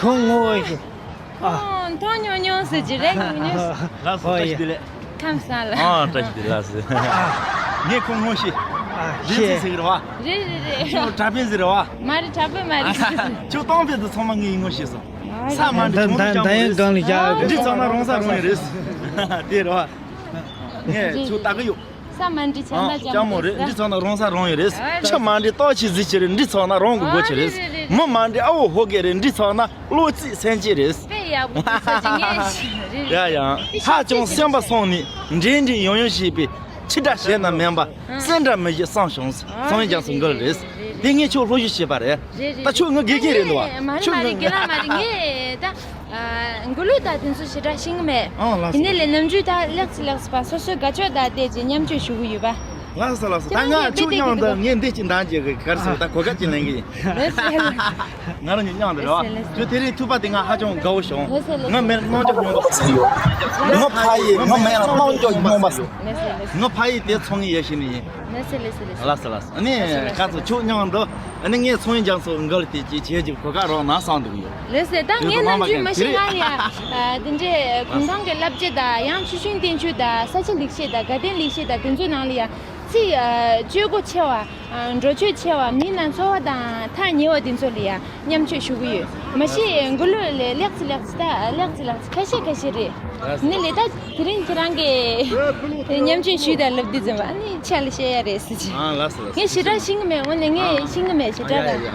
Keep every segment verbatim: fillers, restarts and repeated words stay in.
ཁོང་ངོ་ཤེས། ཨ། ཁོང་མཐོང་མྱོང་མྱོང་ཟེར་གྱི་རེད་ངོ་མྱོང་། ལགས་སོ། ཨོ་བཀྲ་ཤིས་ཡ། བདེ་ལེགས། ཁམས་བཟང་ལ། ཨ་བཀྲ་ཤིས་བདེ་ལེགས་ཟེར། ངས་ཁོང་ངོ་ཤེས། ཨ་རིན་ཆེན་ཤེས། ཟེར་གི་རེད་བ། རེད་རེད་རེད། ཁྱོད་གྲྭ་པས་ཟེར་རེད་བ། མ་རེད། གྲྭ་པས་མ་རེད། ཁྱོད་གཏམ་དཔེ་དེ་ཚང་མ་ངས་ངོ་ཤེས་སོང་། ས་མ་འདྲི་ད་ཁྱོད་ད་ད་ཡང་སྒང་ལ་བཞག་འདི་ཚང་ན་རོང་ས་རོང་ཡོད་རེད། དེ་རེད་བ། ངས་ཁྱོད་ལྟ་གི་ཡོད། ས་མ་འདྲི་ཆ་ན་ལྕམ་མོ་རེད། འདི་ཚང་ན་རོང་ས་རོང་ཡོད་རེད། ཨ་ཆུ་མ་འདྲི་ལྟོ་ཆུ་གཟི་ཆུ་རེད། འདི་ཚང་ན་རོང་གི་སྒོ་ཆུ་རེད། ཨ་རེད་རེད་རེད། མི་མ་འདྲི་ཨ་བོ་ཧོ་གེ་རེད། འདི་ཚང་ན་བློ་རྩིས་སེམས་ཅན་རེད། དཔེ་ཡག་པོ་འདུག་ས་ཅི་ངས་ཤེས་རེད། ཡ་ཡ། ཧ་ཅང་སེམས་པ་སོང་ནས་འདྲེ་འདྲེ་ཡོང་ཡོང་བྱས་པའི་ཕྱི་དགྲ་ཞེ་ན་མེད་པ། སེམས་དགྲ་མི་བཞི་སང་བྱུང་སང་ཡོང་རྒྱང་སུ་འགུལ་རེད། དེ་ངས་ཁྱོད་སློབ་ཞུ་བྱས་པ་རེད། རེད་རེད། ད་ཁྱོད་ངའི་དགེ་རྒན་རེད་འདུག་བ། མ་རེད་ཁྱོད་མ་རེད། ངའི་དགེ་ལགས་མ་རེད། ངས་ད། ཨ། མགུར་གླུ་དང་དེ་ཚོ་ཞེ་དྲག་ཤེས་ཀྱི་མེད། ཨང་། ལགས་སོ། དེ་ནས་ལས་རྣམ་འགྱུར་དག་ལེགས་སུ་ལེགས་སུ་ཕར་སོ་སོའི་དགའ་ཕྱོགས་དང་བལྟས་ཀྱི་མཉམ་སྤྱོད་ཞུ་གི་ཡོད་པ། ལགས་སོ་ལགས་སོ། ད་ཁྱེད་རང་ང་གིས་ཁྱོད་མཉམ་དུ་ངས་འདི་གཅིག་འདང་བྱེད་གི་གར་སོང་ད་གོ་སྐབས་ཅིག་ལེན་གི་ཡིན། ལགས་སོ། ང་རང་གཉིས་མཉམ་དུ་རེད་བ། ལགས་སོ། ཁྱོད་དེ་རིང་ཐུག་པ་དེ་ང་ཧ་ཅང་དགའ་བོ་བྱུང་། ལགས་སོ་ལགས་སོ། ང་མེད་ན་གནོང་འགྱོད་སྙོམས་པ་སོང་ཡོད། ང་ཕ་ཡིས་ང་མེད་ན་གནོང་འགྱོད་སྙོམས་པ་སོང་། ལགས་སོ་ལགས་སོ། ང་ཕ་ཡིས་དེ་ཚོང་ངི་ཡེ་ཤེས་ནི་ཡིན། ལགས་སོ་ལགས་སོ། ལགས་སོ་ལགས་སོ། ཨ་ནི་ཁ་ཚོ་ཁྱོད་མཉམ་དུ། ཨ་ནི་ངས་ཚོང་ཡིན་ཀྱང་སོ་འགལ་ཏེ་ཅི་བྱེད་ཀྱི་གོ་སྐབས་རོགས་གནང་བསམ་འདུག་ཡོད། ལགས་སོ། ད་ངའི་རྣམ་འགྱུར་མ་ཤེས་ང་ལ་ཡ། དེ་འདྲའི་གུང་ཐང་གི་བསླབ་བྱ་དང་ཡང་ཆུ་ཤུན་བསྟན་བཅོས་དང་ས་ཆ་ལེགས་བཤད་དང་དགའ་ལྡན་ལེགས་བཤད་དང་དེ་ཚོའི་ནང་ལ་ཡ་ཚིག་སྤྱོད་སྒོ་ཆེ་བ། འགྲོ་སྤྱོད་ཆེ་བ། མི་ནང་འཚོ་བ་དང་ཐག་ཉེ་བ་དེ་ཚོ་ལ་ཡ་མཉམ་སྤྱོད་ཞུ་གི་ཡོད། མ་གཞི་མགུར་གླུ་ལས་ལེགས་ཚེ་ལེགས་ཚེ་ད་ལེགས་ཚེ་ལེགས་ཚེ་ཁ་ཤས་ཁ་ཤས་རེད། ནི་ལས་ད། དེ་རིང་ཁྱེད་རང་གིས་མཉམ་སྤྱོད་ཞུས་དང་ལབ་དུས་ཙམ་པ་ཨ་ནི་ཆ་ལ་བཤད་ཡ་རེད་ཟེར་གྱི། ཨ་ལགས་སོ་ལགས་སོ། ངས་ཞེ་དྲག་ཤེས་ཀྱི་མེད། དངོས་གནས་ངས་ཤེས་ཀྱི་མེད་ཞེ་དྲག་ར།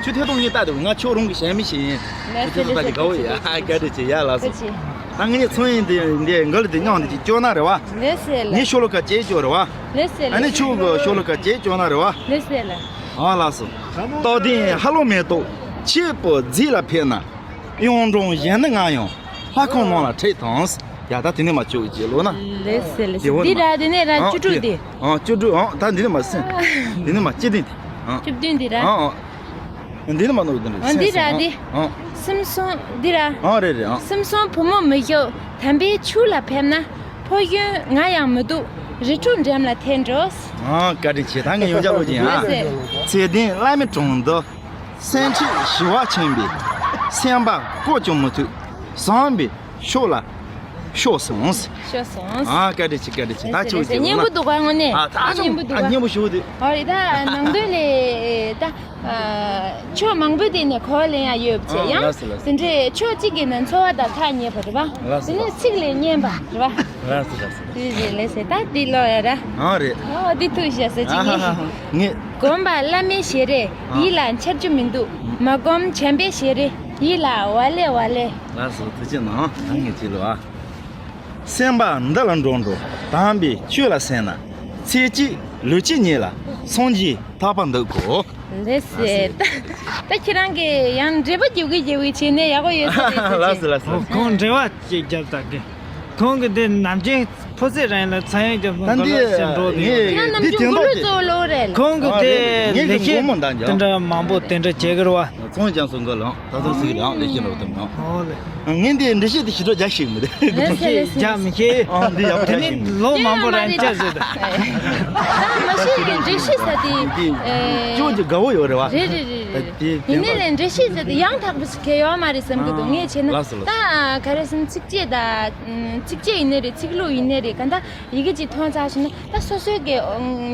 ཁྱོད་ཐད་གཏོང་ངས་ལྟ་དུས་ང་ཁྱོད་རང་གི་ཞལ་མི་ཞིག་ཡིན། ལགས་སོ་ཁྱོད་ཐད་གཏོང་ལྟ་དུས་དགའ་བོ་ཡ། བཀའ་དྲིན་ཆེ་ཡ་ལགས་སོ། ད་ངས་ཚོང་ཡིན་དེ་འདི་འགལ་དེ་མཉམ་དེ་ཅིག་སྐྱོར་ན་རེད་བ། ལགས་སོ་ལགས། ངས་ཤོ་ལོ་ཀ་ཅེ་སྐྱོར་རེད་བ། ལགས་སོ་ལགས། ཨ་ནི་ཁྱོད་གི་ཤོ་ལོ་ཀ་ཅེ་སྐྱོར་ན་རེད་བ། ལགས་སོ་ལགས། ཨ་ལགས་སོ། རྟག་བརྟན་ཧ་ལོ་མེ་ཏོག་ཆེད་པོ་རྫི་ལ་ཕེབས་ན། གཡུང་དྲུང་གཞན་ནི་ང་ཡང་ལྷ་ཁང་ནང་ལ་ཁྲིད་དང་། ཡ་ད་དེ་ནས་མ་བཅུག་ཅེས་ལོ་ན། ལེ་སེ་ལེ་སེ། དེ་འོ་འདི་ན་ར་དེ་ནས་ར་ཨང་བཅུ་དྲུག་དེ། ཨང་བཅུ་དྲུག་ཨང་ད་འདི་ནས་མ་སེ། འདི་ནས་མ་སྤྱི་དེ་དེ། ཨང་། བཅུ་བདུན་འདི་ར། ཨང་ཨང་། འདི་ནས་མ་ནོར་འདི་རེད། ཨང་འདི་ར་འདི། ཨང་། སེམས་སོང་འདི་ར། ཨང་རེད་རེད་ཨང་། སེམས་སོང་བུ་མོ་མི་ཞོག་དམ་པའི་ཆོས་ལ་ཕེབས་ན་ཕོ་གཞོན་ང་ཡང་མི་འདུག་རི་ཁྲོད་འགྲམ་ལ་ཐལ་འགྲོ། ཨང་བཀའ་དྲིན་ཆེ། ད་ངས་ཡོང་ཆ་ལོ་ཅིག་ཨ། ལེ་སེ། ཚེ་བརྟན་བླ་མའི་དྲུང་དུ། སེམས་ཁྲིད་ཞི་བ་ཆེན་པོའི་སེམས་པ་བཀོད་ཀྱང་མི་ཐུབ། བཟང་པོའི་ཕྱོགས་ལ་ཤོག་སོང་། ཤོག་སོང་། ཨ་བཀའ་དྲིན་ཆེ་བཀའ་དྲིན་ཆེ། ད་ཁྱོད་ཀྱི་སྙན་པོ་འདུག་ག་དངོས་གནས། ཨ་ད་སྙན་པོ་འདུག་ག་སྙན་པོ་ཞུ་དེ། ཨ་རེད་ད་ནང་དོན་ལས་ད་ཕྱོགས་མང་པོའི་སྟེང་ནས་གོ་བ་ལེན་ཡ་ཡོད་པ་བྱས་ཡང་དེ་འདྲའི་ཕྱོགས་གཅིག་གི་ནང་འཚོ་བ་དང་ཐག་ཉེ་བ་རེད་བ། དེ་ནས་ཚིག་ལས་སྙན་པ་རེད་བ། ལགས་སོ་ལགས་སོ། རེད་རེད་ལགས་སོ། ད་འདི་ཀློག་ཡ་ར། ཨང་རེད། ཨོ་འདི་ཐུགས་ཞེ་ས་ཅིག་ཨ་ཧ་ཧ་ཧ། ངས། སྒོམ་པ་བླ་མའི་ཞལ་རས་ཨ། ཡིད་ལ་འཆར་རྒྱུ་མི་འདུག་མ་སྒོམ་བྱམས་པའི་ཞལ་རས་ཡིད་ལ་ཝ་ལེ་ཝ་ལེ། ལགས་སོ་ཐུགས་རྗེ་གནང་། ད་ངས་བྱེད་ལོ་ཨ། སེམས་པ་འདི་ལ་འགྲོ་འགྲོ་དམ་པའི་ཆོས་ལ་སེམས་ན། ཚེ་གཅིག་ལུས་གཅིག་ཉིད་ལ་སངས་རྒྱས་ཐར་པ་འདོད་གོ། ལགས་སོ། ད་ད་ཁྱེད་རང་གིས་ཡང་འགྲེལ་པ་རྒྱག་གི་རྒྱག་གི་བྱས་ནས་ཡག་པོ་ཡོད་ས་རེད་ཟེར་ལགས་གྱི། སོ་ལགས་སོ། ཁོང་འགྲེལ་པ་ཅིག་རྒྱབ་ད་གི། ཁོང་གི་དེ་ནམ་རྒྱུན་ཕོ་ཚོད་རང་ལ་ཚ་ཡང་རྒྱབ་ད་སོང་འདི་འགྲོ་ལ་ཞིག་འགྲོ་དེ། ངས་ཁྱེད་རང་ནམ་འདི་རྒྱུན་དེ་མགོ་འདོགས་ལུས་ཏེ་གཙོ་བོ་ལོ་རེད་ལ། ཁོང་གི་ཨ་དེ་རེད། ངས་ལེགས་ཀྱི་སྐྱེས་སྒོ་མོ་འདང་རྒྱག་དེ་འདྲ་མང་པོ་དེ་འདྲ་བྱེད་གི་རེད་བ། ཚོང་རྒྱག་སོང་གི་ལགས་ལེགས་ཀྱི་འགྲོ་དེ་མང་། ཨོ་ལེ། ངས་འདི་འགྲེལ་བཤད་དེ་ཞིབ་ཕྲ་རྒྱག་ཤེས་མི་འདུག་ལེགས་སེ་ལེགས་སེ། རྒྱག་མི་ཤེས། ཨ་འདི་ཡག་པོ་དེ་རྒྱག་ནི་ཤེས་མི་འདུག་ལོ་མང་པོ་རང་བྱས་ཟེར་ད། ད་མ་ཤེས་ཀྱི་འགྲེལ་བཤད་ས་དེ། འདི་ཨེ། ཅོ་ཅོ་དགའ་བོ་ཡོད་རེད་བ། རེད་རེད་རེད་རེད། ད་དེ་ཡིན་ནའི་ལས་འགྲེལ་བཤད་ཟེར་དེ་ཡང་དག་པ་ཞིག་གལ་ཡོད་མ་རེད་བསམ་གྱི་འདུག་ངས་བྱས་ན། ལགས་སོ་ལགས་སོ། ད་ག་རེ་ཟེར་ན་ཚིགས་བཅད་དང་། ཚིགས་བཅད་ཡིན་ནའི་རེད། ཚིག་ལྷུག་ཡིན་ནའི་རེད། གང་ལྟར་ཡི་གེ་གཅིག་མཐོང་ཚར་སོང་ན་ད་སོ་སོའི་གི་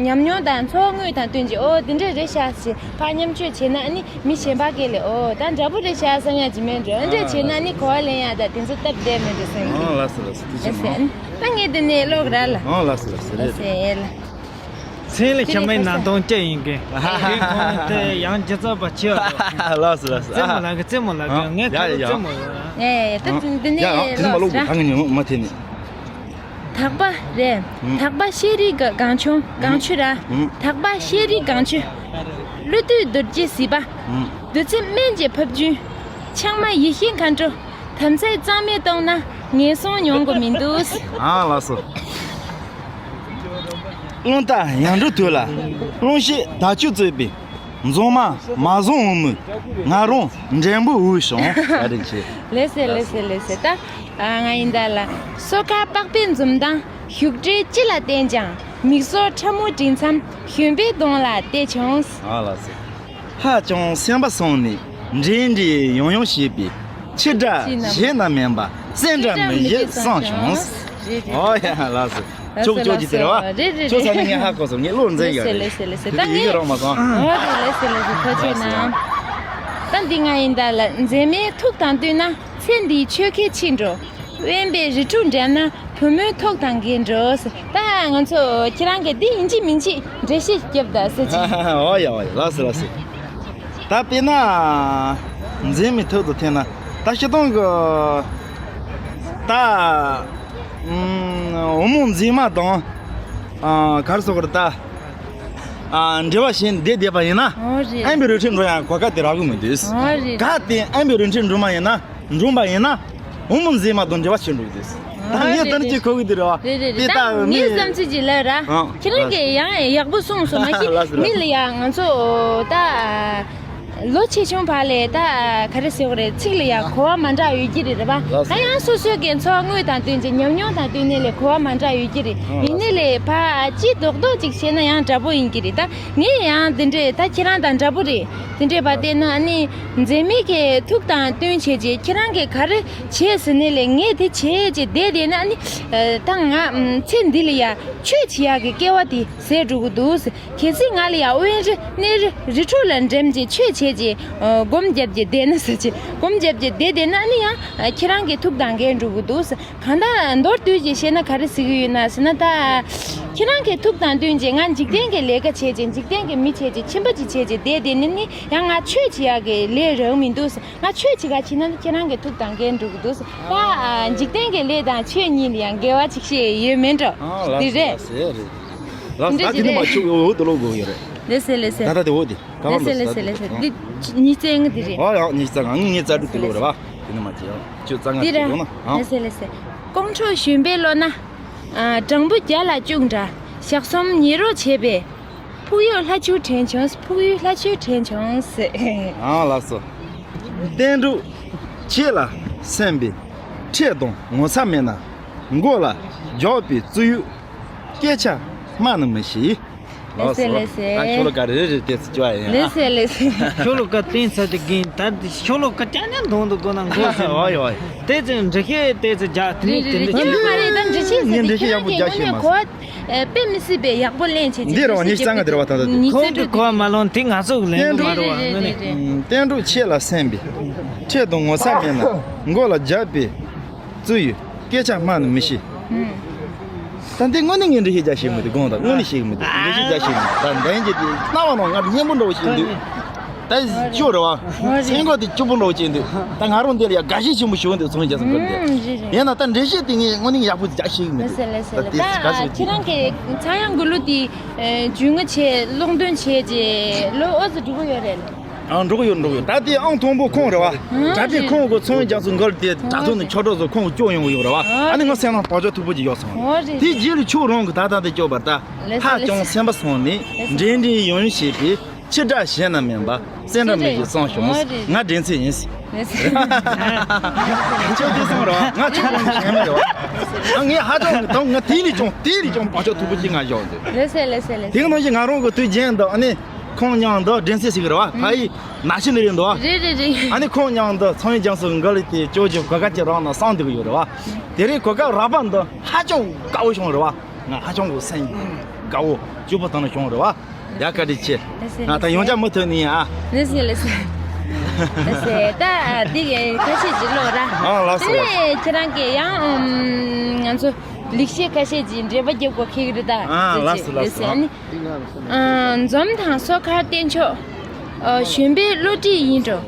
ཉམས་མྱོང་དང་འཚོ་བ་དངོས་དང་བསྟུན་གྱི་ཨོ་འདི་འདྲ་རེད་ཤག་ཞེས་ཕར་མཉམ་སྤྱོད་བྱས་ན་ཨ་ནི་མི་གཞན་པ་གིས་ལས་ཨོ་ད་འདྲ་པོ་རེད་ཤག་བསམ་ཡག་ཅིག་མེད་འགྲོ། འདི་འདྲ་བྱས་ན་ཨ་ནི་གོ་བ་ལེན་ཡག་དང་དེ་ཚོ་སྟབས་བདེ་མེད་འགྲོ་བསམ་གྱི། ཨ་ལགས་སོ་ལགས་སོ། ཐུགས་རྗེ་གནང་། ད་ངས་འདི་ནས་ཀློག་ར་ལ། ཨ་ལགས་སོ་ལགས་སོ། རེད། ལགས་སོ་ལགས་སོ། མཚན་ལ་ཤ་མའི་ནང་དོན་སྐྱེ་ཡིན་གི། དེ་ཁོང་དེ་ཡང་སྒྱུ་རྩལ་པ་ཆེ་བ་དང་། ལགས་སོ་ལགས་སོ། རྩེད་མོ་ལགས་གི་རྩེད་མོ་ལགས་གི། ཨ་ངས་ཡ་ཁ་ལོ་ཡ་ཡ། རྩེད་མོ་ཡོད། ཡ་ཡ་ད་འདི་ནས་ཡ་ཡ་དེ་ཚོ་མ་ཀློག་གི་ད་ངས་ཉོན་མ་ཐེ་ནས། དག་པ་རེད། ཨུམ། དག་པ་ཤེས་རིག་གི་སྒང་ཆུང་སྒང་ཆུ་ར། ཨུམ། དག་པ་ཤེས་རིག་སྒང་ཆུ། ཀླུ་བདུད་རྡོ་རྗེ་སྲིད་པ། ཨུམ། བདུད་རྩི་སྨན་གྱི་ཕབ་རྒྱུན། ཆང་མ་ཡེ་ཤེས་མཁའ་འགྲོ། དམ་ཚིག་གཙང་མས་གཏོང་ན་ངན་སོང་མྱོང་དགོས་མི་འདུག་ཨ་ལགས་སོ། རླུང་རྟ་ཡར་འགྲོ་དུས་ལ་རླུང་ཤེད་དར་ལྕོག་གཙོས་པའི་འཛོམས་མ་མ་བཟང་འོ་མོས་ང་རང་འདྲེན་པོ་འུ་ཤོང་། བཀའ་དྲིན་ཆེ། ལེ་སེ་ལེ་སེ་ལེ་སེ། ད་ང་ཡིན་ད་ལ་སོ་ཁ་པགས་པའི་འཛུམ་མདངས་བཞུགས་གྲལ་སྤྱི་ལ་བསྟན་ཀྱང་མིག་ཟུར་ཕྲ་མོ་འབྲིང་མཚམས་གཞོན་པའི་གདོང་ལ་བལྟས་བྱུང་། ཨ་ལགས་སོ། ཧ་ཅང་སེམས་པ་སོང་ནས་ འདྲེན་འདྲེན་ཡང་ཡང་བྱེད་པའི། ཕྱི་དགྲ་གཞན་རྣམས་མིན་པ། སེམས་དགྲ་མི་བྱེད་བསམ་བྱུང་། རེད་རེད། ཨོ་ཡ་ལགས་སོ། ལགས་སོ་ཅོག་ཅིག་དེ་རེད་བ། ལགས་སོ། རེད་རེད། ཁྱོད་ཚ་ནི་ངས་ཧ་གོ་སོང་། ངས་བློ་འཛིན་ཡ་ལགས་སོ་རེད། ལགས་སོ་ལགས་སོ། ད་ངས་ཡིག་རང་མ་སོང་། ཨོ་རེད། ལགས་སོ་ལགས་སོ། ཐུགས་རྗེ་ཆེ་གནང་། ད་འདི་ང་ཡིན་ད་ལ། མཛེས་མའི་ཐུགས་དང་བསྟུན་ན། ཚེ་འདིའི་ཆོས་ཁས་ཕྱིན་འགྲོ། དབེན་པའི་རི་ཁྲོད་འགྲིམ་ན། བུ་མོའི་ཐུགས་དང་འགལ་འགྲོ་ཟེར། ད་ང་ཚོ་ཁྱེད་རང་གིས་འདི་ཡིན་གཅིག་མིན་གཅིག་འགྲེལ་བཤད་རྒྱབ་ད་ཟེར་གྱི། ཨོ་ཡ་ཨོ་ཡ། ལགས་སོ་ལགས་སོ། ད་དཔེར་ན། མཛེས་མའི་ཐུགས་དང་བསྟུན་ན། ད་སྤྱིར་བཏང་གི། ད། ཨུམ། བུ་མོ་མཛེས་མ་དང་། ཨ། ག་རེ་ཟེར་དགོས་རེད་ད། ཨ། འབྲེལ་བ་བྱས་བསྡད་བསྡད་པ་ཡིན་ན། ཨོ་རེད། དབེན་པའི་རི་ཁྲོད་འགྲོ་ཡང་གོ་སྐབས་དེ་རག་གི་མི་འདུག་ཨོ་རེད། གལ་ཏེ་དབེན་པའི་རི་ཁྲོད་འགྲོ་མ་ཡིན་ན། འགྲོ་བ་ཡིན་ན། བུ་མོ་མཛེས་མ་དང་འབྲེལ་བ་བྱེད་འགྲོ་གི་འདུག་ད་ངས་ད་ནི་ཅིག་གོ་གི་འདུག་རེད་བ། རེད་རེད་རེད། དེ་ད་ད་ངའི་མི་བསམ་ཚུལ་ཅིག་ལབ་ར། ཨ། ཁྱེད་རང་གིས་ཡང་ཡག་པོ་གསུངས་སོང་། མ་གཞི་ལགས་སོ་ལགས་སོ། མི་ལ་ཡང་ང་ཚོ་ད་ལོ་ཆེ་ཆུང་བར་ལས་ད་ག་རེ་ཟེར་དགོས་རེད། ཚིག་ལ་ཡང་གོ་བ་མ་འདྲ་ཡོད་ཀྱི་རེད། རེད་བ། ལགས་སོ། ད་ཡང་སོ་སོའི་གི་འཚོ་བ་དངོས་དང་བསྟུན་གྱི་ཉམས་མྱོང་དང་བསྟུན་ནས་ལས་གོ་བ་མ་འདྲ་ཡོད་ཀྱི་རེད། ཨ། ཡིན་ནའི་ལས་ཕ་ཅི་རྡོག་རྡོག་ཅིག་བྱས་ན་ཡང་འདྲ་པོ་ཡིན་གྱི་རེད། ད་ངས་ཡང་འདི་འདྲས་ད་ཁྱེད་རང་དང་འདྲ་པོ་རེད། དེ་འདྲས་པ་བལྟས་ན་ཨ་ནི་མཛེས་མའི་གི་ཐུགས་དང་བསྟུན་བྱས་རྗེས་ཁྱེད་རང་གིས་ག་རེ་བྱས་ཟེར་ནས་ལས་ངས་དེ་བྱས་རྗེས་བསྡད་བསྡད་ན་ཨ་ནི། ཨ། ད་ང་ཚེ་འདི་ལ་ཡ་ཆོས་བྱེད་ཡག་གི་སྐལ་བ་དེ་ཟད་འགྲོ་གི་འདུག་ཟེར། གལ་སྲིད་ང་ལ་ཡ་དབེན་རི་གནས་རི་རི་ཁྲོད་ལ་འགྲིམ་རྗེས་ཆོས་བྱས་རྗེས། ཨ། སྒོམ་བརྒྱབ་རྗེས་བསྡད་ན་ཟེར་གྱི། སྒོམ་བརྒྱབ་རྗེས་བསྡད་བསྡད་ན་ཨ་ནི་ཡང་ཁྱེད་རང་གི་ཐུགས་དང་འགལ་འགྲོ་གི་འདུག་ཟེར། གང་ལྟར་མདོར་བསྡུས་ཀྱིས་བཤད་ན་ག་རེ་ཟེར་གྱི་ཡོད་ན་ཟེར་ན། ད་ཁྱེད་རང་གི་ཐུགས་དང་བསྟུན་རྗེས་ང་འཇིག་རྟེན་གྱི་ལས་ཀ་བྱས་རྗེས། འཇིག་རྟེན་གྱི་མི་བྱས་རྗེས། ཁྱིམ་པ་ཅིག་བྱས་རྗེས་བསྡད་བསྡད་ནི་ནི་ཡང་ང་ཆོས་བྱེད་ཡག་གི་ལས་རག་མི་འདུག་ཟེར། ང་ཆོས་བྱེད་ག་ཕྱིན་ན་ཁྱེད་རང་གི་ཐུགས་དང་འགལ་འགྲོ་གི་འདུག་ཟེར། ད་འཇིག་རྟེན་གྱི་ལས་དང་ཆོས་གཉིས་ལ་ཡང་འགལ་བ་ཅིག་བཤད་ཡོད་མེད་འགྲོ། ཨ། ལགས་འདི་རེད། ལགས་རེད། ལགས་འདི་ད་འདི་ནི་མ་རེད། ཆུ་འོ་དུ་ལོ་དགོས་ཡོད་རེད། ལགས་སེ་ལགས་སེ། ད་ད་དེ་འོ་དེ། ཀ་བ་ལགས་སེ་ལགས་སེ་ལགས་སེ། འདི་ཉིས་རྩེ་ང་འདི་རེད། ཨ་ཡང་ཉིས་རྩ་ང་ངི་ངི་རྩ་དྲུག་ཏུ་ལོ་རེད་བ། དེ་ནི་མ་བྱེད་ཡང་ཁྱོད་རྩ་ང་འདི་དྲུག་རེད། ཡོང་ན་ཨ། ལགས་སེ་ལགས་སེ། དཀོན་མཆོག་གཞོན་པའི་བློ་ན། ཨ། སྦྲང་བུ་རྒྱ་ལ་སྐྱུག་འདྲ། ཞག་གསུམ་ཉལ་རོགས་བྱས་པས། ཕུག་ཡུག་ལྷ་ཆུ་དྲན་བྱུང་། ཕུག་ཡུག་ལྷ་ཆུ་དྲན་བྱུང་ཟེར། ཨ་ལགས་སོ། བསྟན་འགྲོ་ཁྱེད་ལ་སེམས་པའི། ཁྲེལ་དང་ངོ་ཚ་མེད་ན། མགོ་ལ་རྒྱགས་པའི་རྩིས་ཡོད། སྐད་ཆ་སྨྲ་ནི་མི་ཤེས། ལགས་སོ། ལགས་སེ་ལགས་སེ། ད་ཤོ་ལོ་ཀ་རེ་རེ་ཏོག་ཙམ་བཅོ་ཡ་ཡིན་ཨ། ལགས་སེ་ལགས་སེ། ཤོ་ལོ་ཀ་བསྟན་ཚར་དེ་གིན་ད་ཤོ་ལོ་ཀ་ཅག་ནས་མཐོང་དུ་དགོས་ན་མགོ་ཟིན། ཨོ་ཡོ། ཏོག་ཙམ་འགྲེལ་བཤད་ཏོག་ཙམ་རྒྱག་དེ་རེད་ནས་རེད་དེ་རེད། འདྲ་ཡོད་མ་རེད། ད་འགྲེལ་བཤད་ཟེར་ངས་འགྲེལ་བཤད་ཡག་པོ་རྒྱག་ཤེས་མ་སོང་། ཁྱེད་རང་གིས་ངོ་ནས་གོ་བ་དཔེ་མི་སྲིད་པའི་ཡག་པོ་ལེན་བྱེད་ཀྱི། འདི་རེད་བ། ཉིས་རྩ་ལྔ་དེ་རེད་བ། ད་ལྟ་འདི། ཉིས་རྩ་དྲུག་གོ་བ་མ་ལོན་དེ་ང་ཚོ་གི་ལན་དུ་མ་རེད་བ། དངོས་གནས། བསྟན་འགྲོ་ཁྱེད་ལ་སེམས་པའི། ཁྲེལ་དང་ངོ་ཚ་མེད་ན། མགོ་ལ་རྒྱགས་པའི་རྩིས་ཡོད། སྐད་ཆ་སྨྲ་ནི་མི་ཤེས། ད་འདི་དངོས་གནས་ངས་འགྲེལ་བཤད་རྒྱག་ཤེས་མི་འདུག་དགོངས་དག་དངོས་གནས་ཤེས་ཀྱི་མི་འདུག་འགྲེལ་བཤད་རྒྱག་ཤེས་མི་འདུག་ད་འདན་གྱི་དེ་རྣ་བ་ནང་ང་སྙན་པོ་འདྲ་བོ་ཞིག་འདུག་ད་ཅོ་རེད་བ། སེང་གོ་དེ་སྐྱུར་པོ་འདྲ་བོ་ཅིག་འདུག་ད་ང་རང་འདི་ལ་ཡ་དགའ་ཞེན་ཆེན་པོ་ཞིག་འདུག་ཚོང་རྒྱག་སེང་གོ་དེ། ཨུམ། རེད་རེད། ཡིན་ན་ད་འགྲེལ་བཤད་དེ་ངས་དངོས་གནས་ཡག་པོ་རྒྱག་ཤེས་ཀྱི་མི་འདུག་ལགས་སེ་ལགས་སེ། ད་དེ་ད་ག་ཟེར་ཁྱེད་རང་གི་ཚངས་དབྱངས་དགུང་ལོ་དེ་རྒྱུས་མངའ་བྱས་སློབ་སྟོན་བྱས་རྗེས་ལོ་ཨོ་ཙི་འགྲོ་གི་ཡོད་རེད། ཨང་། འགྲོ་གི་ཡོད། འགྲོ་གི་ཡོད། ད་དེ་ཨང་དང་པོ་ཁོང་རེད་བ། ཨང་། དྲ་པའི་རེད། ཁོང་གི་ཚོང་རྒྱག་སུ་འགོར་དེ་དྲ་ཐོག་ནས་ཆོས་གྲོགས་ཚོ་ཁོང་སྐྱོ་ཡོང་གི་ཡོད་རེད་བ། ཨང་། ཨ་ནི་ང་རེད། སེམས་ནང་བག་ཆགས་མཐུག་པོ་ཅིག་ཡོད་སོང་། ཨོ་རེད། དེ་རྗེས་ལ་ཁྱོད་རང་གི་ད་ལྟ་དེ་སྐྱོ་བར་ད། ལགས་སེ་ཧ་ལགས་ཅང་སེ། སེམས་པ་སོང་ནས། ལགས་སེ། འདྲེན་འདྲེན་ཡོང་ཡོང་བྱེད་པའི། ཕྱི་དགྲ་གཞན་རྣམས་མིན་པ། སེམས་ཁྲལ་མི་བྱེད་བསམ་བྱུང་། ང་འདྲེན་ཚད་ཡིན། ལགས་སེ། ཁྱོད་དེ་སོང་ར་ང་ཁྱོད་རང་གཞན་མ་རེད་བ། ང་ངས་ཧ་ཅང་གི་དང་ང་དེ་ལས་ཀྱང་དེ་ལས་ཀྱང་བག་ཆགས་མཐུག་པོ་ཅིག་ང་བཞག་འདུག་ལགས་སེ་ལགས་སེ་ལགས་སེ། དེ་ག་ནང་བཞིན་ང་རང་གི་དུས་རྒྱུན་དུ་ཨ་ནི་ཁོང་མཉམ་དུ་འདྲེན་ཚད་ཞིག་རེད་བ། ཕ་ཡི་ན་ཤི་ནི་རེད་འདུག་བ། རེད་རེད་རེད། ཨ་ནི་ཁོང་མཉམ་དུ་ཚོང་ཡིག་རྒྱང་སོ་འགའ་ལས་དེ་ཅོ་ཅོ་གོ་སྐབས་ཅིག་རག་ན་བསམ་འདུག་ཡོད་རེད་བ། དེ་རིང་གོ་སྐབས་རག་པ་འདི་ཧ་ཅང་དགའ་བོ་བྱུང་རེད་བ། ང་ཧ་ཅང་གི་སེམས་དགའ་བོ་སྐྱིད་པོ་བཏང་ནས་བྱུང་རེད་བ། ཡ་བཀའ་དྲིན་ཆེ། ལགས་སེ། ང་ད་ཡོང་ཆ་མུ་མཐུད་ནས་ཡིན་ཨ། ལགས་སེ་ལགས་སེ། ལགས་སེ། ད་འདི་གི་ཁ་ཤས་ཅིག་ཀློག་ར། ཨ་ལགས་སོ། དེ་ནས་ཁྱེད་རང་གིས་ཡང་ཨམ་ང་ཚོ་ལེགས་བཤད་ཁ་ཤས་ཅིག་འགྲེལ་པ་རྒྱབ་དགོས་ཁེལ་གི་རེད་ད། ཨ་ལགས་སོ་ལགས་སོ། ཨ་ནི། ཨ། འཛོམས་དང་སོ་མཁར་བསྟན་མཆོག་ཨ། གཞོན་པའི་བློ་གྲོས་ཡིན་འགྲོ།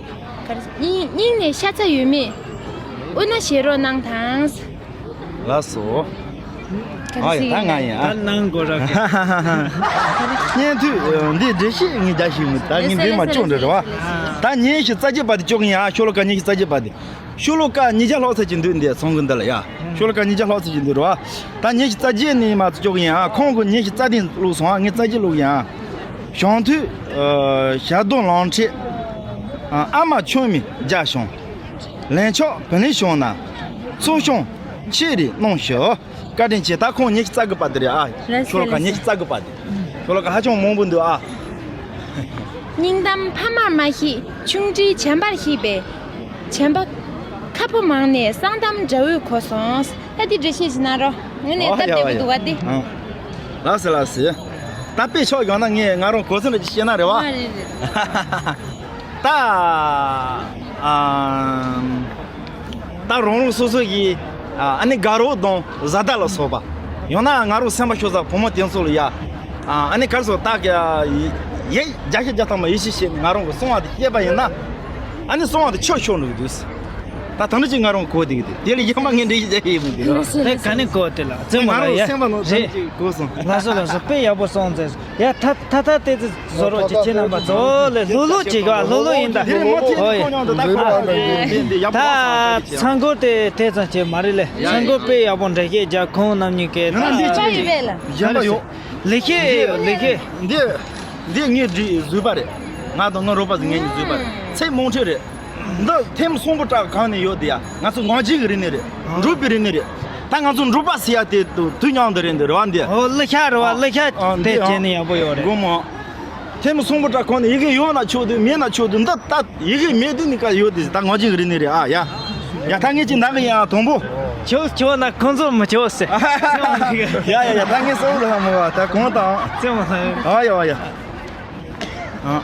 ག་རེ། སྙིང་སྙིང་ནས་ཤ་ཚ་ཡོད་མེད། དབུ་ན་བཞེས་རོགས་གནང་དང་། ལགས་སོ། ག་རེ། ཨ་ཡ་ཟེར་ད་ང་ཡིན་ཨ། ད་གནང་དགོས་ར་གི། བརྙན་ཐུང་འདི་འགྲེལ་བཤད་ངས་རྒྱག་ཤེས་མི་ད་ངས་འདི་མ་ལྕོག་འདྲ་རེད་བ། ད་ཉིན་ཞིག་རྩ་བརྒྱད་པ་དེ་ཅོག་ཡིན་ཨ། ཤོ་ལོ་ཀ་ཉིན་ཞིག་རྩ་བརྒྱད་པ་དེ། ཤོ་ལོ་ཀ་ཉིས་བརྒྱ་ལྷག་ཙམ་ཅིག་འདུག་འདི་ཚོང་གི་འདི་ལ་ཡ། ཤོ་ལོ་ཀ་ཉིས་བརྒྱ་ལྷག་ཙམ་ཅིག་འདུག་རེད་བ། ད་ཉིན་ཞིག་རྩ་བརྒྱད་ནས་མ་ཅོག་ཡིན་ཨ། ཁོང་གི་ཉིན་ཞིག་རྩ་བདུན་བླུགས་སོང་ཨ། ངས་རྩ་བརྒྱད་བླུགས་ཡིན་ཨ། ཞང་དུས། ཨ། ཞག་རྡོ་ལང་ཁྲིད། ཨ། ཨ་མ་ཆུང་མའི་རྒྱ་ཤོང་། ལན་ཆགས་བུ་ལིན་ཤོང་ན། ཚོ་ཤོང་ཆེ་རེ་གནང་ཞུ། བཀའ་དྲིན་ཆེ། ད་ཁོང་ཉིན་ཞིག་རྩ་དགུ་པ་དེ་རེད་ཨ། ལགས་སོ། ཤོ་ལོ་ཀ་ལགས་སོ། ཉིན་ཞིག་རྩ་དགུ་པ་དེ། ཤོ་ལོ་ཀ་ཧ་ཅང་མང་པོ་འདུག་ཨ། སྙིང་གཏམ་ཕ་མར་མ་ཤེས། ཆུང་འདྲིས་བྱམས་པར་ཤེས་པས། བྱམས་པ་ཁ་ཕོ་མང་ནས་གསང་གཏམ་དགྲ་བོས་གོ་སོང་། ད་འདི་འགྲེལ་བཤད་ཅིག་གནང་རོགས། ངོ་ནས་ཨོ་སྟབས་ཡ་བདེ་བ་ཡ་འདུག་བ་འདི། ཨང་། ལགས་སོ་ལགས་སོ། ད་དཔེ་ཕྱོགས་ཡོང་ན་ངས་ང་རང་གོ་ཚོད་འདྲ་ཅིག་བཤད་ན་རེད་བ། ཨ་རེད་རེད། ད། ཨ། ད་རང་རང་སོ་སོ་གི་ཨ་ནི་དགའ་རོགས་དང་བཟའ་ཟླ་ལ་སོགས་པ། ཡང་ན་ང་རང་སེམས་པ་ཤོར་ས་བུ་མོ་དེ་ཚོ་ལ་ཡ། ཨ་ནི་ག་རེ་ཟེར་ད་ག་ཡེ་བརྒྱ་ཆ་བརྒྱ་ཐམ་པ་ཡིད་ཆེས་བྱས་ནས་ང་རང་གི་གསང་བ་དེ་བཤད་པ་ཡིན་ན། ཨ་ནི་གསང་བ་དེ་ཆོས་ཤོར་འགྲོ་གི་འདུག་ད་ད་ནི་ཅིག་ང་རང་གོ་བསྡད་ཀྱི་འདུག་དེ་ལ་ཡང་མ་ངས་འགྲེལ་བཤད་རྒྱག་ཡས་མི་འདུག་དེ་ག་ནས་གོ་དེ་ལ་རྩེད་མོ་ང་ལ་ཡ་རང་སེམས་པ་ནང་རེད། ཅིག་གོ་སོང་། ལགས་སོ་ལགས་སོ། དཔེ་ཡག་པོ་གསུངས་མཛད་སོང་། ཡ་ད་ད་ད་ལྟའི་ཚེ་བཟོ་རོགས་ཀྱི་ཁྱེད་རྣམ་པ་ཚོ་ལས་ལྷུག་ལྷུག་ཅིག་ག་ལྷུག་ལྷུག་ཡིན་ད། དེ་རིང་མ་ཐེངས་ཨོ་ཡེ། ཁོང་ཉང་དུ་ད་ཁོ་ད་ཚང་སྐོར་དེ་དེ་ཙམ་ཅིག་མ་རེད་ལེ། ཡ་ཚང་སྐོར་དཔེ་ཡག་པོ་འགྲེལ་བཤད་རྒྱག་ཁོང་རྣམ་གཉིས་ཀས་ཡང་ན་འདི་ད་ཅིག་ཡོད་པས་ལ། གཞན་པ་ཡོད། ལེགས་བཤད་ལེགས་བཤད། འདི་འདི་ངས་འདི་བཟོས་པ་རེད། ང་དང་ངའི་རོགས་པ་ཚོ་ངས་ནི་བཟོས་པ་རེད། ཚིག་རྨོངས་ཆེ་རེད། འདི་ཐེམ་སྲོང་པོ་བྲག་གང་ནས་ཡོད་དེ་ཡ། ང་ཚོ་ངག་རྒྱུན་གྱི་རིག་གནས་རེད། འབྲུག་པའི་རིག་གནས་རེད། ད་ང་ཚོ་འབྲུག་པ་ཟེར་ཡ་དེ་དུ་དུས་མཉམ་དུ་རེད་འདི་རེད་བ་འདི། ཨོ་ཀླུ་ཤག་རེད་བ། ཨ་ཀླུ་ཤག་ཨ་དེ་འདི་བྱས་ནས་ཡག་པོ་ཡོད་རེད། དགོངས་མོ། ཐེམ་སྲོང་པོ་བྲག་གང་ནས་ཡི་གེ་ཡོད་ན་ཆོག་དུས་མེད་ན་ཆོག་དུས་འདི་ད་ཡི་གེ་མེད་དུས་ནི་ཀ་ཡོད་དེ་ད་ངག་རྒྱུན་གྱི་རིག་གནས་རེད་ཨ་ཡ། ཡ་ད་ངས་ཅི་འདང་གི་ཡ་དང་པོ། ཆོག་ཆོག་ན་ཁོང་ཚོ་མི་ཆོག་ཟེར། ཡ་ཡ་ཡ་ད་ངས་སོ་ལ་ཧ་མོ་བ་ད་གང་དང་། རྩེད་མོ་ལ། ཨ་ཡ་ཨ་ཡ། ཨ།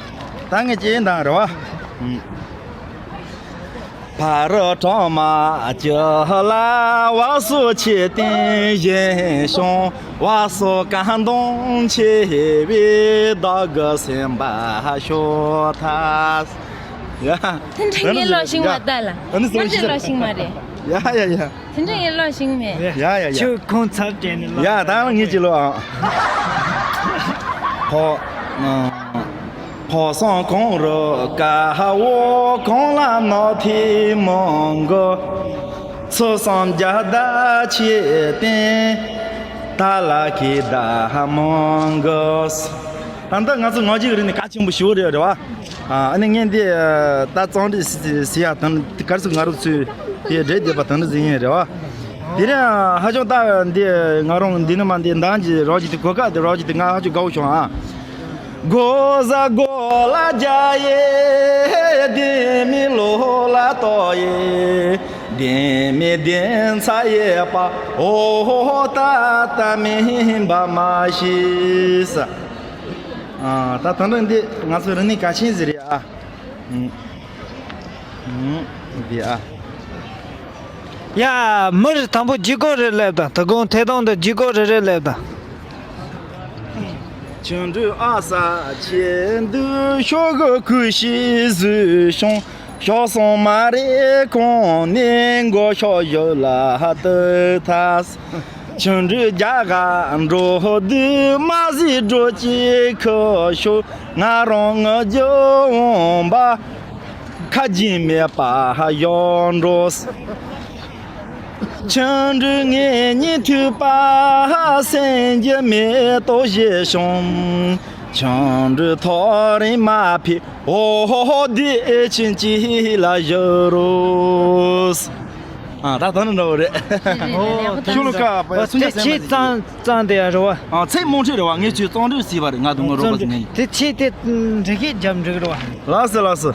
ད་ངས་ཅི་འདང་རེད་བ། ཕ་རོལ་གྲོང་མ་བཅུ་ལ་བ་སོ་ཆེ་བསྟན་བཞིན་བྱུང་བ་སོ་གང་དང་ཆེ་བའི་བདག་གི་སེམས་པ་ཤོ་ཐ། ཡ། དེ་འདྲ་ངས་ལོག་ཤིང་མ་ལྟ་ལ། ཨ་ནི་སོ་ང་ཚོས་ཤི་ལོག་ཤིང་མ་རེད། ཡ་ཡ་ཡ། དེ་འདྲ་ངས་ལོག་ཤིང་མེད། ཡ་ཡ་ཡ། ཁྱོད་ཁོང་ཚར་དྲན་ནས་ལོག་ཡ་ད་ང་ངས་ཅི་ལོག་ཨང་། ཕོ། ཕོ་བསམ་གང་རུ་ཀ་བོ་གང་ལ་ནོར་ཐེ་མོང་གོ། ཚུལ་བསམ་རྒྱ་ད་ཆེ་བསྟན་ད་ལ་ཁེ་ད་མོང་གོ། ད་ལྟ་ང་ཚོ་ངག་རྒྱུན་གྱི་རིག་གནས་གལ་ཆེན་པོ་ཞིག་རེད་རེད་བ། ཨ་ནི་ངས་འདི་ད་གཙང་སྒྲིག་ཟེར་ཡ་དང་ག་རེ་ཟེར་ང་རང་ཚོས་དེ་འགྲེལ་བསྡད་པ་དང་འདྲ་ཟིན་ཡིན་རེད་བ། དེ་རིང་ཧ་ཅང་ད་འདི་ང་རང་འདི་ནི་མ་འདི་འདང་གི་རོགས་ཀྱི་དེ་གོ་སྐབས་དེ་རོགས་ཀྱི་དེ་ང་ཧ་ཅང་དགའ་བོ་བྱུང་ཨ། གོ་ས་གོ་ལ་རྒྱ་ཡེ་དེ་མི་ལོ་ལ་ཏོ་ཡེ་དེ་མི་དེ་ཚ་ཡེ་པ་ཨོ་ཧོ་ཧོ་ད་ད་མིན་པ་མ་ཤེས་ས། ཨ་ད་ད་འདྲ་འདི་ང་ཚོ་རིག་གནས་གལ་ཆེན་ཟིག་རེད་ཨ། ཨུམ། ཨུམ། འདི་ཨ། ཡ། མི་རེ་དང་པོ་ལྗིད་ཁོག་རེ་སླེབས་དང་། ད་དགོང་ཐད་གཏོང་དུ་ལྗིད་ཁོག་རེ་རེ་སླེབས་དང་། ཆུང་འདྲིས་ཨ་ས་ཆེ་འདུག་ཤོག་གུ་ཁུ་ཤི་བཟོས་བྱུང་། ཤོག་སོང་མ་རེད་གོང་ནས་མགོ་ཤོག་བཞུ་ལ་ཏུ་ཐ། ཆུང་འདྲིས་རྒྱ་གར་འགྲོ་དུས་མ་གཟིགས་འགྲོ་ཅིག་ཁུ་ཤོག་ང་རང་ངུ་རྒྱུ་འོང་པ། ཁ་རྗེ་མེད་པ་གཡོག་འགྲོ། ཆུང་འདྲིས་ངེད་གཉིས་ཐུག་པ་སེམས་རྒྱུ་མེད་དོ་ཞེས་བྱུང་། ཆུང་འདྲིས་ཐོ་རེངས་མ་ཕེབས་ཨོ་ཧོ་ཧོ་བདེ་ཆེན་གཅིག་ལ་བཞུགས་རོགས། ཨ་ད་ད་ནི་འདྲ་བོ་རེད། ཨོ་ཁྱོད་ལ་ཁ་བ་ཆུང་ཆ་སེམས་ཅིག་གཙང་གཙང་དེ་ཡ་རེད་བ། ཨ་ཚེ་རྨོངས་ཁྲིད་རེད་བ། ངས་ཚོས་གཙང་སྒྲོས་ཟེར་བ་རེད། ང་དང་ངའི་རོགས་པ་ཚོ་ངས། དེ་ཆེ་དེ་འགྲེལ་བཤད་རྒྱབ་འགྲིག་རེད་བ། ལགས་སོ་ལགས་སོ།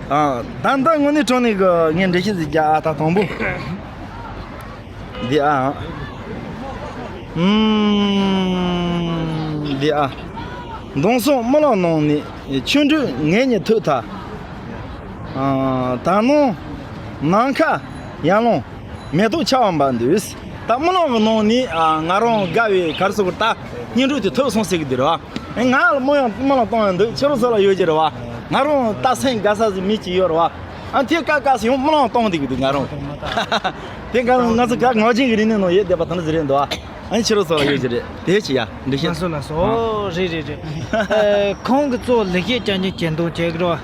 ཨ་ད་ལྟ་དངོས་གནས་དྲང་གནས་གི་ངས་འགྲེལ་བཤད་ཟིག་རྒྱག་ཨ་ད་དང་པོ། འདི་ཨ། ཨུམ། འདི་ཨ། མདང་སང་རྨི་ལམ་ནང་ནས་ཆུང་འདྲིས་ངེད་གཉིས་ཐུག་ཐལ། ཨ་ད་ནངས་ནམ་མཁའ་ཡར་ལངས། མེ་ཏོག་ཆར་པ་འབབ་འདུག་ད་རྨི་ལམ་གྱི་ནང་ནས་ཨ་ང་རང་དགའ་བའི་ག་རེ་ཟེར་དགོས། ད་སྙིང་རུས་དེ་ཐུག་སོང་ཟེར་གི་འདུག་རེད་བ། ང་ལ་རྨི་ཡང་རྨི་ལམ་གཏོང་ཡང་འདུག་ཕྱི་རོལ་ཚོ་ལ་ཡོད་ཀྱི་རེད་བ། ང་རང་ད་སེམས་དགའ་ས་ཟིག་མི་གཅིག་ཡོད་རེད་བ། ཨ་དེ་ཀ་ཀ་སེ་ཡང་རྨི་ལམ་གཏོང་བསྡད་གི་འདུག་ང་རང་། དེ་ག་ང་ཚོ་ག་ངག་རྒྱུན་གྱི་རིག་གནས་ནང་ཡོད་བསྡད་པ་དང་འདྲ་ཟིག་རེད་འདུག་ཨ། ཨ་ནི་ཕྱི་རོལ་ཚོ་ལ་ཡོད་ཀྱི་རེད། དེ་ཅི་ཡ་འགྲེལ་བཤད། ལགས་སོ་ལགས་སོ། ཨོ་རེད་རེད་རེད། ཨེ་ཁོང་གི་གཙོ་བོ་ལེགས་བཤད་རྐྱང་རྐྱང་གྱེར་འདོན་བྱེད་ཀྱི་རེད་བ།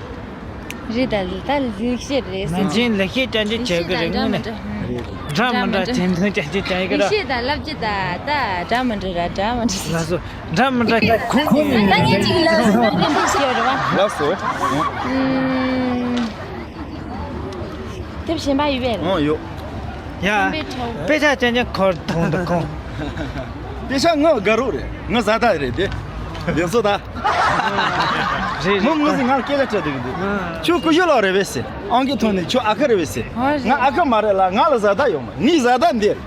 རེད་ད་ད་ལེགས་བཤད་རེད་ཟེར། ནང་བཞིན་ལེགས་བཤད་རྐྱང་རྐྱང་བྱེད་ཀྱི་རེད། དངོས་གནས་འདྲ་མི་འདྲ་གྱེར་འདོན་རྐྱང་རྐྱང་བྱེད་ཀྱི་རེད། ལེགས་བཤད་དང་བསླབ་བྱ་ད་ད་འདྲ་མི་འདྲ་ར་འདྲ་མི་འདྲ་ཟེར། ལགས་སོ། འདྲ་མི་འདྲ་ཁོང་གིས། ད་ངས་ཅིག་ལ་སོ་ན་རིན་པོ་ཆེ་ཡོད་རེད་བ། ལགས་སོ། ཨུམ། དེབ་གཞན་པ་ཡོད་པས། ཨང་ཡོད། ཡ། དཔེ་ཆ་རྐྱང་རྐྱང་ཁོ་མཐོང་འདུག་ཁོང་། དཔེ་ཆ་ངའི་དགའ་རོགས་རེད། ངའི་བཟའ་ཟླ་རེད་དེ། དེ་ཚོ་ད། རེད། མོ་རེད། ངོ་ཟིག་ང་ལ་སྐད་ཆ་དྲིས་འདུག་གི་འདུག་ཨ། ཁྱོད་ཀུ་ཤུ་ལོ་རེད་པས་ཟེར། ཨང་ཀི་ཐོན་ནས་ཁྱོད་ཨ་ཁུ་རེད་པས་ཟེར། ཨ། རེད། ང་ཨ་ཁུ་མ་རེད་ལ། ང་ལ་བཟའ་ཟླ་ཡོད་མ། ངའི་བཟའ་ཟླ་འདི་རེད།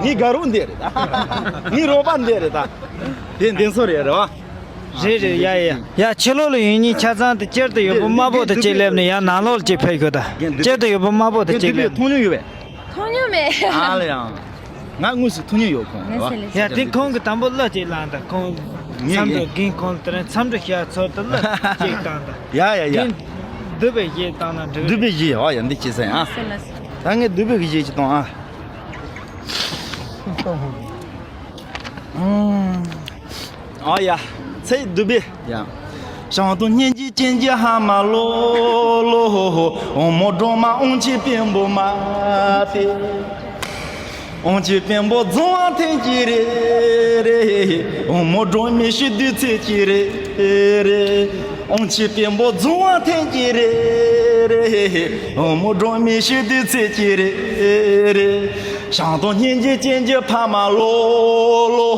ངའི་དགའ་རོགས་འདི་རེད་ད། ངའི་རོགས་པ་འདི་རེད་ད། དེ་འདི་ཚོ་རེད། རེད་བ། རེད་རེད། ཡ་ཡ་ཡ། ཕྱི་ལོགས་ལ་ཡོད་ཉིན་ཆ་ཚང་དེ་སྤྱིར་དུ་ཡོད་པོ་དམར་པོ་དེ་གཅིག་སླེབས་ནས། ཡང་ནང་ལོགས་ལ་གཅིག་ཕེབས་ཤོག་ད། སྤྱིར་དུ་ཡོད་པོ་དམར་པོ་དེ་གཅིག་སླེབས། མཐོང་མྱོང་ཡོད་པས། མཐོང་མྱོང་མེད། ཨ་ལ་ཡང་། ང་དངོས་སུ་མཐོང་མྱོང་ཡོད་ཁོང་། ལགས་སོ། ལགས་སོ། ཡ། དེ་ཁོང་གི་དང་པོ་གླུ་གཅིག་བླངས་དང་། ཁོང་ངས་མཚམས་འགྲོ། ངས་རྒན་ཁོང་ལ་དེ་རིང་མཚམས་འདྲི་ཞུ་ཚོད་དུ་གླུ་གཅིག་བཏང་དང་། ཡ་ཡ་ཡ། རྒན་འདུས་པའི་གཞས་བཏང་ན་འགྲིག་གི། འདུས་པའི་གཞས། ཨ་ཡ། འདི་ཅི་ཟེར་ཨ། ལགས་སོ། ལགས་སོ། ད་ངས་འདུས་པའི་གཞས་ཅིག་བཏང་ཨ། ཨ་ཡ། ཚེ་འདུས་པའི། ཡ། བྱང་དུ་སྙན་འཇེབས་ཅན་གྱི་ཧ་མ་ལོ་ལོ། འོ་མོ་སྒྲོལ་མ་དབང་ཆེན་དཔོན་པོ་མ་དེ། དབང་ཆེན་དཔོན་པོ་རྫོང་བ་འཐེན་གྱི་རེད་རེད། འོ་མོ་སྒྲོལ་མའི་ཤི་དུས་ཚེ་གཅིག་རེད་རེད། དབང་ཆེན་དཔོན་པོ་རྫོང་བ་འཐེན་གྱི་རེད་རེད། འོ་མོ་སྒྲོལ་མའི་ཤི་དུས་ཚེ་གཅིག་རེད་རེད། བྱང་དུ་སྙན་འཇེབས་ཅན་གྱི་ཕ་མ་ལོ་ལོ།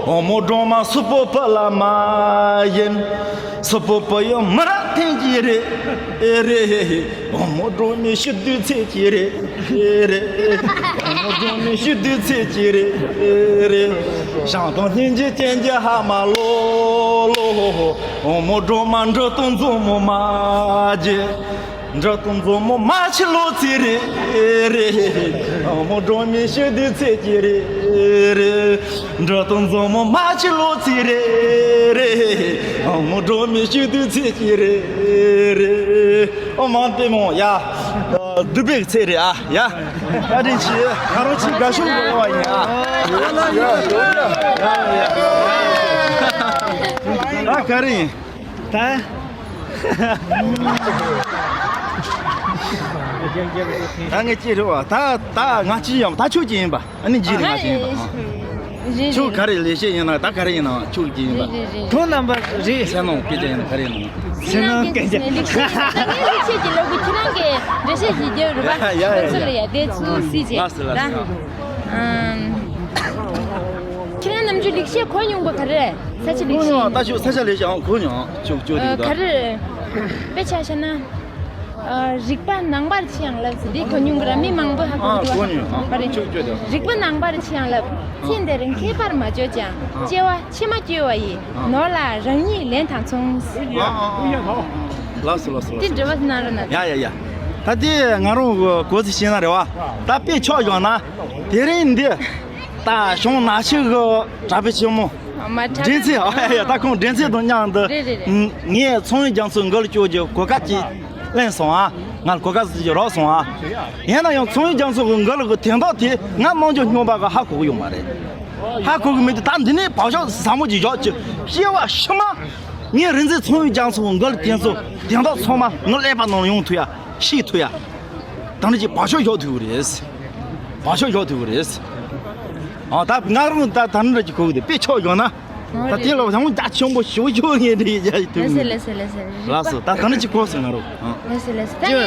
འོ་མོ་སྒྲོལ་མ་སུ་པོ་པ་ལ་མ་ཡིན། སུ་པོ་པ་ཡི་མི་རབས་འཐེན་གྱི་རེད་རེད། འོ་མོ་སྒྲོལ་མའི་ཤི་དུས་ཚེ་གཅིག་རེད་རེད། འོ་མོ་སྒྲོལ་མའི་ཤི་དུས་ཚེ་གཅིག་རེད་རེད། བྱང་དུ་སྙན་འཇེབས་ཅན་གྱི་ཧ་མ་ལོ་ལོ། འོ་མོ་སྒྲོལ་མ་འབྲི་དང་མཛོ་མོ་མ་བརྗེད། འབྲི་དང་མཛོ་མོ་མ་འཆི་ལོ་ཚིགས་རེ་རེ། འོ་མོ་སྒྲོལ་མའི་ཤི་དུས་ཚེ་གཅིག་རེ་རེ། འབྲི་དང་མཛོ་མོ་མ་འཆི་ལོ་ཚིགས་རེ་རེ། འོ་མོ་སྒྲོལ་མའི་ཤི་དུས་ཚེ་གཅིག་རེ་རེ། ཨོ་མ་དེ་མོ་ཡ། འདུས་པའི་ཚེ་རེད་ཨ་ཡ། བཀའ་དྲིན་ཆེ། ང་རང་ཆེས་དགའ་ཤོས་རེད་བ་ཡིན་ཨ། ད་ག་རེ་ཡིན། ད། ད་ངས་ཅི་རེད་བ། ད་ད་ང་ཅི་ཡིན་པ། ད་ཁྱོད་ཅི་ཡིན་པ། ཨ་ནི་རྗེས་ལ་ང་ཅི་ཡིན་པ། རེད། ཁྱོད་ག་རེ་ལས་བྱེད་ཡིན་ན། ད་ག་རེ་ཡིན་ན་ཁྱོད་ཅི་ཡིན་པ། རེད་རེད། ཁོང་རྣམ་པ་རེད། ཚེ་ནང་སྐད་ཆ་ཡིན་ན་ག་རེ་ཡིན་ན། ཚེ་ནང་སྐད་ཆ། ལེགས་བཤད་ཀྱི་ལོ་གི་ཁྱེད་རང་གི་འགྲེལ་བཤད་ཞིག་རྒྱབ་རེད་པ། ཡ་ཡ་ཡ། ཁོང་ཚོ་ལ་ཡ་དེ་ཚུལ་སྲིད་ཅེས། ལགས་སོ་ལགས་སོ། ཨམ། ཁྱེད་རང་ནམ་རྒྱུན་ལེགས་བཤད་གོ་མྱོང་པ་ག་རེ། ས་ཆ་ལེགས་བཤད། གོ་མྱོང་། ད་ཞུ་ས་ཆ་ལེགས་བཤད་ཨང་གོ་མྱོང་། ཅུག་ཅུག་རེད་ད། ག་རེ། དཔེ་ཆ་བཞག་ན། ཨ། རིག་པ་ནང་པར་ཆེ་ཡང་ལབ་ཟེར། འདི་གོ་མྱོང་གི་ར། མི་མང་པོ་ཧ་གོ་གི་འདུག་ག་གོ་མྱོང་། ཨ། ག་རེ། ཅུག་ཅུག་དང་། རིག་པ་ནང་པར་ཆེ་ཡང་ལབ། ཚེ་འདིར་མཁས་པར་མ་བྱོས་ཀྱང་། སྐྱེ་བ་ཕྱི་མ་སྐྱོ་བ་ཡི། ནོར་ལ་རང་ཉིད་ལན་དང་མཚུངས། ཨ་ཨ་ཨ། ལགས་སོ་ལགས་སོ་ལགས་སོ། འདི་འགྲེལ་པ་གནང་རོགས་གནང་། ཡ་ཡ་ཡ། ད་དེ་ང་རང་གི་གོ་ཚུལ་བཤད་ན་རེད་བ། ད་དཔེ་ཕྱོགས་བཞག་ན། དེ་རིང་འདི་ད་གཞུང་ནག་ཆུ་གི་གྲྭ་པ་ཆེན་མོ། མ་དྲག་འགྲན་ཚད། ཨ་ཡ་ཡ། ད་ཁོང་འགྲན་ཚད་དང་མཉམ་དུ། རེད་རེད་རེད། ངས་ཚོང་དབྱིབས་རྒྱ་མཚོའི་མགུར་སྐྱོར་རྒྱུ་གོ་སྐབས་ཅིག་ལེན་སོང་ཨ། ང་ལ་གོ་སྐབས་ཅིག་རག་སོང་ཨ། ཡིན་ན་ཡང་ཚོང་དབྱིབས་རྒྱ་མཚོའི་མགུར་གྱི་དོན་དག་དེ་ང་རྣམ་འགྱུར་སྨྱོན་པ་གིས་ཧ་གོ་གི་ཡོད་མ་རེད། ཧ་གོ་གི་མེད་དུས། ད་འདི་ནས་བག་ཆགས་ཟབ་མོ་ཅིག་བཞག་ཅིག། སྐྱེ་བ་ཕྱི་མ་ངས་རིག་འཛིན་ཚོང་དབྱིབས་རྒྱ་མཚོའི་མགུར་དེ་ཚོ། དོན་དག་ཚང་མ་ངའི་ཀླད་པ་ནང་ཡོང་ཐུབ་ཡ། ཤེས་ཐུབ་ཡ། ད་ནི་ཅིག་བག་ཆགས་བཞག་ཐུབ་ཀྱི་རེད། བག་ཆགས་བཞག་ཐུབ་ཀྱི་རེད། ཨ། ད་ང་རང་ད་ད་ནི་ཅིག་གོ་གི་འདུག། དཔེ་ཕྱོགས་བཞག་ན། ད་དེ་ལ་ཡང་རྒྱ་ཆེན་པོ་ཞེ་པོ་ཅིག་ངས་འདྲི་ཡ་ཐུབ། ལགས་སོ་ལགས་སོ་ལགས་སོ། ལགས་སོ། ད་ད་ནི་ཅིག་གོ་སོང་ང་རང་། ཨ། ལགས་སོ་ལགས་སོ། ད་ངས།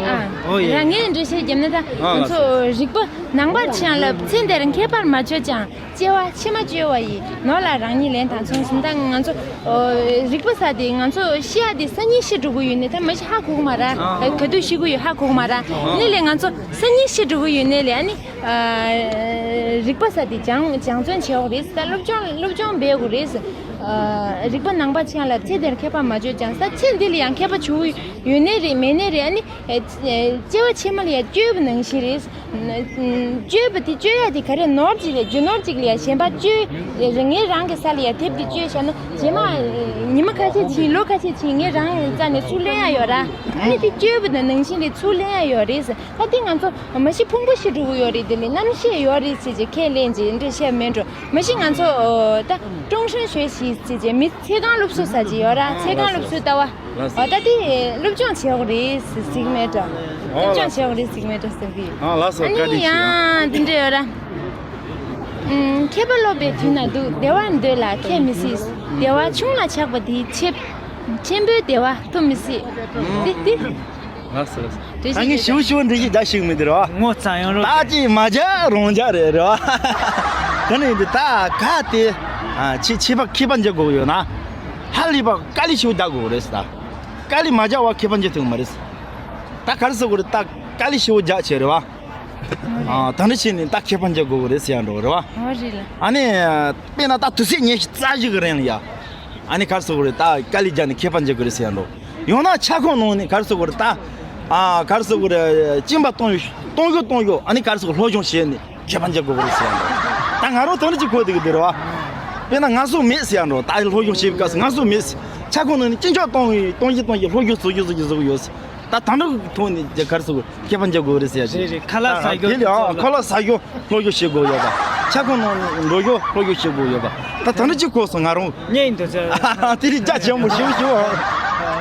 ཨ། ཨོ་ཡ། རང་ངས་འགྲེལ་བཤད་བརྒྱབ་ན། ད་ང་ཚོ་རིག་པ་ནང་པར་ཆེ་ཡང་ལབ། ཚེ་འདིར་མཁས་པར་མ་བྱོས་ཀྱང་། སྐྱེ་བ་ཕྱི་མ་སྐྱོ་བ་ཡི། ནོར་ལ་རང་ཉིད་ལན་དང་མཚུངས་ཟེར། ད་ང་ཚོ། ཨོ། རིག་པ་ཟེར་དེ་ང་ཚོ་ཤེས་ཡ་དེ་སང་ཉིན་ཤི་འགྲོ་གི་ཡོད་ནའི་ད་མ་གཞི་ཧ་གོ་གི་མ་རེད། ཨ། ག་དུས་ཤི་གི་ཡོད་ཧ་གོ་གི་མ་རེད། ཨ་ནི་ལས་ང་ཚོ་སང་ཉིན་ཤི་འགྲོ་གི་ཡོད་ནའི་ལས། ཨ་ནི། ཨ། རིག་པ་ཟེར་དེ་སྦྱང་སྦྱང་བརྩོན་བྱེད་དགོས་རེད། ད་སློབ་སྦྱོང་སློབ་སྦྱོང་འབད་དགོས་རེད། ཨ། རིག་པ་ནང་པ་ཆེ་ཡང་ལབ། ཚེ་འདིར་མཁས་པར་མ་བྱོས་ཀྱང་། ད་ཚེ་འདི་ལ་ཡང་མཁས་པ་བྱུང་ཡོད་ནའི་རེད། མེད་ནའི་རེད། ཨ་ནི། ཨེ། ཨེ། སྐྱེ་བ་ཕྱི་མ་ལ་ཡང་སྐྱོ་བའི་ནང་བཞིན་རེད། སྐྱོ་བ་དེ་སྐྱོ་ཡ་དེ་ག་རེ། ནོར་གཅིག་ལས་རྒྱུ་ནོར་གཅིག་ལ་ཡང་གཞན་པ་སྐྱོ། ངས་རང་གི་ས་ལ་ཡང་དེབ་དེ་སྐྱོ་བཞག་ན། རྗེས་མ་ཉི་མ་ཁ་ཤས་ཕྱིན། ལོ་ཁ་ཤས་ཕྱིན། ངས་རང་རྩ་ནས་ཚུར་ལེན་ཡ་ཡོད་ར། ཨ་ནི་དེ་སྐྱོ་བ་དེ་ནང་བཞིན་རེད། ཚུར་ལེན་ཡ་ཡོད་རེད། ད་དེ་ང་ཚོ་མ་གཞི་ཕུང་པོ་ཤི་འགྲོ་གི་ཡོད་རེད། དེ་ལས་རྣམ་ཤེས་ཡོད་རེད་ཟེར་བྱས་ཁས་ལེན་བྱས་འདི་འདྲ་བཤད་མེད་འགྲོ། མ་གཞི་ང་ཚོ་ད་ཀྲུང་ཧྲན་ཞོལ་ཞིག་ཟེར་བྱས་མི་ཚེ་གང་སློབ་གསོ་ཟེར་གྱི་ཡོད་ར། ཚེ་གང་སློབ་གསོ་ལྟ་བ། ལགས་སོ། ཨ། ད་དེ་སློབ་སྦྱོང་བྱེད་དགོས་རེད་ཟེར་གྱི་མེད་འགྲོ། སློབ་སྦྱོང་བྱེད་དགོས་རེད་ཟེར་གྱི་མེད་འགྲོ་ཟེར་གྱི། ཨ། ལགས་སོ། ཨ་ནི་བཀའ་དྲིན་ཆེ། ཡང་འདི་འདྲ་ཡོད་ར། ཨུམ། མཁས་པ་སློབ་པའི་དུས་ན་སྡུག། བདེ་བར་འདོད་ལ་ཁས་མི་སྲིད། བདེ་བ་ཆུང་ལ་ཆགས་པ་དེའི་ཕྱིར། ཆེན་པོའི་བདེ་བ་ཐོབ་མི་སྲིད། དེ་དེ། ལགས་སོ་ལགས་སོ། ད་ངས་ཞིབ་ཞིབ་འགྲེལ་བཤད་རྒྱག་ཤེས་ཀྱི་མི་འདུག་ར། ངོ་ཚ་ཡང་རོ། ད་ཅིག་མ་རྒྱག་རང་རྒྱག་རེད་ར། དེ་ནས་འདི་ད་ག་དེ། ཨ། ཆེ་ཆེ་བ་མཁས་པ་འཇོག་དགོས་ཡོད་ན། ཧ་ལས་པ་དཀའ་ལས་ཞེ་པོ་རྒྱག་དགོས་རེད་ཟེར། ད་དཀའ་ལས་མ་རྒྱག་པ་ཁེ་ཕན་ཅིག་ཐོན་གི་མ་རེད་ཟེར། ད་ག་རེ་ཟེར་དགོས་རེད། ད་དཀའ་ལས་ཞེ་པོ་རྒྱག་བྱས་རེད་བ། ཨ། ད་འདྲ་བྱས་ནས་ད་ཁེ་ཕན་རྒྱག་དགོས་གི་རེད་ཟེར་ཡ་འགྲོ་རེད་བ། ཨོ་རེད་ལ། ཨ་ནི་དཔེར་ན་ད་དུས་ཚོད་ཉི་ཤུ་རྩ་བཞི་གི་རིང་ལ་ཡ། ཨ་ནི་ག་རེ་ཟེར་དགོས་རེད། ད་དཀའ་ལས་རྒྱག་ནས་ཁེ་ཕན་རྒྱག་དགོས་རེད་ཟེར་ཡ་འགྲོ། ཡང་ན་ཁྱབ་ཁོངས་ནང་ནས་ག་རེ་ཟེར་དགོས་རེད། ད་ཨ་ག་རེ་ཟེར་དགོས་རེད། གཅིན་པ་གཏོང་ཡོད་གཏོང་ཡོད་གཏོང་ཡོད། ཨ་ནི་ག་རེ་ཟེར་དགོས། སློབ་སྦྱོང་བྱས་ནས་ཁེ་ཕན་རྒྱག་དགོས་གི་རེད་ཟེར་ཡ་འགྲོ། ད་ང་རང་དོན་གཅིག་གོ་བསྡད་གི་འདུག་རེད་བ། དཔེར་ན་ངལ་གསོ་མེད་ཟེར་ཡ་འགྲོ། ད་སློབ་སྦྱོང་བྱེད་པའི་སྐབས་སུ་ངལ་གསོ་མེད་ཟེར། ཁྱབ་ཁོངས་ནང་ནས་གཅིན་སྐྱོགས་གཏོང་ཡོད་གཏོང་གི་གཏོང་གི་སློབ་སྦྱོང་བཟོ་རྒྱུ་བཟོ་རྒྱུ་བཟོ་གི་ཡོད་ཟེར། ད་ད་འདྲ་ཐོག་ནས་རྒྱ་གར་སོགས་ཁེ་ཕན་རྒྱག་དགོས་རེད་ཟེར་ཡ་རེད་རེད། ཁ་ལག་ཟ་རྒྱུ་དེ་ལ་ཨང་ཁོ་ལ་ཟ་རྒྱུ་སློབ་སྦྱོང་བྱེད་དགོས་ཡོད་པ། ཁྱབ་ཁོངས་ནང་འགྲོ་རྒྱུ་སློབ་སྦྱོང་བྱེད་དགོས་ཡོད་པ། ད་ད་འདྲ་ཅིག་གོ་སོང་ང་རང་། ཉན་འདུག་ཟེར། དེ་རིགས་རྒྱ་ཆེན་པོ་ཞིག་ཞུ་ཨང་།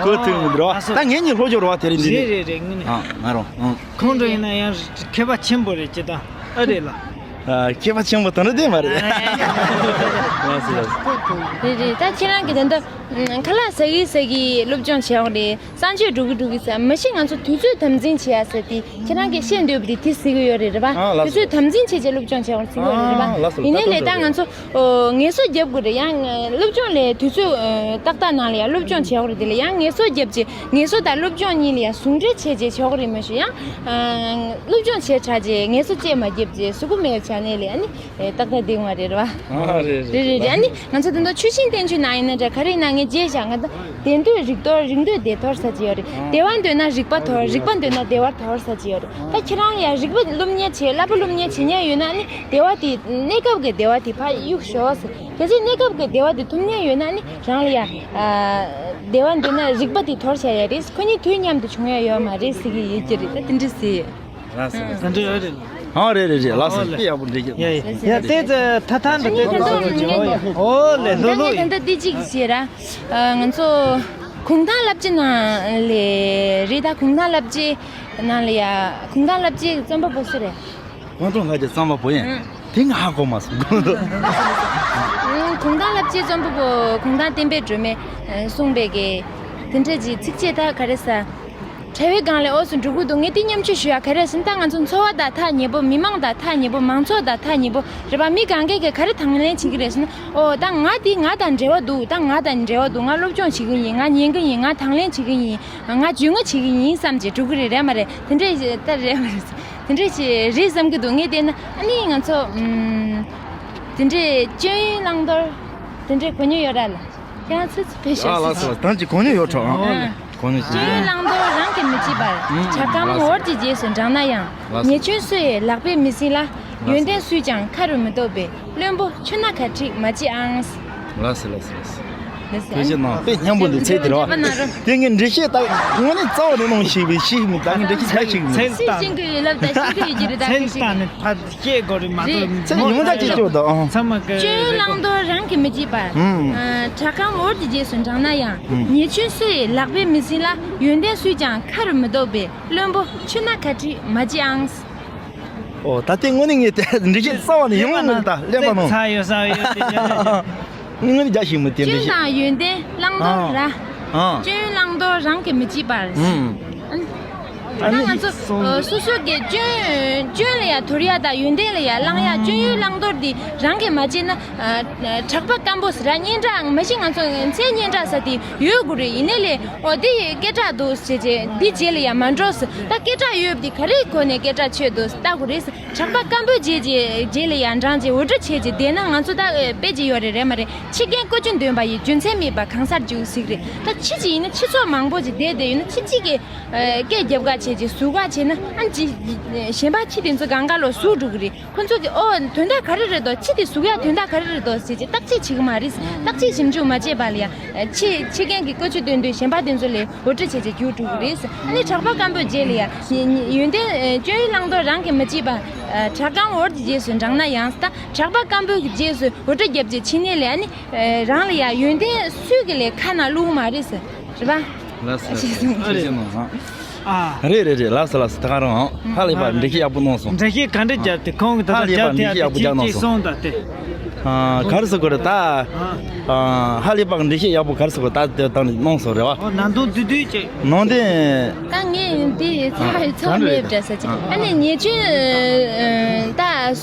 གོ་ཐུབ་མི་འདུག་ར་བ། ད་ངེད་གཉིས་སློབ་སྦྱོང་ར་བ་དེ་རིང་འདི་རེད་ནས། རེད་རེད་དངོས་གནས། ཨང་ང་རང་ཨང་། ཁོང་ཁྲོ་ཡིན་ན་ཡང་ཁྱད་པར་ཆེན་པོ་རེད་ཅེས་དང་ཨ་རེད་ལ། ཨ། ཁྱད་པར་ཆེན་པོ་དེ་འདྲ་དེ་མ་རེད། ལགས་སོ་ལགས་སོ། རེད་རེད། ད་ཁྱེད་རང་གི་ད་ལྟ་ཁ་ལག་ཟ་གི་ཟ་གི་སློབ་སྦྱོང་བྱེད་ཡོང་རེད། གསང་སྤྱོད་འགྲོ་གི་འགྲོ་གི་ཟེར། མ་གཞི་ང་ཚོ་དུས་ཚོད་དམ་འཛིན་བྱེད་ཡ་ཟེར་དེ་ཁྱེད་རང་གིས་བཤད་འདོད་པ་དེ་དེ་ཟེར་གི་ཡོད་རེད། རེད་པ། ཨ་ལགས་སོ། དུས་ཚོད་དམ་འཛིན་བྱས་བྱས་སློབ་སྦྱོང་བྱེད་ཡོང་ཟེར་གི་ཡོད་རེད། རེད་པ། ཨ་ལགས་སོ། ཡིན་ནའི་ལས་ད་ང་ཚོ་ངལ་གསོ་རྒྱབ་དགོས་རེད། ཡང་སློབ་སྦྱོང་ལས་དུས་ཚོད་ཏག་ཏག་ནང་ལ་ཡང་སློབ་སྦྱོང་བྱེད་ཡོང་རེད། དེ་ལ་ཡང་ངལ་གསོ་རྒྱབ་བྱས། ངལ་གསོ་དང་སློབ་སྦྱོང་གཉིས་ལ་ཡང་ཟུང་འབྲེལ་བྱས་རྗེས་བྱེད་དགོས་རེད། མ་གཞི་ཡང་སློབ་སྦྱོང་བྱས་དྲགས་རྗེས་ངལ་གསོ་ཅིག་མ་བརྒྱབ་རྗེས་གཟུགས་པོ་མེད་པའི་ཆ་ནས་ལས་ཨ་ནི་ཏག་ཏག་བསྡད་ཡོང་བ་རེད། རེད་པ། ཨ་རེད་རེད་རེད་རེད། ཨ་ནི་ང་ཚོ་དེ་ཚོ་ཆུ་ཤིང་བསྟན་བཅོས་ནང་ཡིན་ན་འདྲ། ག་རེ་ཡིན་ན་ངས་བརྗེད་བཞག་ང་ད་བདེ་འདོད་རིག་དོར། རིག་འདོད་བདེ་དོར་ཟེར་གྱི་ཡོད་རེད། བདེ་བ་འདོད་ན་རིག་པ་དོར། རིག་པ་འདོད་ན་བདེ་བ་དོར་ཟེར་གྱི་ཡོད་རེད། ད་ཁྱེད་རང་ཡང་རིག་པ་སློབ་གཉེར་བྱེད། བསླབ་པ་སློབ་གཉེར་བྱེད་མཁན་ཡོད་ན་ཨ་ནི་བདེ་བ་དེ་གནས་སྐབས་ཀྱི་བདེ་བ་དེ་ཕར་གཡུག་ཞོག་ཟེར། གལ་སྲིད་གནས་སྐབས་ཀྱི་བདེ་བ་དེ་ཐོབ་མཁན་ཡོད་ན་ཨ་ནི་རང་ལ་ཡང་བདེ་བ་འདོད་ན་རིག་པ་དེ་དོར་བྱ་ཡ་རེད། ཁོ་གཉིས་དུས་མཉམ་དུ་བྱུང་ཡ་ཡོད་མ་རེད་ཟེར་གྱི་ཡོད་ཀྱི་རེད། ད་དེ་འདྲ་ཟེར། ལགས་སོ། ད་འདྲ་ཡོད་རེད། ཨ་རེད་རེད་རེད། ལགས་སོ། ཨོ་ལེ། དཔེ་ཡག་པོ་འགྲིག་གི། ཡ་ཡ་ཡ། དེ་ཚོ་ཐ་ཐང་དུ་དེ་ཚོ་ཚོ་ཅིག་ཨོ་ཡ་ཨོ་ལེ་ལྷོད་ལྷོད་ད་ཡིན། ད་འདི་གཅིག་བྱེད་ར། ང་ཚོ་གུང་ཐང་བསླབ་བྱའི་ནང་ལས་རེད། ད་གུང་ཐང་བསླབ་བྱའི་ནང་ལ་ཡ་གུང་ཐང་བསླབ་བྱའི་རྩོམ་པ་པོ་སུ་རེད། གུང་ཐང་བསླབ་བྱའི་རྩོམ་པ་པོ་ཡིན། ཨང་། དེ་ང་ཧ་གོ་མ་སོང་། གུང་ཐང་བསླབ་བྱའི་རྩོམ་པ་པོ་གུང་ཐང་བསྟན་པའི་སྒྲོན་མེ་གསུངས་པའི་གི་དེ་འདྲ་གྱི་ཚིགས་བཅད་ད་ག་རེ་ཟེར། བྲལ་བའི་སྒང་ལས་འོག་སུ་འགྲོ་གི་འདུག་ངས་དེ་མཉམ་སྤྱོད་ཞུ་ཡ་ག་རེ་ཟེར་ན། ད་ང་ཚོ་འཚོ་བ་དང་ཐག་ཉེ་པོ། མི་མང་དང་ཐག་ཉེ་པོ། མང་ཚོགས་དང་ཐག་ཉེ་པོ་རེད་པ། མི་གང་གས་ཀྱིས་ག་རེ་དང་ལེན་བྱེད་ཀྱི་རེད་ཟེར་ན། ཨོ་ད་ང་དེ་ང་དང་འབྲེལ་བ་འདུག་ད་ང་དང་འབྲེལ་བ་འདུག་ང་སློབ་སྦྱོང་བྱེད་ཀྱི་ཡིན། ང་ཉན་གྱི་ཡིན། ང་དང་ལེན་བྱེད་ཀྱི་ཡིན། ང་བརྗོད་ངོ་བྱེད་ཀྱི་ཡིན་བསམ་བྱས་འགྲོ་གི་རེད། རེད་མ་རེད། དེ་འདྲས་ད་རེད་མ་རེད། དེ་འདྲས་ཞིག་རེད་བསམ་གྱི་འདུག་ངས་བལྟས་ན་ཨ་ནི་ང་ཚོ་ཨམ། དེ་འདྲས་སྐྱོན་ཡོན་བླང་དོར་དེ་འདྲས་གོ་མྱོང་ཡོད་ར་ལ། ཡང་ཚུལ་ཚུལ་བེད་ཨ་ཤོད་ལགས་སོ། ད་ཅིག་གོ་མྱོང་ཡོད་ཆོག་ཨང་། ཨ། གོ་མྱོང་ཅིག་སྐྱོན་ཡོན་བླང་དོར་རང་གིས་མི་བྱེད་པར། ཨང་། བྲག་སྒང་འོར་གྱི་རྗེས་སུ་འབྲང་ན་ཡང་། ལགས་སོ། ཉེས་སྐྱོན་སུ་ཡིས་ལག་པས་མི་ཟིན་ལ། ཡོན་ཏན་སུས་ཀྱང་ཁ་རུ་མི་སྟོབ་པས། བླུན་པོ་ཆུ་སྣ་གར་ཁྲིད་མ་བྱེད་ཨང་། ལགས་སོ་ལགས་སོ་ལགས་སོ། ལགས་སོ། ཐུགས་རྗེ་གནང་། དཔེ་སྙན་པོ་འདུག་ཚེ་འདི་ར་བ། དེ་ངས་འགྲེལ་བཤད་ད་དངོས་གནས་རྩ་བ་ནས་གནང་ཤེས་པའི་ཤེས་མི་ད་ངས་འགྲེལ་བཤད་ད་ཤེས་མི། ཚེ་ཤེས་ཤེས་ཀྱི་ཡོད་ལབ་ད་ཤེས་ཀྱི་ཡོད་ཀྱི་རེད། ད་ཚེ་ཤེས་ཤེས། ད་ནི་ཕ་སྐྱེས་དགོས་རེད་མ་གཏོགས། ཚེ་ཡོང་ད་ཅི་ཅོ་ད་ཨང་། ཚང་མ་གི་སྐྱོན་ཡོན་བླང་དོར་རང་གིས་མི་བྱེད་པར། ཨུམ། བྲག་སྒང་འོར་གྱི་རྗེས་སུ་འབྲང་ན་ཡང་། ཨུམ། ཉེས་སྐྱོན་སུ་ཡིས་ལག་པས་མི་ཟིན་ལ། ཡོན་ཏན་སུས་ཀྱང་ཁ་རུ་མི་སྟོབ་པས། བླུན་པོ་ཆུ་སྣ་གར་ཁྲིད་མ་བྱེད་ཨང་། ཨོ་ད་ལྟའི་དངོས་གནས་ངས་དེ་འགྲེལ་བཤད་རྩ་བ་ནས་ཡོང་མི་འདུག་ད་གླེན་པ་ནང་ཚ་ཡོད་ས་ཡོད་དེ་ཡོད་ཡོད། དངོས་གནས་རྒྱ་ཞིག་མི་དེ་འགྲེལ་བཤད། སྐྱོན་དང་ཡོན་ཏན་བླང་དོར་ར། ཨང་། སྐྱོན་བླང་དོར་རང་གིས་མི་བྱེད་པར། ཨང་། ད་ང་ཚོ་སོ་སོ་གི་སྐྱོན་སྐྱོན་ལ་ཡ་དོར་ཡ་དང་ཡོན་ཏན་ལ་ཡ་བླང་ཡ། སྐྱོན་ཡོན་བླང་དོར་འདི་རང་གིས་མ་བྱས་ན། གྲགས་པ་སྐམ་པོ་ཟེར་ར་སྙན་གྲགས་མ་གཞི་ང་ཚོ་མཚན་སྙན་གྲགས་ཟེར་དེ་ཡོད་དགོས་རེད། ཡིན་ནའི་ལས་ཨོ་འདི་སྐད་གྲགས་འདུག་ཟེར་བྱས་འདི་རྗེས་ལ་ཡ་མ་འགྲོ་ཟེར། ད་སྐད་གྲགས་ཡོད་པ་འདི་ག་རེའི་སྒོ་ནས་སྐད་གྲགས་ཆོད་འདུག་ཟེར་ལྟ་དགོས་རེད་ཟེར། གྲགས་པ་སྐམ་པོའི་རྗེས་ཀྱི་རྗེས་ལ་ཡ་འབྲང་བྱས་འུར་སྒྲ་བྱས་བྱས་བསྡད་ན་ང་ཚོ་ད་དཔེ་ཅིག་ཡོད་རེད། རེད་མ་རེད། ཁྱི་རྒན་ཀོ་ཆུ་འདོན་པ་ཡི། རྒྱུ་མཚན་མེད་པར་གང་སར་རྒྱུག་ཟེར་གི་རེད། ད་ཁྱི་གཅིག་ཡིན་ན་ཁྱི་ཚོགས་མང་པོ་ཅིག་བསྡད་བསྡད་ཡོད་ན་ཁྱི་གཅིག་གིས་སྐད་རྒྱབ་ག་བྱས་བྱས་ཟུག་ག་བྱས་ན་ཨ་ཅི་གཞན་པ་ཁྱི་དེ་ཚོ་གང་ག་ལོ་ཟུག་འགྲོ་གི་རེད། ཁོ་ཚོ་གིས་ཨོ་དོན་དག་ག་རེ་རེད་དོ། ཁྱི་དེ་ཟུག་ཡ་དོན་དག་ག་རེ་རེད་དོ་ཟེར་བྱས་བརྟག་དཔྱད་བྱེད་གི་མ་རེད། བརྟག་དཔྱད་ཞིབ་འཇུག་མ་བྱས་པ་ལ་ཡ་ཁྱི་ཁྱི་རྒན་གྱིས་ཀོ་ཆུ་འདོན་དུས་གཞན་པ་དེ་ཚོ་ལ་འུར་སྒྲ་བྱས་བྱས་རྒྱུག་འགྲོ་གི་རེད། ཨ་ནི་གྲགས་པ་སྐམ་པོའི་རྗེས་ལ་ཡ་ཡོན་ཏན་སྐྱོན་ཡོན་བླང་དོར་རང་གིས་མི་བྱེད་པ། བྲག་སྒང་འོར་གྱི་རྗེས་སུ་འབྲང་ན་ཡང་། ད་གྲགས་པ་སྐམ་པོའི་རྗེས་སུ་འུར་སྒྲ་བརྒྱབ་བྱས་ཕྱིན་ནས་ལ་ཨ་ནི་རང་ལ་ཡ་ཡོན་ཏན་སུས་ཀྱི་ལས་ཁ་ནང་བླུག་མ་རེད་ཟེར། རེད་པ། ལགས་སོ་ལགས་སོ། ཨ་རེད། ཨ། རེད་རེད་རེད། ལགས་སོ་ལགས་སོ། ད་ག་རང་ཧ་ལས་པ་འགྲེལ་བཤད་ཡག་པོ་གནང་སོང་། འགྲེལ་བཤད་ག་འདྲ་བརྒྱབ་དེ་ཁོང་གིས་ད་ཧ་ལས་པ་ལྟ་འགྲེལ་བཤད་ཡག་པོ་རྒྱག་གནང་སོང་། སོང་ད་དེ། ཨ། ག་རེ་ཟེར་དགོས་རེད་ད། ཨ། ཧ་ལས་པ་འགྲེལ་བཤད་ཡག་པོ་ག་རེ་ཟེར་དགོས་ད་དེ་ད་གནང་སོང་རེད་བ། ཨོ་ནང་དོན་བསྡུས་བསྡུས་ཅིག་ནང་དོན། ད་ངས་འདི་ཚ་ཚ་མེད་འདྲ་ས་ཅིག་ཨ་ནི་ཉེས་སྐྱོན་ད་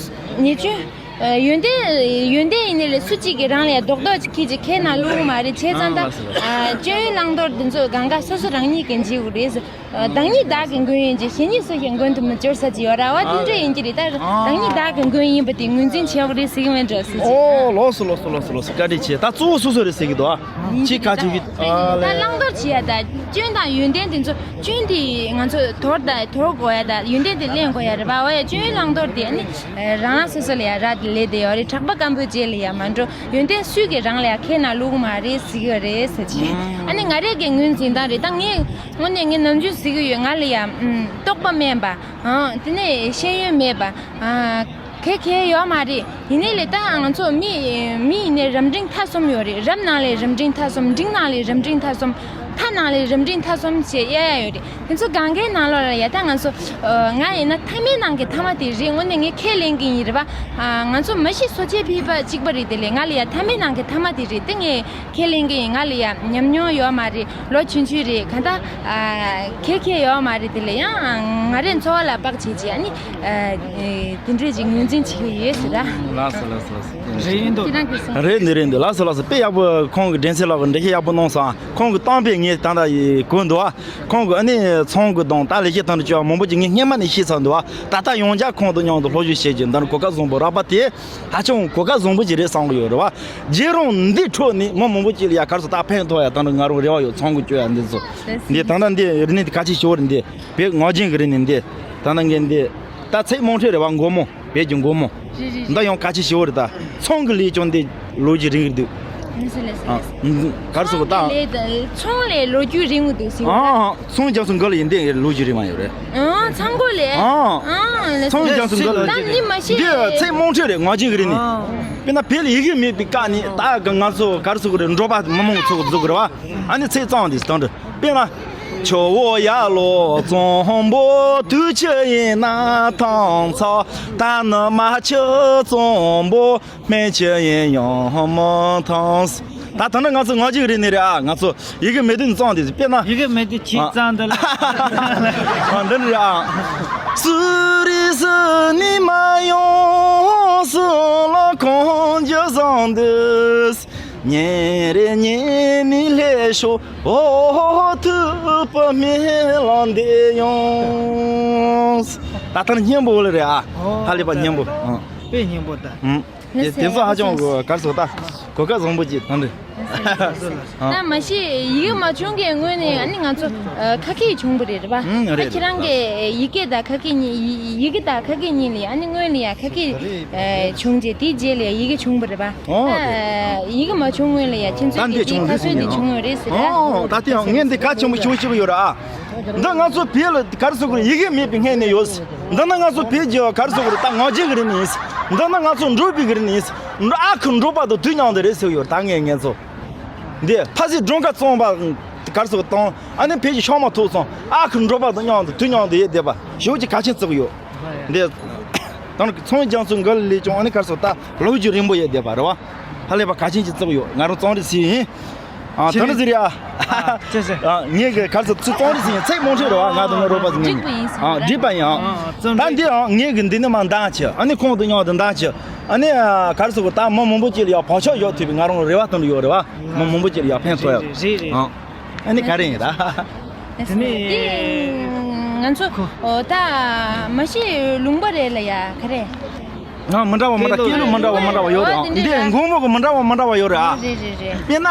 ཉེས་སྐྱོན། ཡོན་ཏན་ཡོན་ཏན་ཡིན་ནི་ལས་སུ་གཅིག་གིས་རང་ལ་རྡོག་རྡོག་ཅིག་ཁྱེར་ཅིག་ཁྱེར་ན་བླུག་མ་རེད། བྱས་ཙང་ད་སྐྱོན་བླང་དོར་འདི་ཚོ་གང་ག་སོ་སོ་རང་ཉིད་ཀྱིས་འཇིག་དགོས་རེད། བདག་ཉིད་བདག་གི་མགོན་ཡིན་གྱི། གཞན་ཉིད་སུ་ཞིག་མགོན་དུ་མི་འགྱུར་ཟེར་གྱི་ཡོད་ར་བ། དེ་འདྲ་ཡིན་གྱི་རེད། ད་བདག་ཉིད་བདག་གི་མགོན་ཡིན་པ་དེ་ངོས་འཛིན་བྱེད་དགོས་རེད་ཟེར་གྱི་མེད་འགྲོ་ཟེར་གྱི། ཨོ་ལགས་སོ་ལགས་སོ་ལགས་སོ་ལགས་སོ། བཀའ་དྲིན་ཆེ། ད་གཙོ་བོ་སོ་སོ་རེད་ཟེར་གྱི་འདུག་ཨ། ཁྱེད་ག་ཅིག་གི་ཨ་ད་ལས་བླང་དོར་བྱེད་ཡ་ད་སྐྱོན་དང་ཡོན་ཏན་དེ་ཚོ། སྐྱོན་དེ་ང་ཚོ་དོར་ད་དོར་དགོས་ཡ་ད་ཡོན་ཏན་དེ་ལེན་དགོས་ཡ་རེད་བ། འོ་ཡ་སྐྱོན་བླང་དོར་དེ་ནི་རང་རང་སོ་སོ་ལ་ཡ་རག་ལས་དེ་ཡོད་རེད། གྲགས་པ་སྐམ་པོའི་རྗེས་ལ་ཡ་མ་འགྲོ། ཡོན་ཏན་སུས་ཀྱིས་རང་ལ་ཡ་ཁྱེར་ན་བླུག་མ་རེད་ཟེར་གྱི་རེད་ཟེར་གྱི། ཨ་ནི་ང་རང་གི་ངོས་འཛིན་སྟངས་རེད། ད་ངས་དངོས་གནས་ངས་ནམ་རྒྱུན་ཟེར་གྱི་ཡོད། ང་ལ་ཡ་ཨུམ་རྟོགས་པ་དམན་པ། ཨང་དེ་ནས་ཤེས་ཡོན་མེད་པ། ཨ་གལ་གལ་ཡོད་མ་རེད། ཡིན་ནའི་ལས་ད་ང་ཚོ་མི་མི་ཡིན་ནའི་རབ་འབྲིང་ཐ་གསུམ་ཡོད་རེད། རབ་ནང་ལས་རབ་འབྲིང་ཐ་གསུམ། འབྲིང་ནང་ལས་རབ་འབྲིང་ཐ་གསུམ། ཐ་ནང་ལས་རབ་འབྲིང་ཐ་གསུམ་ཞེས་དབྱེ་ཡ་ཡོད་རེད། དེ་ཚོ་གང་གའི་ནང་ལོགས་ལ་ཡ་ད་ང་ཚོ་ང་ཡིན་ན་ཐ་མའི་ནང་གི་ཐ་མ་དེ་རེད། དངོས་གནས་ངས་ཁས་ལེན་གྱི་ཡིན་རེད་བ། ང་ཚོ་མ་གཞི་སོ་སྐྱེ་ཕལ་པ་གཅིག་པ་རེད། དེ་ལས་ང་ལ་ཡ་ཐ་མའི་ནང་གི་ཐ་མ་དེ་རེད། དེ་ངས་ཁས་ལེན་གྱི་ཡིན། ང་ལ་ཡ་ཉམས་མྱོང་ཡོད་མ་རེད། ལོ་ཆུང་ཆུང་རེད། གང་ལྟར་ཁས་ཁས་ཡོད་མ་རེད། དེ་ལས་ཡང་ང་རའི་འཚོ་བ་ལ་དཔག་བྱེད་ཀྱི་ཨ་ནི་དེ་འདྲས་ཀྱི་ངོས་འཛིན་བྱེད་ཀྱི་ཡོད་ཟེར་ར། ལགས་སོ་ལགས་སོ་ལགས་སོ། རེད་འདུག་ཁྱེད་རང་གིས་གསུངས། རེད་འདུག་རེད་འདུག་ལགས་སོ་ལགས་སོ། དཔེ་ཡག་པོ་ཁོང་གི་དྲན་གསོ་ལགས་འགྲེལ་བཤད་ཡག་པོ་གནང་སོང་། ཁོང་གིས་བཏང་པས་ངས་ད་ལྟ་གོ་འདུག་ཁོང་གིས་ཨ་ནི་ཚང་གི་དང་ད་ལས་བྱེད་དང་འདྲ་བྱས་པ་མང་པོ་ཅིག་ངས་སྔས་མ་ནས་ཤེས་ཚར་འདུག་ད་ལྟ་ཡང་བསྐྱར་ཁོང་དང་མཉམ་དུ་སློབ་སྦྱོང་བྱེད་ཀྱི་འདི་ནི་གོ་སྐབས་བཟང་པོ་རག་པ་དེ་ཧ་ཅང་གོ་སྐབས་བཟང་པོ་ཅིག་རེད་བསམ་གྱི་ཡོད་རེད་བ། རྗེས་རང་འདི་འཕྲོ་ནས་མི་མང་པོ་ཅིག་ལ་ཡ་ག་རེ་ཟེར་ད་ཕན་ཐོགས་ཡ་ད་ནི་ང་རང་རེ་བ་ཡོད། ཚང་གི་སྐྱོ་ཡ་འདི་ཚོ་འདི་ད་ལྟ་འདི་རིག་གནས་འདི་གལ་ཆེ་ཤོས་རེད། འདི་བོད་ངག་རྒྱུན་གྱི་རིག་གནས་འདི་ད་ལྟ་ངས་འདི་ད་ཚེག་དམར་ཁྲིད་རེད་བ། མགོ་མོ་བོད་ཀྱི་མགོ་མོ། རེད་རེད་རེད། འདི་ཡང་གལ་ཆེ་ཤོས་རེད། ད་ཚང་གི་ལས་ཀྱང་འདི་ལོ་རྒྱུས་རིང་རེད་འདུག་ལགས་སོ་ལགས་སོ། ཨ་ལགས་སོ། ག་རེ་ཟེར་དགོས་ད། ཚང་ལས་ལོ་རྒྱུས་རིང་པོ་འདུག་ཟེར་བ། ཨ་ཚང་རྒྱ་མཚོ་མགར་ལ་ཡིན་འདི་ལོ་རྒྱུས་རིང་མ་ཡོད་རེད། ཨ་ཚང་མགོ་ལས། ཨ་ཨ་ལགས་སོ། ཚང་རྒྱ་མཚོ་མགར་ལ་ད་འདི་མ་ཤེས། འདི་ཚེག་དམར་ཁྲིད་རེད། ངག་རྒྱུན་གྱི་རིག་གནས། དཔེར་ན་བོད་ལ་ཡི་གེ་མེད་པའི་སྐབས་ནས་ད་ག་ང་ཚོ་ག་རེ་ཟེར་དགོས་རེད། འབྲོག་པ་མི་མང་ཚོ་གི་འཛུགས་དགོས་རེད་བ། ཨ་ནི་ཚེག་གཙང་འདི་དང་འདྲ། དཔེར་ན། ཆུ་བོ་ཡར་ལོག་གཙང་པོ། དུས་ཆུ་ཡིན་ན་ཐང་ཚ། ད་ནི་མ་ཆུ་གཙང་པོ། སྨན་ཆུ་ཡིན་ཡང་མི་ཐང་། ད་ད་ནི་ང་ཚོ་ངག་རྒྱུན་གྱི་རིག་གནས་རེད་ཨ། ང་ཚོ་ཡི་གེ་མེད་དུས་གཙང་དེ་དཔེར་ན། ཡི་གེ་མེད་དུས་ཆེས་གཙང་འདི་ལ། ཨ་འདི་ནི་རེད་ཨ། སུ་རི་སུ་ནི་མ་ཡོང་སུ་ལ་གང་རྒྱུ་བཟང་འདི། ཉིན་རེ་ཉིན་ནི་ལྷེ་ཤོ་འོ་ཐུབ་པ་མེ་ལ་འདེ་ཡོང་། ད་ལྟ་ནི་སྙན་པོ་ལ་རེད་ཨ། ཧ་ལས་པ་སྙན་པོ། ཨ་དཔེ་སྙན་པོ་ད། ཨུམ། དེ་དེ་ཚོ་ཧ་ཅང་གི་ག་རེ་ཟེར་ད། གོ་སྐབས་བཟང་པོ་ཅིག་ཐོན་འདུག་ད་མ་གཞི་ཡི་གེ་མ་བྱུང་གི་སྔོན་ནས་ཨ་ནི་ང་ཚོ་ཁ་སྐད་བྱུང་བ་རེད་རེད་པ། ཨུམ་རེད། ད་ཁྱེད་རང་གི་ཡི་གེ་དང་ཁ་སྐད་གཉིས་ཡི་གེ་དང་ཁ་སྐད་གཉིས་ལ་ཨ་ནི་སྔོན་ལ་ཡ་ཁ་སྐད་བྱུང་རྗེས་དེའི་རྗེས་ལ་ཡ་ཡི་གེ་བྱུང་བ་རེད་པ། ཨོ། ད་ཡི་གེ་མ་བྱུང་སྔོན་ལ་ཡ་ཁྱེད་ཚོས་ཀྱིས་དེའི་ཁ་སྲོལ་དེ་བྱུང་ཡོད་རེད་ཟེར། ཨོ། ད་དེ་ཡང་ངས་འདི་གལ་ཆེན་པོ་ཞེ་པོ་ཞིག་ཡོད་རེད་ཨ། འདི་ང་ཚོ་བོད་ལ་ག་རེ་ཟེར་དགོས་རེད། ཡི་གེ་མེད་པའི་སྔོན་ནས་ཡོད། འདི་ནི་ང་ཚོ་བོད་ཀྱི་ག་རེ་ཟེར་དགོས་རེད། ད་ངག་རྒྱུན་གྱི་རིག་གནས་ཡིན། འདི་ནི་ང་ཚོ་འབྲོག་པའི་གི་རིག་གནས་ཡིན། འདི་ཨ་ཁུ་འབྲོག་པ་དང་དུས་མཉམ་དུ་རེད་ཟེར་ཡོད། ད་ངས་ངས་ཚོ་འདི་ཕ་སི་སྒྲུང་ཁ་བཙོང་པ་ག་རེ་ཟེར་དགོས་དང་ཨ་ནི་བོད་ཀྱི་ཤོག་མ་ཐུག་སོང་། ཨ་ཁུ་འབྲོག་པ་དང་མཉམ་དུ་དུས་མཉམ་དུ་ཡོད་བསྡད་པ་ཞེ་པོ་ཅིག་གལ་ཆེན་བརྩི་གི་ཡོད། འདི་ད་ནི་ཚོང་རྒྱ་མཚོ་འགའ་ལས་ཀྱང་ཨ་ནི་ག་རེ་ཟེར་ད་ལོ་རྒྱུས་རིང་པོ་ཡོད་བསྡད་པ་རེད་བ། ཧ་ལས་པ་གལ་ཆེན་ཅིག་བརྩི་གི་ཡོད། ང་རང་རྩོམ་རིག་ཟེར་ཡིན། ཨ་ད་ནི་ཟེར་ཡ། ཨ་ཅེ་ཟེར། ཨ་ངས་གི་ག་རེ་ཟེར་ཚུར་གཏོང་རེས་ཟིན་ཚེག་དམར་ཁྲིད་རེད་བ། ང་དང་ངའི་རོགས་པ་ཟིན་འགྲིག་པ་ཡིན་ཟེར་ཨ་བ། འགྲིག་པ་ཡིན་ཨ། ཨ་ཨ་རྩོམ་ད་རེས་འདི་ཨ་ངས་གི་འདི་ནི་མ་འདང་ཆེ། ཨ་ནི་ཁོང་དང་མཉམ་དུ་འདང་ཆེ། ཨ་ནི་ཨ་ག་རེ་ཟེར་གོ་ད་མི་མང་པོ་ཅིག་ལ་ཡ་བག་ཆགས་ཡོད་ཐུབ་པའི་ང་རང་རེ་བ་བཏོན་ཡོད་རེད་བ། མི་མང་པོ་ཅིག་ལ་ཡ་ཕན་ཐོགས་ཡ། རེད་རེད། ཨ་ཨ་ནི་ག་རེ་ཡིན་ད། དེ་ནི་ང་ཚོ་ད་མ་གཞི་ལུང་པ་རེད་ལ་ཡ་ག་རེ། ང་མི་འདྲ་བ་མི་འདྲ་སྐད་ལུགས་མི་འདྲ་བ་མི་འདྲ་བ་ཡོད་རེད་ཨ། འདི་འདི་རེད་ཨ། འདི་འགོང་མོ་གི་མི་འདྲ་བ་མི་འདྲ་བ་ཡོད་རེད་ཨ། རེད་རེད་རེད། དཔེར་ན་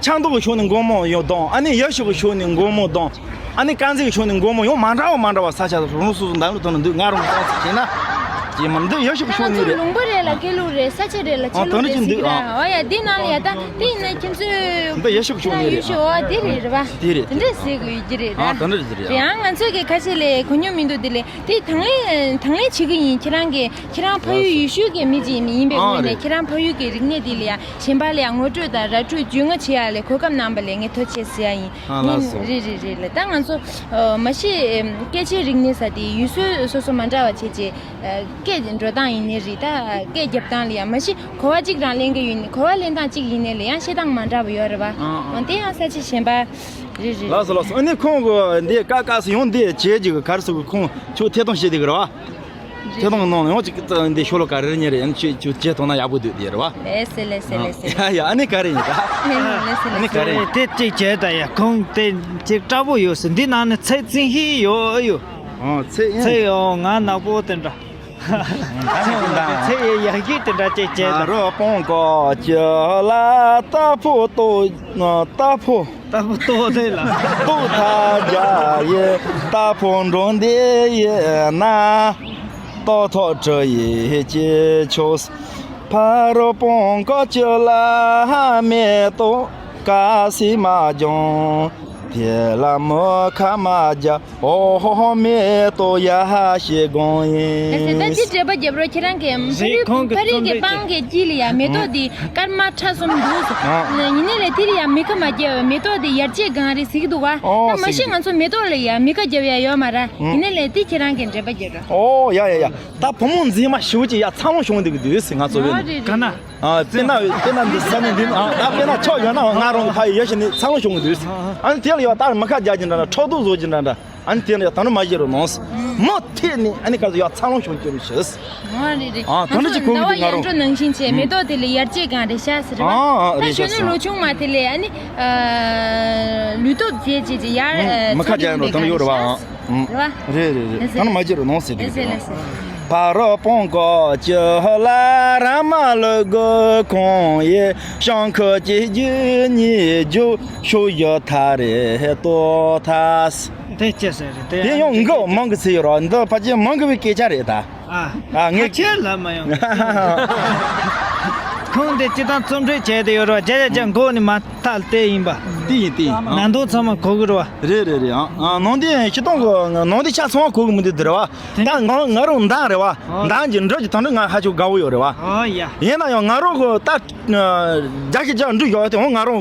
ཆབ་མདོ་གི་ཕྱོགས་ནས་འགོང་མོ་ཡོད་དང་ཨ་ནི་ཡུལ་ཤུལ་གི་ཕྱོགས་ནས་འགོང་མོ་དང་ཨ་ནི་དཀར་མཛེས་གི་ཕྱོགས་ནས་འགོང་མོ་ཡང་མི་འདྲ་བ་མི་འདྲ་བ་ས་ཆ་རང་སོ་སོ་འདམ་ལོ་དང་འདུག་ང་རང་གི་རྩོམ་ཚིག་བྱས་ན་ཅི་མ་འདི་ཡུལ་ཤུལ་གི་ཕྱོགས་ནས་རེད། ལུང་པ་རེད་ལ་སྐད་ལུགས་རེད་ས་ཆ་རེད་ལ་ཨ་ཆོས་ལུགས་རེད་ཟེར་གི་རེད་ཨ། ཨ་ཡ་འདི་ནང་ལ་ཡ་ད་དེ་ཡིན་ན་ཁྱེད་ཚོས་འདི་ཡུལ་ཤུལ་གི་ཕྱོགས་ནས་རེད། ཨ་འདི་རེད་རེད་བ། དེ་རེད་དེ་འདྲ་ཟེར་གི་ཡོད་ཀྱི་རེད་ཨ། ད་འདི་རེད་ཟེར་རེད་ཨ། ཡང་ང་ཚོས་གི་ཁ་ཤས་ལས་གོ་མྱོང་མི་འདུག་དེ་ལས་དེ་དང་ལེན་དང་ལེན་བྱེད་གི་ཡིན། ཁྱེད་རང་གི་ཁྱེད་རང་ཕ་ཡུལ་ཡུལ་ཤུལ་གྱི་མི་ཅིག་ཡིན་པའི་ཨ་ངོས་ནས་རེད། ཁྱེད་རང་ཕ་ཡུལ་གྱི་རིག་གནས་དེ་ལ་ཡང་གཞན་པ་ལ་ཡང་ངོ་སྤྲོད་དང་ར་སྤྲོད་བརྗོད་ངོ་བྱེད་ཡ་ལས་གོ་སྐབས་གནང་པ་ལས་ངས་ཐུགས་རྗེ་ཆེ་ཟེར་ཡ་ཡིན། ཨ་ལགས་སོ། རེད་རེད་རེད་ལ་ད་ང་ཚོ་མ་གཞི་སྐད་ཆའི་རིག་གནས་ཟེར་དེ་ཡུལ་སྲོལ་སོ་སོ་མ་འདྲ་བ་བྱས་རྗེས་སྐད་འགྲོ་སྟངས་ཡིན་ནའི་རེད། ད་སྐད་རྒྱབ་སྟངས་ལ་ཡང་མ་གཞི་གོ་བ་གཅིག་རང་ལེན་གི་ཡོད་ནི་གོ་བ་ལེན་སྟངས་གཅིག་ཡིན་ནའི་ལ་ཡང་བཤད་སྟངས་མ་འདྲ་བ་ཡོད་རེད་བ། ཨ་ཨ། འོ་དེ་ཡང་ས་ཆ་གཞན་པ་རེད་རེད། ལགས་སོ་ལགས་སོ། ཨ་ནི་ཁོང་གི་འདི་ཀ་ཀ་སི་ཡོང་འདི་བྱས་རྗེས་གི་ག་རེ་ཟེར་གི་ཁོང་ཆུ་ཐད་གཏོང་བྱེད་དེ་གི་རེད་བ། ཐད་གཏོང་གི་ནང་ལ་ཡང་ཅིག་འདི་ཤོ་ལོ་ཀ་རེ་རེ་གཉིས་རེ་ཡང་ཅིག་ཅིག་བྱེད་ཐུབ་ན་ཡག་པོ་འདུག་དེ་རེད་བ། ལེ་སེ་ལེ་སེ་ལེ་སེ། ཡ་ཡ། ཨ་ནི་ག་རེ་ཡིན་ད། ལེ་སེ་ཨ་ལེ་ནི་ག་རེ་ཡིན། དེ་གཅིག་བྱས་ད་ཡ། ཁོང་དེ་ཅིག་སྐྲག་པོ་ཡོད་ཟེར། འདི་ནང་ནས་ཚེ་བཙིན་ཤིག་ཡོད་ཡོད། ཨ་ཚེ་ཡིན། ཚེ་ཡོད་ང་ནག་པོ་དེ་འདྲ། ཚེ་ཡོད་ཡག་ཤིག་དེ་འདྲ་ཅིག་བྱས་ད། རོ་སྤང་ཀ་ཅི་ལ་རྟ་ཕོ་ཏོ་རྟ་ཕོ། རྟ་ཕོ་ཏོ་དེ་ལ། ཏོ་ཐ་རྒྱ་ཡི་རྟ་ཕོ་འགྲོ་འདི་ཡི་ན། ཏོ་ཐོག་གྲུ་ཡི་ཅི་ཆོས། ཕ་རོ་སྤང་ཀ་ཅི་ལ་མེ་ཏོ་ཀ་སི་མ་ཇོང་། དེ་ལ་མོ་ཁ་མ་རྒྱ། ཨོ་ཧོ་ཧོ་མེ་ཏོ་ཡ་ཧ་ཤེ་གོང་ཡིན། ད་ཅི་འདྲེ་པ་རྒྱབ་རོགས་ཁྱེད་རང་གི་མ་རི་ཁོང་གི་ཕ་རི་གི་རྩོམ་པའི་སྤང་གི་དཀྱིལ་ལ་ཡ་མེ་ཏོག་འདི་སྐར་མ་ཕྲ་གསུམ་འདུག་ཟེར། ཡིན་ནའི་ལས་དེར་ཡ་མི་ཁ་མ་རྒྱབ་པའི་མེ་ཏོག་འདི་ཡར་རྒྱས་གང་རེད་ཟེར་གི་འདུག་བ། ད་མ་གཞི་ང་ཚོ་མེ་ཏོག་ལ་ཡ་མི་ཁ་རྒྱབ་ཡ་ཡོད་མ་ར། ཡིན་ནའི་ལས་དེ་ཁྱེད་རང་གི་འདྲེ་པ་རྒྱབ་རོགས། ཨོ་ཡ་ཡ་ཡ། ད་བུ་མོ་མཛེས་མ་ཞེ་པོ་ཅིག་ཡ་འཚར་ལོངས་བྱུང་འདུག་གི་འདུག་ཟེར་ང་ཚོ་བས་ནི། ག་ན། ཨ་དཔེར་ན་དཔེར་ན་འདི་ས་ནས་འདི་ཨ་ད་དཔེར་ན་ཕྱོགས་ཡོད་ན་ང་རང་གི་ཕ་ཡི་ཡོད་ཞིག་ནི་འཚར་ལོངས་བྱུང་གི་འདུག་ཟེར། ཨ་ནི་དེ་ལ་ཡོད་ད་མི་ཁ་རྒྱག་གི་འདྲ་འདྲ་ཕྲག་དོག་བཟོ་གི་འདྲ་འདྲ། ཨ་ནི་དེ་ལ་ཡང་ད་ནི་མ་བཞེས་རོགས་གནང་ཟེར། མོ་ཐད་ནས་ཨ་ནི་ག་ཚོད་ཡང་འཚར་ལོངས་བྱུང་གི་རེད་ཤག་ཟེར། ཨ་ད་ནི་ཅིག་གོ་གི་འདུག་ང་རང་། ཡར་འགྲོ་ནང་བཞིན་བྱས་མེ་ཏོག་དེ་ལ་ཡར་རྒྱས་གང་རེད་ཤག་ཟེར་བ། ཨ་ཨ་རེད་ཤག་ཟེར། གཞོན་ནུ་ལོ་ཆུང་མ་དེ་ལས་ཨ་ནི་ལུས་སྟོབས་རྒྱས་བྱས་ཀྱི་ཡར་མི་ཁ་རྒྱག་ཡིན་རོགས་ད་ནི་ཡོད་རེད་བ། ཨང་རེད་བ། རེད་རེད་རེད། ད་ནི་མ་བརྗེད་རོགས་གནང་ཟེར་དེ་གི་རེད་བ། ཕ་རོ་སྤང་ཀ་ཅི་ལ་ར་མ་ལུ་གུ་ཁོང་ཡེ་ཤང་ཁུ་ཅི་རྒྱུ་ཉི་རྒྱུ་ཤུ་ཡོ་ཐ་རེ་ཏོ་ཐ་སི། དེ་ཅི་ཟེར་རེད་དེ། དེ་ཡང་མགོ་མང་གི་ཚེ་ཡོད་ར་འདི་ཕལ་ཆེར་མང་གི་བའི་སྐད་ཆ་རེད་ད། ཨ་ཨ་ངས་ཁ་ཆེ་ལ་མ་ཡོང་། ཁོང་དེ་ཅི་དང་རྩོམ་འབྲི་བྱས་ཏེ་ཡོད་ར་བརྒྱ་ཆ་བརྒྱ་མགོ་ནས་མ་ཐག་དེ་ཡིན་པ། དེ་ཡིན་དེ་ཡིན། ནང་དོན་ཚང་མ་གོ་གི་རེད་བ། རེད་རེད་རེད། ཨ་ནང་དེ་ཤི་སྟོང་གི་ནང་དེ་ཆ་ཚང་མ་གོ་གི་མི་འདུག་དེ་རེད་བ། ད་ང་ང་རང་མདང་རེད་བ། མདང་གི་འགྲོ་གི་དང་འདྲ་ང་ཧ་ཅང་དགའ་བོ་ཡོད་རེད་བ། ཡིན་ན་ཡང་ང་རང་གི་ད་རྒྱ་ཞིག་རྒྱ་འགྲུལ་ཡོད་དེ་འོང་ང་རང་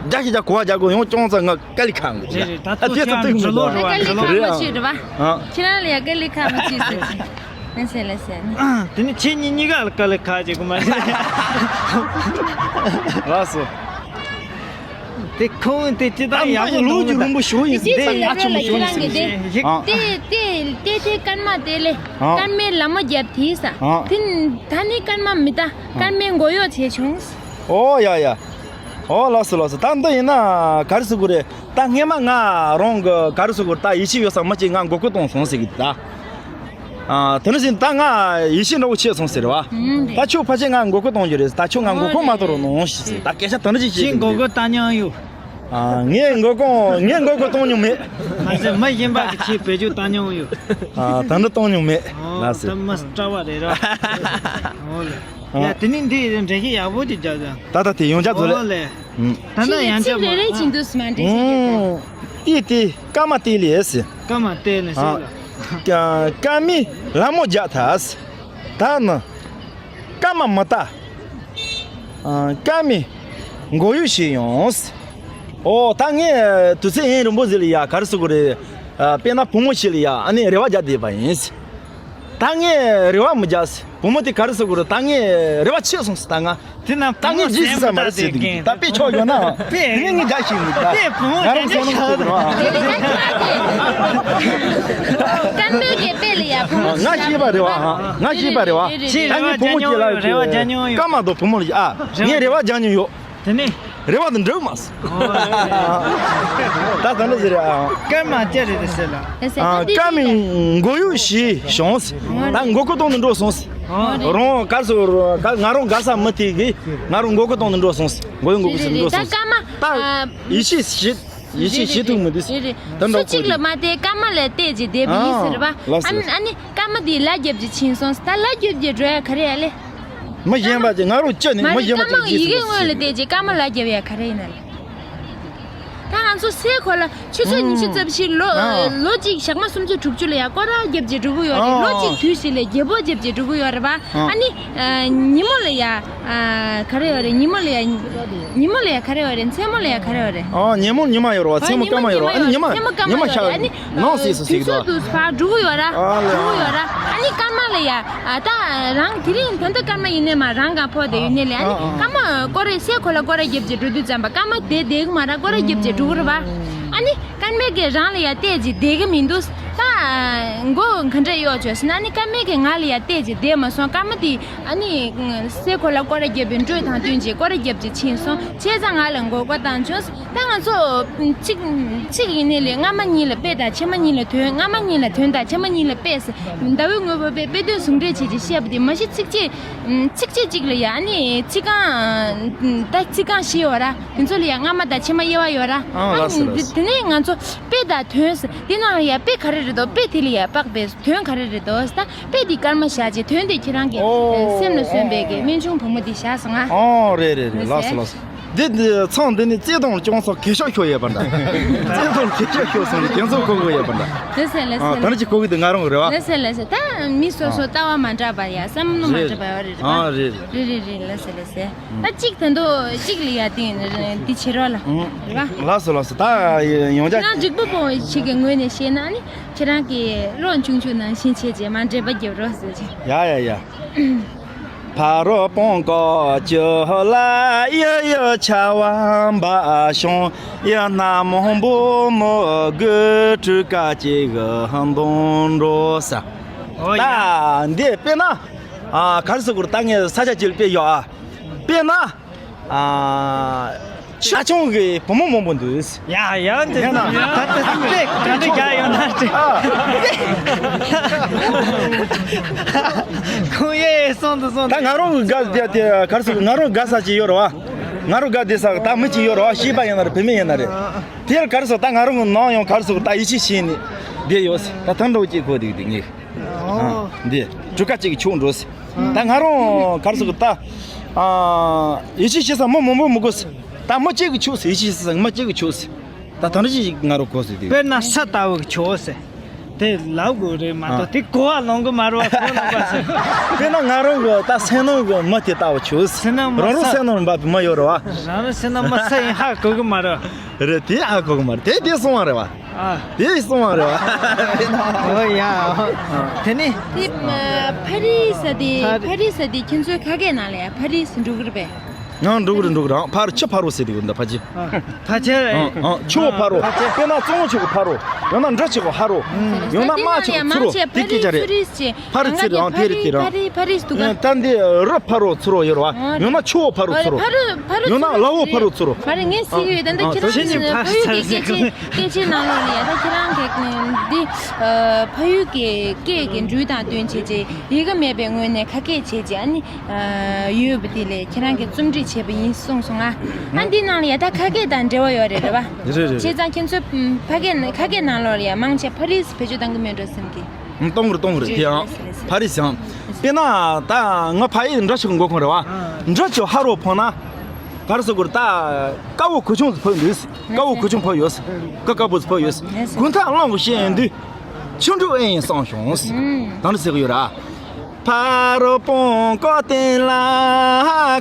རྒྱ་ཞིག་རྒྱ་གོ་བ་རྒྱ་གོ་ཡང་ཅུང་ཙམ་ང་དཀའ་ལས་ཁག་འགྲོ་གི་རེད། ད་ད་དེ་ཚོ་ཏིག་མི་འགྲོ་བ། དཀའ་ལས་ཁག་མ་བྱེད་རེད་བ། ཁྱེད་རང་ལ་ཡང་དཀའ་ལས་ཁག་མ་བྱེད་ཟེར། ལེ་སེ་ལེ་སེ། དེ་ནི་ཁྱེད་གཉིས་གཉིས་ཀ་ལ་དཀའ་ལས་ཁག་ཅིག་གོ་མ་རེད། ལགས་སོ། དེ་ཁོང་དེ་ཅི་ད་ཡག་པོ་ལོ་རྒྱུས་མང་པོ་ཞུ་ཡིན། དེ་ཡག་ཆེན་པོ་ཞུ་ཡིན་ཟེར་ཞེས། དེ་དེ་དེ་སྐར་མ་དེ་ལས་སྐར་མའི་ལ་མོ་བརྒྱབ་དེ་ས། དེ་ད་ནི་སྐར་མ་མི་ད་སྐར་མའི་མགོ་གཡོག་བྱས་བྱུང་། ཨོ་ཡ་ཡ། ཨོ་ལགས་སོ་ལགས་སོ། ད་འདི་ཡིན་ན་ག་རེ་ཟེར་དགོས་རེད། ད་སྔས་མ་ང་རང་གི་ག་རེ་ཟེར་དགོས་རེད། ད་ཡིད་ཆེས་ཡོད་ས་མི་གཅིག་ང་མགོ་སྐོར་གཏོང་སོང་ཟེར་གི་འདུག་ད། ཨ་དེ་ནས་ཟིན་ད་ང་ཡིད་ཆེས་འདྲ་བོ་ཆེ་སོང་ཟེར་བ། ད་ཁྱོད་ཕལ་ཆེར་ང་མགོ་སྐོར་གཏོང་རྒྱུ་རེད། ད་ཁྱོད་ང་མགོ་སྐོར་མ་གཏོང་རོགས་གནང་ཞེས་ཟེར། ད་སྐད་ཆ་དེ་འདྲ་ཅིག་བཤད་གི་འདུག་མགོ་སྐོར་བཏང་མྱོང་ཡོད། ཨ་ངས་མགོ་སྐོར་ངས་མགོ་སྐོར་གཏོང་མྱོང་མེད། མ་ཟད་མི་གཞན་པ་གི་ཆེད་བེད་སྤྱོད་བཏང་མྱོང་ཡོད། ཨ་ད་འདྲ་གཏོང་མྱོང་མེད། ལགས་སོ། ད་མི་སྐྲག་པ་རེད་ར། ཨོ་ལེ། ཡ་དེ་ནི་འདི་འགྲེལ་བཤད་ཡག་པོ་ཅིག་རྒྱབ་ད། ད་ད་དེ་ཡོང་ཆ་ཚོ་ལེ། ཨོ་ལེ། ད་ན་ཡང་ཆ་མ་རེ་རེ་བཞིན་དུ་སྨ་འགྲེལ་བཤད་རྒྱབ་ད། ཨི་ཏི་ཀ་མ་ཏི་ལི་ཨེ་སི། ཀ་མ་ཏི་ལི་ཨེ་སི་ལ། ཀ་མི་ལ་མོ་རྒྱག་ཐལ། ད་ནི་ཀ་མ་མི་ལྟ། ཀ་མི་མགོ་གཡོག་བྱས་ཡོང་། ཨོ་ད་ངས་དུས་ཚོད་ཡུན་རིང་པོ་ཟིག་ལ་ཡ་ག་རེ་ཟེར་དགོས་རེད། དཔེར་ན་བུ་མོ་ཞིག་ལ་ཡ་ཨ་ནི་རེ་བ་རྒྱག་བསྡད་པ་ཡིན། ད་ངས་རེ་བ་མི་རྒྱག་ཟེར། བུ་མོ་དེ་ག་རེ་ཟེར་དགོས་རེད། ད་ངས་རེ་བ་ཆད་སོང་ཟེར། ད་ང་དེ་ན་ད་ངས་རྗེས་ཟིན་ས་མ་རེད་ཟེར་དུས་ད་དཔེ་ཆོག་ཡོད་ན་དེ་ངས་ངས་རྒྱག་ཤེས་མི་ད་ང་རང་སེམས་ནང་ཁོག་རེད་བ། ཀན་མེ་གེ་པེ་ལ་ཡ་བུ་མོ་ང་ཤེས་པ་རེད་བ། ང་ཤེས་པ་རེད་བ། ད་ངས་བུ་མོ་སྐྱེ་ལ་ཡོད་ཀྱི་སྐར་མ་དང་བུ་མོ་ལ་ཨ་ངས་རེ་བ་རྒྱག་མྱོང་ཡོད། དེ་ནས། རེ་བ་དང་འགྲིག་མ་སོང་། ད་ད་འདྲ་ཟེར་རེད་ཨ། སྐར་མ་བཅད་རེད་དེ་ཟེར་ལ། ཨ་སྐར་མའི་མགོ་གཡོག་བྱས་བྱུང་། ད་མགོ་སྐོར་གཏོང་དུ་འགྲོ་སོང་། རང་གར་སོ་ང་རང་དགའ་ས་མི་དེ་གིས་ང་རང་མགོ་སྐོར་གཏོང་དུ་འགྲོ་སོང་། མགོ་གཡོག་མགོ་སྐོར་ཟེར་འགྲོ་སོང་། ད་ཡིད་ཆེས་བྱེད་ཡིད་ཆེས་བྱེད་ཐུབ་མི་འདུག་ད་འགྲོ་སུ་གཅིག་ལ་མ་བལྟས་སྐར་མ་ལ་བལྟས་ཀྱི་བསྡད་པ་ཡིན་ཟེར་བ། ཨ་ནི་ཨ་ནི་སྐར་མ་དེ་ལ་རྒྱབ་ཀྱི་ཕྱིན་སོང་། ད་ལ་རྒྱབ་ཀྱི་འགྲོ་ཡ་ག་རེ་ཡ་ལེ། མི་གཞན་པ་ཅིག་ང་རང་བཅད་ནས་མི་གཞན་པ་ཅིག་ཡི་གེ་སྔོན་ལ་བལྟས་རྗེས་སྐར་མ་ལ་རྒྱབ་ཡ་ག་རེ་ཡིན་ན་ལ། ད་ང་ཚོ་སའི་གོ་ལ་ཆུ་ཚོད་ཉི་ཤུ་རྩ་བཞི་ལོ་ལོ་གཅིག་ཞག་མ་སུམ་ཅུ་དྲུག་ཅུ་ལ་ཡ་སྐོར་ར་རྒྱབ་རྗེས་འགྲོ་གི་ཡོད་རེད། ལོ་གཅིག་དུས་ཤིག་ལ་རྒྱལ་པོ་རྒྱབ་རྗེས་འགྲོ་གི་ཡོད་རེད་པ། ཨ་ནི་ཉིན་མོ་ལ་ཡ་ག་རེ་ཡོད་རེད། ཉིན་མོ་ལ་ཡ་ཉིན་མོ་ལ་ཡ་ག་རེ་ཡོད་རེད། མཚན་མོ་ལ་ཡ་ག་རེ་ཡོད་རེད། ཨ་ཉིན་མོ་ཉི་མ་ཡོད་རེད་པ། མཚན་མོ་སྐར་མ་ཡོད་རེད་པ། ཨ་ནི་ཉི་མ་ཉི་མ་སྐར་མ་ཡོད་རེད། ཨ་ནི། ནང་སྲིད་སུ་ཟིག་དུས་ཚོད་དུ་ཕར་འགྲོ་གི་ཡོད་ར། འགྲོ་གི་ཡོད་ར། ཨ་ནི་སྐར་མ་ལ་ཡ། ཨ་ད་རང་དེ་རིང་ད་ལྟ་སྐར་མ་ཡིན་ནས་མ་རང་ག་ཕོག་དེ་ཡིན་ནས་ལ། ཨ་ནི་སྐར་མ་སྐོར་རེ་སའི་གོ་ལ་སྐོར་ར་རྒྱབ་ཀྱི་འགྲོ་དུས་ཙམ་པ་སྐར་མ་དེ་བསྡད་གི་མ་ར་སྐོར་ར་རྒྱབ་ཀྱི་འགྲོ་གི་རེད་པ། ཨ་ནི་ཀརྨས་ཀྱིས་རང་ལ་ཡ་བལྟས་ཀྱི་བསྡད་ཀྱི་མི་འདུག་ད་མགོ་ག་འདྲ་གཡོག་བྱོས་ཟེར་ན། ཨ་ནི་ཀརྨས་ཀྱིས་ང་ལ་ཡ་བལྟས་ཀྱི་བསྡད་མ་སོང་། ཀརྨ་དེ་ཨ་ནི་སའི་གོ་ལ་སྐོར་ར་རྒྱབ་པའི་འགྲོས་དང་བསྟུན་བྱས་སྐོར་ར་རྒྱབ་ཀྱི་ཕྱིན་སོང་། བྱས་ཙང་ང་ལ་མགོ་སྐོར་བཏང་བྱུང་། ད་ང་ཚོ་གཅིག་གཅིག་ཡིན་ནའི་ལས་སྔ་མ་གཉིས་ལ་དཔེ་དང་ཕྱི་མ་གཉིས་ལ་དོན། སྔ་མ་གཉིས་ལ་དོན་དང་ཕྱི་མ་གཉིས་ལ་དཔེ་ཟེར། ཟླ་བའི་དངོས་པོ་དཔེ་དཔེ་དོན་ཟུང་འབྲེལ་བྱས་ཀྱི་བཤད་པ་དེ་མ་གཞི་ཚིགས་བཅད། ཚིགས་བཅད་གཅིག་ལ་ཡ་ཨ་ནི་ཚིག་རྐང་ད་ཚིག་རྐང་བཞི་ཡོད་ར། དེ་ཚོ་ལ་ཡ་སྔ་མ་དང་ཕྱི་མ་དབྱེ་བ་ཡོད་ར། ཨང་། ཨ་ལགས་སོ་ནི་ལགས་སོ། དེ་ནས་ང་ཚོ་དཔེ་དང་དོན་ཟེར། དེ་ནང་ལ་ཡ་དཔེ་ག་རེ་རེད་དོ། དཔེ་དེ་ལ་ཡ་དཔག་པའི་དོན་ག་རེ་རེད་དོ་ཟེར། ད་དཔེ་དེ་སྐར་མ་བཞག་བྱས། དོན་དེ་ཁྱེད་རང་གི་ཨོ། སེམས་ལ་སོན་པའི་གི་སྨན་ཆུང་བུ་མོ་དེ་བཞག་སོང་ང་། ཨོ། རེད་རེད་རེད། ལགས་སོ་ལགས་སོ། འདི་འདི་ཚང་འདི་ནི་བརྩེ་དུང་སྐྱོང་ས་གེ་ཤོག་ཤོག་ཡོད་པ་འདྲ། བརྩེ་དུང་གེ་ཤོག་ཤོག་སོང་ནས་དེ་ཚོ་གོ་གི་ཡོད་པ་འདྲ། ལགས་སོ་ལགས་སོ། ཨ། ད་ནི་ཅིག་གོ་གི་འདུག་ང་རང་གི་རེད་བ། ལགས་སོ་ལགས་སོ། ད་མི་སོ་སོ་ལྟ་བ་མ་འདྲ་བ་ཡ་བསམ་བློ་མ་འདྲ་བ་ཡོད་རེད་བ། ཨ། རེད་རེད། རེད་རེད་རེད། ལགས་སོ་ལགས་སོ། ད་གཅིག་ད་དུང་གཅིག་ལ་ཡ་དེ་དེ་བྱེད་རོགས་ལ། ཨང་། རེད་བ། ལགས་སོ་ལགས་སོ། ད་ཡོང་ཆ། ཁྱེད་རང་འགྲིག་པོ་པོ་ཞིག་གི་ངོས་ནས་བཤད་ན་ནི་ཁྱེད་རང་གི་བློ་ཆུང་ཆུང་ནང་བཞིན་བྱས་རྗེས་མ་འདྲེས་པ་རྒྱབ་རོགས་ཟེར་གྱི། ཡ་ཡ་ཡ། ཕ་རོལ་སྤང་ཀ་ཅི་ལ་གཡུ་གཡུ་བྱ་བ་འབའ་ཞིང་། གཡུ་སྣ་མང་པོ་མོ་དགུ་སྤྲུལ་སྐད་ཅིག་གི་འདོན་འགྲོ་ས། ཨོ་ཡ། ད་འདི་དཔེར་ན། ཨ། ག་རེ་ཟེར་དགོས་རེད། ད་ངས་ས་ཆ་ཅིག་ལ་དཔེ་ཡོད་ཨ། དཔེར་ན། ཨ། ཆ་ཆུང་གི་བུ་མོ་མང་པོ་འདུག་ཡ་ཡ། དེ་ན་ད་ལྟ་དཔེ་ག་འདྲ་རྒྱག་ཡོད་ན་དེ། ཨ། ཁོང་ཡེ་སོང་དུ་སོང་། ད་ང་རང་གི་དགའ་དེ་དེ་ག་རེ་ཟེར། ང་རང་དགའ་ས་ཅིག་ཡོད་རེད་བ། ང་རང་དགའ་བདེ་ས་གི་ད་མི་ཅིག་ཡོད་རེད་བ། སྐྱེས་པ་ཡིན་ན་རེད། བུད་མེད་ཡིན་ན་རེད། དེར་ག་རེ་ཟེར། ད་ང་རང་གི་ནང་ཡང་ག་རེ་ཟེར། ད་ཡིད་ཆེས་བྱས་ནས་བསྡད་ཡོད། ད་ཐང་འགྲོ་སྐྱེས་ཁོ་དེ་དེ་ངས། ཨོ། འདི་གྲུ་ཁ་གཅིག་གི་ཆུ་འགྲོ་ཟེར། ད་ང་རང་ག་རེ་ཟེར་གི་ད། ཨ། ཡིད་ཆེས་བྱེད་ས་མི་མང་པོ་མི་དགོས་ཟེར། ད་མི་གཅིག་གི་ཆུ་ཟེར། ཡིད་ཆེས་བྱེད་ས་མི་གཅིག་གི་ཆུ་ཟེར། ད་ད་འདྲ་ཞིག་ང་རང་གོ་ཟེར་དུས། དཔེར་ན་ས་ལྟ་བུ་གི་ཆུ་ཟེར། དེ་ལབ་དགོས་རེད་མ་གཏོགས། ཨ། དེ་གོ་བ་ལོན་གི་མ་རེད་བ། གོ་ལོན་པ་ཟེར། དཔེར་ན་ང་རང་གི་ད་སེམས་ནང་གི་མི་དེ་ལྟ་བུ་ཆུ་ཟེར། སེམས་ནང་མི། རང་རང་ས། སེམས་ནང་འབབ་པའི་མི་ཡོད་རེད་བ། རང་རང་སེམས་ནང་མི་ས་ཡིན་ཧ་གོ་གི་མ་རེད། རེད། དེ་ཧ་གོ་གི་མ་རེད། དེ་དེ་གསུང་བ་རེད་བ། ཨ། དེ་གསུང་བ་རེད་བ། ཨོ་ཡ། དེ་ནི། དེ་ཕ་རི་ས་དེ། ཕ་རི། ཕ་རི་ས་དེ་ཁྱེད་ཚོའི་ཁ་སྐད་ནང་ལ་ཡ་ཕ་རི་ཟེར་འགྲོ་གི་རེད་པས། ང་འགྲོ་གི་རེད། འགྲོ་གི་རེད། ཕ་རི། ཆུ་ཕ་རོལ་ཟེར་དེ་གི་འདི་ཕ་ཆེ། ཕ་ཆེ། ཨང་ཨང་། ཆུ་བོ་ཕ་རོལ། ཕ་ཆེ། དཔེར་ན་གཙང་བོ་ཆུ་གི་ཕ་རོལ། ཡང་ན་འབྲི་ཆུ་གི་ཕ་རོལ། ཡང་ན་རྨ་ཆུ་གི་ཚུ་རོལ། དེ་སྐད་ཆ་རེད། ཕ་རི་ཚུ་རེད། ཨང་། དེ་རེད། དེ་རེད། ཕ་རི། ཕ་རི་འདུག་ག་ད་འདི་རི་ཕ་རོལ་ཚུ་རོལ་ཡོད་རེད་བ། ཡང་ན་ཆུ་བོ་ཕ་རོལ་ཚུ་རོལ། ཡང་ན་ལ་འོག་ཕ་རོལ་ཚུ་རོལ། མ་རེད། ངས་ཟེར་གི་ཡོད། ད་ལྟ་ཁྱེད་རང་ཕ་ཡུལ་གྱི་སྐད་ཆའི་སྐད་ཆའི་ནང་ལོགས་ལ་ཡ། ད་ཁྱེད་རང་གི་འདི་ཕ་ཡུལ་གྱི་སྐད་ཀྱི་འགྲོས་དང་བསྟུན་བྱས་རྗེས། ཡི་གེ་མེད་པའི་ངོས་ནས་ཁ་སྐད་བྱས་རྗེས། ཨ་ནི་ཡོད་པ་དེ་ལས་ཁྱེད་རང་གིས་རྩོམ་སྒྲིག་བྱས་པ་ཡིན་གསུངས་སོང་ང་། ཨ། འདི་ནང་ལ་ཡ་ད་ཁ་སྐད་དང་འབྲེལ་བ་ཡོད་རེད། རེད་བ། རེད་རེད་རེད། བྱས་ཙང་ཁྱེད་ཚོས་ཕ་སྐད་ཁ་སྐད་ནང་ལོགས་ལ་ཡ་མང་ཆེ་ཕ་རི་བེད་སྤྱོད་གཏང་གི་མེད་འགྲོ་བསམ་གི། གཏོང་གི་རེད། གཏོང་གི་རེད། དེ་ཡང་ཕ་རི་ཡང་། དཔེར་ན་ད་ང་ཕ་ཡུལ་འབྲི་ཆུ་གི་མགོ་ཁུངས་རེད་བ། འབྲི་ཆུ་ཕ་རོལ་ཕོག་ན་ག་རེ་ཟེར་དགོས་རེད། ད་དཀར་པོ་གོས་ཆུང་ཟིག་ཕོག་འདུག་དཀར་པོ་གོས་ཆུང་ཕོག་ཡོད། དཀར་དཀར་པོ་ཟིག་ཕོག་ཡོད། དགུན་ཐབ་གླང་པོ་ཆེ་ཡིན་དུས། ཆུ་འབྲུག་ཨེ་ཡིན་བསམ་བྱུང་། ད་འདི་ཟེར་གི་ཡོད་ར། ཕ་རོལ་སྤང་ཀ་སྟེང་ལ་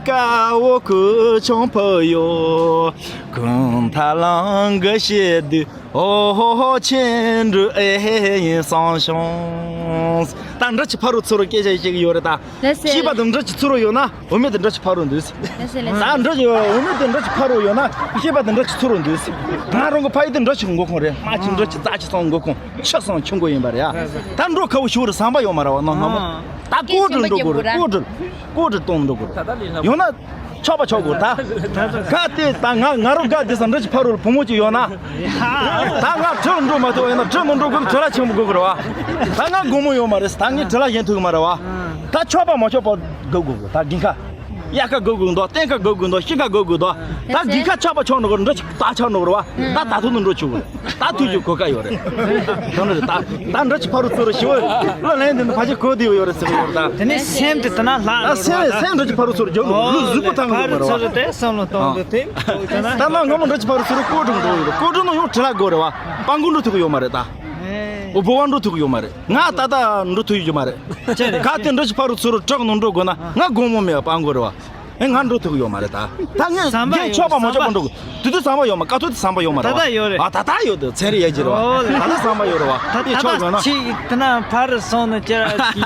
དཀར་པོ་གོས་ཆུང་ཕོག་ཡོད། དགུན་ཐབ་གླང་པོ་ཆེ་ཡིན་དུས། ཨོ་ཧོ་ཧོ། ཆུ་འབྲུག་ཨེ་ཡིན་བསམ་བྱུང་། ད་འབྲི་ཆུ་ཕ་རོལ་ཚུ་རོལ་སྐད་ཆ་བཤད་གི་ཡོད་རེད་ད། ལགས་སོ། སྐྱེས་པ་དེ་འབྲི་ཆུ་ཚུ་རོལ་ཡོད་ན། བུད་མེད་དེ་འབྲི་ཆུ་ཕ་རོལ་འདུག་ལགས་སོ་ལགས་སོ། ད་འབྲི་ཆུ། བུད་མེད་དེ་འབྲི་ཆུ་ཕ་རོལ་ཡོད་ན། སྐྱེས་པ་དེ་འབྲི་ཆུ་ཚུ་རོལ་འདུག་ང་རང་གི་ཕ་ཡུལ་དེ་འབྲི་ཆུ་གི་མགོ་ཁུངས་རེད། རྨ་ཆུ། འབྲི་ཆུ། རྩ་ཆུ་ཚང་མགོ་ཁུངས། ཆུ་ཚང་ཆུ་མགོ་ཡིན་པ་རེད་ཡ། ད་འབྲོག་ཁ་བོ་ཞིག་རེད། ཟམ་པ་ཡོད་མ་རེད་བ། ནང་སྔ་མོ། ད་ཀོ་ཀྲི་འགྲོ་དགོས་རེད། ཀོ་ཀྲི། ཀོ་ཀྲི་གཏོང་འགྲོ་དགོས་རེད། ཡང་ན་ཆོག་པ་ཆོག་དགོས་ད། ག་དེ་ད་ང་ང་རང་ག་དེ་སང་འབྲི་ཆུ་ཕ་རོལ་བུ་མོ་ཅིག་ཡོད་ན། ད་ང་གྲི་འགྲོ་མ་ཐུབ། ཡང་ན་གྲི་མི་འགྲོ་དགོས། གྲི་ལ་ཆེན་པོ་དགོས་དགོས་རེད་བ། ད་ང་སྒོར་མོ་ཡོད་མ་རེད། ད་ངས་གྲི་ལ་ཡན་ཐུབ་ཀྱི་མ་རེད་བ། ད་ཆོག་པ་མ་ཆོག་པ་དགོས་དགོས་དགོས། ད་དགུན་ཁ། དབྱར་ཁ་དགོས་དགོས་འདུག་སྟོན་ཁ་དགོས་དགོས་འདུག་ཕྱི་ཁ་དགོས་དགོས་འདུག་ད་དགུན་ཁ་ཆོག་པ་ཆོག་འགྲོ་གི་རེད། འབྲི་ཆུ་ད་ཆོག་འགྲོ་གི་རེད་བ། ད་ད་དུང་དུ་འགྲོ་ཆོག་གི་རེད། ད་དུས་ཀྱི་གོ་སྐབས་ཡོད་རེད། དོན་རེད། ད་ད་འབྲི་ཆུ་ཕ་རོལ་ཚུ་རོལ་ཞི་བ་ལ་ལན་དེ་ཕ་ཆེ་གོ་བདེ་བ་ཡོད་རེད་ཟེར་གི་ཡོད་རེད་ད། དེ་ནས་སེམས་དེ་དེ་ན་ལྷག་ད་སེམས་སེམས་འབྲི་ཆུ་ཕ་རོལ་ཚུ་རོལ་རྒྱུག་ལུག་གཟུགས་པོ་ཐང་གི་ཡོད་མ་རེད་བ། ཕ་རོལ་ཚུ་རོལ་དེ་བསམ་བློ་གཏོང་དུས་དེ། ད་ནང་སྔ་མོ་འབྲི་ཆུ་ཕ་རོལ་ཚུ་རོལ་ཀོ་ཀྲི་འགྲོ་ཡོད་རེད། ཀོ་ཀྲི་ནང་ཡང་དྲིལ་ལ་དགོས་རེད་བ། སྤང་གོ་འགྲོ་ཐུབ་ཀྱི་ཡོད་མ་རེད་ད། འོ་བོ་བ་འགྲོ་ཐུབ་ཀྱི་ཡོད་མ་རེད། ང་ད་ལྟ་འགྲོ་ཐུབ་ཀྱི་མ་རེད། ག་དེ་འབྲི་ཆུ་ཕ་རོལ་ཚུ་རོལ་བྲག་ནང་འགྲོ་དགོས་ན་ང་སྒོར་མོ་མེད་པ་སྤང་གོ་རེད་བ། ཨེ་ང་འགྲོ་ཐུབ་ཀྱི་ཡོད་མ་རེད་ད། ད་ངས་ཟམ་པ་རྒན་ཡོད། ཆོག་པ་མ་ཆོག་པ་འགྲོ་དགོས། དེ་དུས་ཟམ་པ་ཡོད་མ། ཀ་ཐོག་དེ་ཟམ་པ་ཡོད་མ་རེད་བ། ད་ལྟ་ཡོད་རེད། ཨ་ད་ལྟ་ཡོད་དེ། ཚན་རིག་ཡར་རྒྱས་རེད་བ། ཨོ་ལེ། ད་ལྟ་ཟམ་པ་ཡོད་རེད་བ། ཨོ་ད་དེ་ད་ཆོག་ད་ཡོད་ན། ཕྱི་དེ་ན་ཕར་སོང་ནས་ཅི་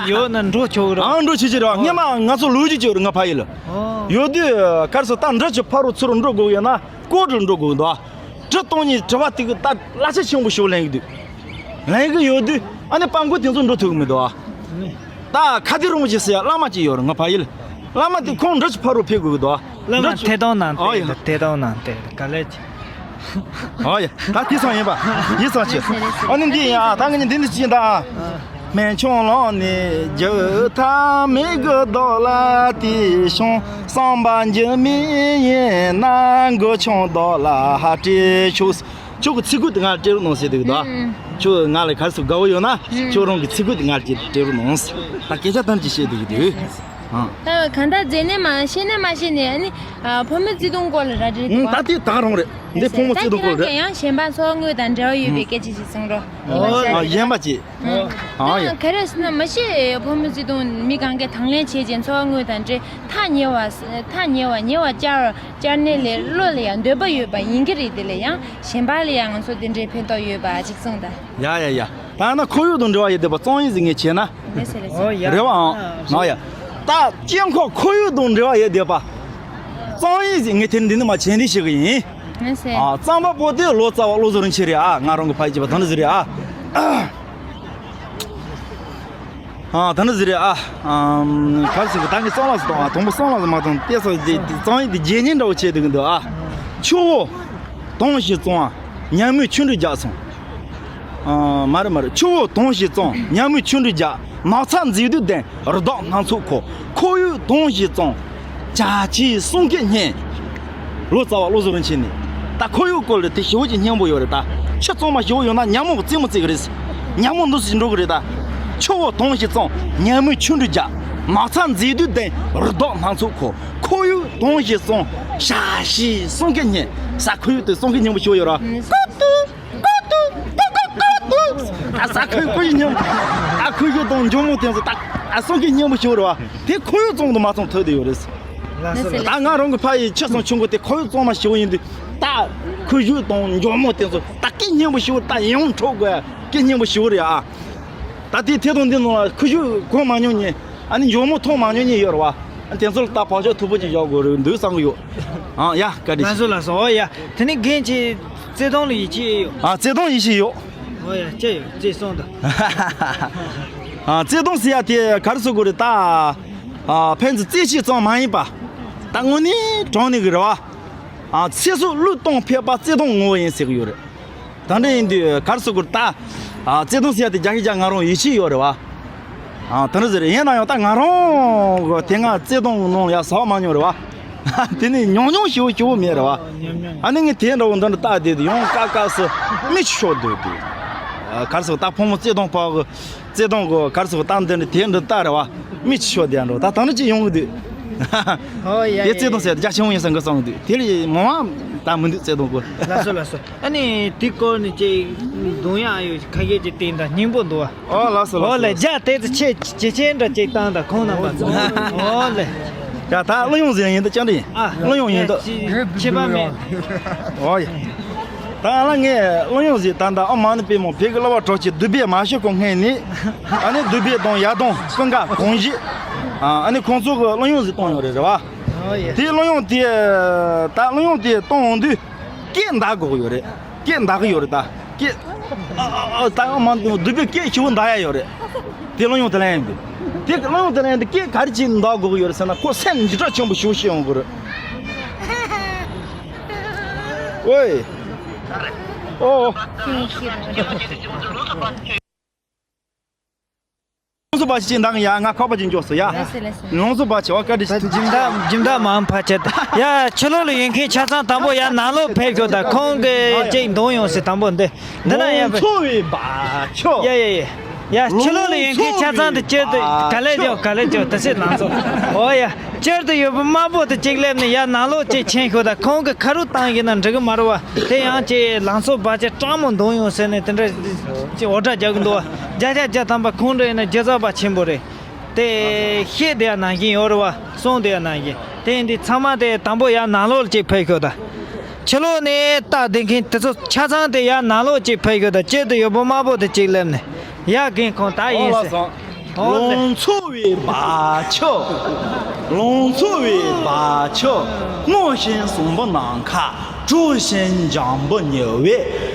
ཡོད་ན་འགྲོ་ཆོག་རེད། ཨང་འགྲོ་ཆེ་ཆེ་རེད་བ། སྔོན་མ་ང་ཚོ་ལོ་རྒྱུས་ཅིག་ཡོད་རེད། ང་ཕ་ཡུལ་ལ་ཨོ་ཡོད་དུས་གར་སོ་ད་འབྲི་ཆུ་ཕ་རོལ་ཚུ་རོལ་འགྲོ་དགོས་ཡོད་ན་ཀོ་ཀྲི་འགྲོ་དགོས་འདུག་དྲི་གཏོང་མཁན་དྲི་བ་དེ་གི་ད་གླ་ཆ་ཆེན་པོ་ཞིག་ལེན་གི་འདུག་ལེན་གི་ཡོད་དུས་ཨ་ནི་སྤྲང་པོ་དེ་ཚོ་འགྲོ་ཐུབ་གི་མི་འདུག་ཨ། ད་ཁ་བདེ་རོང་ཞིག་ཟེར་ཡ་བླ་མ་ཅིག་ཡོད་རེད། ང་ཕ་ཡུལ་བླ་མ་དེ་ཁོང་འདྲ་ཅིག་ཕ་རོལ་ཕེབས་དགོས་གི་འདུག་ཨ། བླ་མ་འདྲ་ཅིག་ཐད་གཏོང་གནང་ཨ་ཡ། སྟེ། ཐད་གཏོང་གནང་སྟེ་ག་ལེ་ཅིག་ཨ་ཡ། ད་དེ་ཚང་ཡིན་པ། ཡིན་ཚང་ཆེ། ཨ་ནི་འདི་ཡིན་ཨ། ད་ངས་འདི་འདི་ཅིག་ཡིན་ད་ཨ། སྨན་ཆུང་ལོང་ནས་རྒྱུ་ཐ་མེད་གི་རྡོ་ལ་དེ་བྱུང་། བསམ་པ་འགྱུར་མེད་ཡིན་ན་མགོ་ཆུང་རྡོ་ལ་སྤྲད་ཆོག་ཁྱོད་ཀྱི་ཚིག་གུ་དེ་ང་ལ་སྤྲད་རོགས་གནང་ཟེར་འདུག་ད། ཨུམ། ཁྱོད་ང་ལ་ག་རེ་ཟེར་དགའ་བོ་ཡོད་ན། ཨུམ། ཁྱོད་རང་གི་ཚིག་གུ་དེ་ང་ལ་སྤྲད་རོགས་གནང་། ད་སྐད་ཆ་དོན་གྱིས་བཤད་འདུག་གི་འདུག་ཨ། ད་གང་ལྟར་མཛད་ནས་མ་ཤེས་ནས་མ་ཤེས་ནས་ཨ་ནི་ཨ། ཕོ་མོའི་བརྩེ་དུང་སྐོར་ལ་ར་འདྲི་ཨུམ། འདུག་ད་དེ་ད་ག་རང་རེད། འདི་ཕོ་མོ་བརྩེ་དུང་སྐོར་རེད། ད་ཁྱེད་རང་གིས་ཡང་གཞན་པ་འཚོ་བ་དངོས་དང་འབྲེལ་བ་ཡོད་པའི་སྐད་ཆ་ཞིག་གསུང་རོགས། ཨོ། ཨ། གཞན་པ་ཅིག་ཨ་ཡ། ཡང་ག་རེ་ཟེར་ན་མ་ཤེས། ཕོ་མོའི་བརྩེ་དུང་མི་གང་གས་དང་ལེན་བྱེད་ཅིང་འཚོ་བ་དངོས་དང་འབྲེལ། ཐག་ཉེ་བ། ཐག་ཉེ་བ་ཉེ་བར་བཅར། བཅར་ནས་ལས་བློ་ལ་ཡང་འདོད་པ་ཡོད་པ་ཡིན་གྱི་རེད། དེ་ལས་ཡང་གཞན་པ་ལ་ཡང་ང་ཚོ་དེ་འདྲའི་ཕན་ཐོགས་ཡོད་པ་ཅིག་གསུངས་དང་། ཡ་ཡ་ཡ། ད་ན་ཁོར་ཡུག་དང་འབྲེལ་བ་ཡོད་བསྡད་པ་གཙང་ཡིན་ཟེར་ངས་བྱས་ན། ལགས་སོ་ལགས་སོ། ཨོ་ཡ། རེད་བའང་། ཨ་ཡ། ད་སྐྱེ་འཁོར་ཁོར་ཡུག་དང་འབྲེལ་བ་ཡོད་བསྡད་པ་གཙང་ཡིན་ཟེར་ངས་དེ་འདི་ནི་མ་བྱས་འདི་ཞིག་ཡིན། ལགས་སོ། ཨ། གཙང་པ་པོ་དེ་ལོ་ཙཱ་བ་བློ་བཟང་རིན་ཆེན་རེད་ཨ། ང་རང་གི་ཕ་ཡུལ་གྱི་བ་དང་ནི་ཟེར་རེད་ཨ། ཨ། ད་ནི་ཟེར་རེད་ཨ། ཨམ། ག་རེ་ཟེར་གི་ད་ངས་གཙང་ལགས་སུ་གཏོང་ཨ། དང་པོ་གཙང་ལགས་སུ་མ་གཏོང་དེ་སོ་དེ་གཙང་ཡིན་དེ་རྗེས་ཉིན་འདྲ་བོ་བྱས་འདུག་གི་འདུག་ཨ། ཆུ་བོ་དྭངས་ཤིང་གཙང་། ཉ་མོས་ཆུ་འབྲུ་རྒྱག་སོང་། ཨ། མ་རེད་མ་རེད། ཆུ་བོ་དྭངས་ཤིང་གཙང་། ཉ་མོས་ཆུ་འབྲུ་རྒྱག་མ་ཚ་མཛེས་སྡུག་ལྡན། རི་དྭགས་སྣ་ཚོགས་འཁོར། ཁོར་ཡུག་དྭངས་ཤིང་གཙང་། བྱ་བྱིའུ་གསུང་སྐད་སྙན། ལོ་ཙཱ་བ་བློ་བཟང་རིན་ཆེན་ནས། ད་ཁོར་ཡུག་སྐོར་ལ་དེ་ཞེ་པོ་ཅིག་སྙན་པོ་ཡོད་རེད་ད། ཆུ་གཙང་མ་ཞེ་པོ་ཡོད་ན་ཉ་མོ་གི་རྩེད་མོ་རྩེ་གི་རེད། ཉ་མོ་འདུག་སེ་འགྲོ་གི་རེད་ད། ཆུ་བོ་དྭངས་ཤིང་གཙང་། ཉ་མོས་ཆུ་འབྲུ་རྒྱག་མ་ཚ་མཛེས་སྡུག་ལྡན། རི་དྭགས་སྣ་ཚོགས་འཁོར། ཁོར་ཡུག་དྭངས་ཤིང་གཙང་། བྱ་བྱིའུ་གསུང་སྐད་སྙན། ས་ཁོར་ཡུག་དེ་གསུང་སྐད་སྙན་པོ་ཞིག་ཡོད་རེད་བ། ཀོ་ཏུ། ཀོ་ཏུ། ཀོ་ཀོ་ཀོ་ཏུ། ད་ས་ཁོར་ཡུག་ཁོར་ཡུག་སྙན་པོ། ད་ཁོར་ཡུག་དང་འཇོལ་མོ་དེ་ཚོ་ད་ཨ་གསུང་སྐད་སྙན་པོ་ཞིག་ཡོད་རེད་བ། དེ་ཁོར་ཡུག་གཙང་དུ་མ་གཙང་ཐུག་བསྡད་ཡོད་རེད། ལགས་སོ། ལགས་སོ། ད་ང་རང་གི་ཕ་ཡུལ་ཆུ་གཙང་ཆུ་མགོ་དེ་ཁོར་ཡུག་གཙང་མ་ཞེ་པོ་ཡིན་དུས། ད་ཁོར་ཡུག་དང་འཇོལ་མོ་དེ་ཚོ་ད་སྐད་སྙན་པོ་ཞེ་པོ། ད་ཡང་འཕྲོག་དགོས་སྐད་སྙན་པོ་ཞེ་པོ་རེད་ཨ། ད་དེའི་ཐད་གཏོང་འདི་ནང་ལ་ཁོར་ཡུག་གོ་མ་མྱོང་མཁན། ཨ་ནི་འཇོལ་མོ་མཐོང་མ་མྱོང་མཁན་ཡོད་རེད་བ། ཨ་ནི་དེ་ཚོ་ལ་ད་བག་ཆགས་མཐུག་པོ་ཅིག་བཞག་དགོས་རེད་འདུག་བསམ་གི་ཡོད། ཨང་། ཡ། བཀའ་དྲིན་ལགས་སོ་ལགས་སོ། ཨོ་ཡ། དེ་ནི་རྒན་གྱིས་བརྩེ་དུང་ལ་ཡིད་ཆེས་ཡོད། ཨ། བརྩེ་དུང་ཡིད་ཆེས་ཡོད། ཨོ་ཡ། ཅི་ཡོད་ཅི་གསུང་དང་། ཨ། བརྩེ་དུང་ཟེར་ཡ་དེ་ག་རེ་ཟེར་དགོས་རེད་ད། ཨ། ཕན་ཚུན་རྩེད་ཆས་ཙམ་མ་ཡིན་པ། ད་དངོས་གནས་དྲང་གནས་ཀྱི་རེད་བ། ཨ། ཚེ་སྲོག་བློས་གཏོང་ཕོད་པ་བརྩེ་དུང་ངོ་བོ་ཡིན་ཟེར་གི་ཡོད་རེད། ད་འདྲ་ཡིན་དུས་ག་རེ་ཟེར་དགོས་རེད་ད། ཨ། བརྩེ་དུང་ཟེར་ཡ་དེ་རྒྱ་ཆེ་རྒྱ་ང་རང་ཡིད་ཆེས་ཡོད་རེད་བ། ཨ། དེ་འདྲ་ཟེར་ཡིན་ན་ཡང་ད་ང་རང་གི་དེ་སྔ་བརྩེ་དུང་ནང་ཡ་ཟ་བ་མ་མྱོང་རེད་བ། དེ་ནི་མྱོང་མྱོང་ཞེ་པོ་ཞེ་པོ་མེད་རེད་བ། ཨ་ནི་ངས་དེ་འདྲ་བོ་འདི་འདྲ་བལྟ་བསྡད་དུས་ཡང་སྐབས་སྐབས་སུ་མིག་ཆུ་ཤོར་སྡོད་དུས། ཨ། ག་རེ་ཟེར་ད་ཕོ་མོ་བརྩེ་དུང་བར་གི་བརྩེ་དུང་གི་ག་རེ་ཟེར་ད་འདི་འདྲ་དེ་འདྲ་ལྟ་རེད་བ། མིག་ཆུ་ཤོར་བསྡད་འགྲོ། ད་ད་ནི་ཅི་ཡོང་གི་འདུག་ཨོ་ཡ། དེ་ཡ་བརྩེ་དུང་ཡ་ཟེར་རྒྱ་ཆེན་པོ་ཡིན་ས་འགི་བསམ་གི་འདུག་དེ་ལས་མང་བ་ད་མི་འདུག་བརྩེ་དུང་གི། ལགས་སོ་ལགས་སོ། ཨ་ནི་དེ་སྐོར་ནས་ཅིག་གདོང་ཡག་ཡོད་ཁ་ཤས་ཅིག་བསྟན་དང་སྙིང་པོ་འདུག་བ། ཨོ་ལགས་སོ་ལགས་སོ། ཨོ་ལེ། རྒྱ་དེ་ཚོ་ཆེ་ཇེ་ཆེན་འདྲ་ཅིག་བཏང་དང་ཁོང་རྣམ་པ་ཚོ། ཨོ་ལེ། ཡ་ད་བློ་ཡོང་ཟེར་ཡིན་ད་ཅང་འདྲ་ཡིན། ཨ། བློ་ཡོང་ཡིན་ད། ཁྱད་པར་མེད། ཨོ་ཡ། ད་ཨ་ལ་ངས་བློ་ཡོང་ཟེར་ད་ད་ཨ་མ་ནི་པད་མོ་བོད་ཀྱི་བསླབ་པ་གྲོགས་ཀྱི་དུ་བེ་མ་ཤོད་གོང་སྔས་ནས། ཨ་ནི་དུ་བེ་དང་ཡ་དང་ཀུན་དགའ་གོང་བཞི། ཨ་ནི་ཁོང་ཚོ་གི་བློ་ཡོང་ཟེར་གཏོང་ཡོང་རེད་རེད་བ། ཨོ་ཡ། དེ་བློ་ཡོང་དེ་ད་བློ་ཡོང་དེ་གཏོང་འོང་དུས། སྐད་འདར་དགོས་ཀྱི་ཡོད་རེད། སྐད་འདར་གི་ཡོད་རེད་ད། སྐད། ཨ་ཨ་ཨ་ད་ཡང་མ་འདུག་དུ་བའི་སྐད་ཞེ་པོ་འདར་ཡ་ཡོད་རེད། དེ་བློ་ཡོང་དེ་ལ་ཡང་འདུག་དེ་བློ་ཡོང་དེ་ལ་ཡང་འདུག་སྐད་ག་རེ་བྱས་ནས་འདར་དགོས་ཀྱི་ཡོད་རེད་ཟེར་ན་ཁོ་སེམས་འཇིགས་སྐྲག་ཆེན་པོ་ཞེ་པོ་ཞིག་ཡོང་གི་རེད། ཝེ། ཨོ། ལོངས་སུ་སྤར་ཅིག་འདང་ཡ། ང་ཁ་པར་ཅིག་འཇོག་སོ་ཡ། ལགས་སོ་ལགས་སོ། ལོངས་སུ་སྤར་ཅིག་ཨོ་བཀའ་དྲིན་ཆེ། སྦྱིན་བདག་སྦྱིན་བདག་མང་ཕལ་ཆེར་ཡ། ཕྱི་ལོགས་ལ་ཡོད་མཁན་ཆ་ཚང་དང་པོ་ཡ་ནང་ལོགས་ཕེབས་ཤོག་ད་ཁོང་གི་ཅིག་འདོན་ཡོང་སྲིད་དང་པོ་འདི་འདི་ན་ཡ། ལོངས་སུ་སྤར་ཅིག་ཡ་ཡ་ཡ། ཡ་ཕྱི་ལོགས་ལ་ཡོད་མཁན་ཆ་ཚང་དུ་སྤྱིར་དུ་ག་ལེ་ཅོ་ག་ལེ་ཅོ་ད་སྲིད་ལང་སོ། ཨོ་ཡ། སྤྱིར་དུ་ཡོད་པ་དམར་པོ་དེ་གཅིག་སླེབས་ནས་ཡར་ནང་ལོགས་གཅིག་ཕྱིན་ཤོག་ད་ཁོང་གི་ཁ་རུ་བཏང་ཡིན་ན་འགྲིག་གི་མ་རེད་བ། དེ་ཡང་ཅིག་ལང་ཚོ་བ་ཅིག་སྤྲང་མོ་འདོན་ཡོང་ཟེར་ནས་དེ་འདྲ་ཅིག་འོ་སྒྲ་རྒྱག་གི་འདུག་བ། བརྒྱ་ཆ་བརྒྱ་ཐམ་པ་ཁོང་འདྲ་ཡིན་ན་སྒྱུ་རྩལ་པ་ཆེན་པོ་རེད། དེ་བཤད་བསྡད་ཡ་ནང་བཞིན་ཡོད་རེད་བ། གསུངས་བསྡད་ཡ་ནང་བཞིན། དེ་ཡིན་དུས་ཚང་མ་དེ་དང་པོ་ཡར་ནང་ལོགས་ལ་གཅིག་ཕེབས་ཤོག་ད། ཕྱི་ལོགས་ནས་ལྟ་བསྡད་མཁན་དེ་ཚོ་ཆ་ཚང་དེ་ཡར་ནང་ལོགས་གཅིག་ཕེབས་ཤོག་ད། སྤྱིར་དུ་ཡོད་པ་དམར་པོ་དེ་གཅིག་སླེབས་ནས། ཡ་རྒན་ཁོང་ད་ཡིན་ཟེར། ཨོ་ལགས་སོ། ལོངས་སུ་སྤར་ཅིག་ལོངས་སུ་སྤར་ཅིག་སྔོ་ཤིང་ཟངས་པོ་ནམ་མཁའ། སྤྲོ་ཞིང་འཇམ་པོ་ཉེ་བས།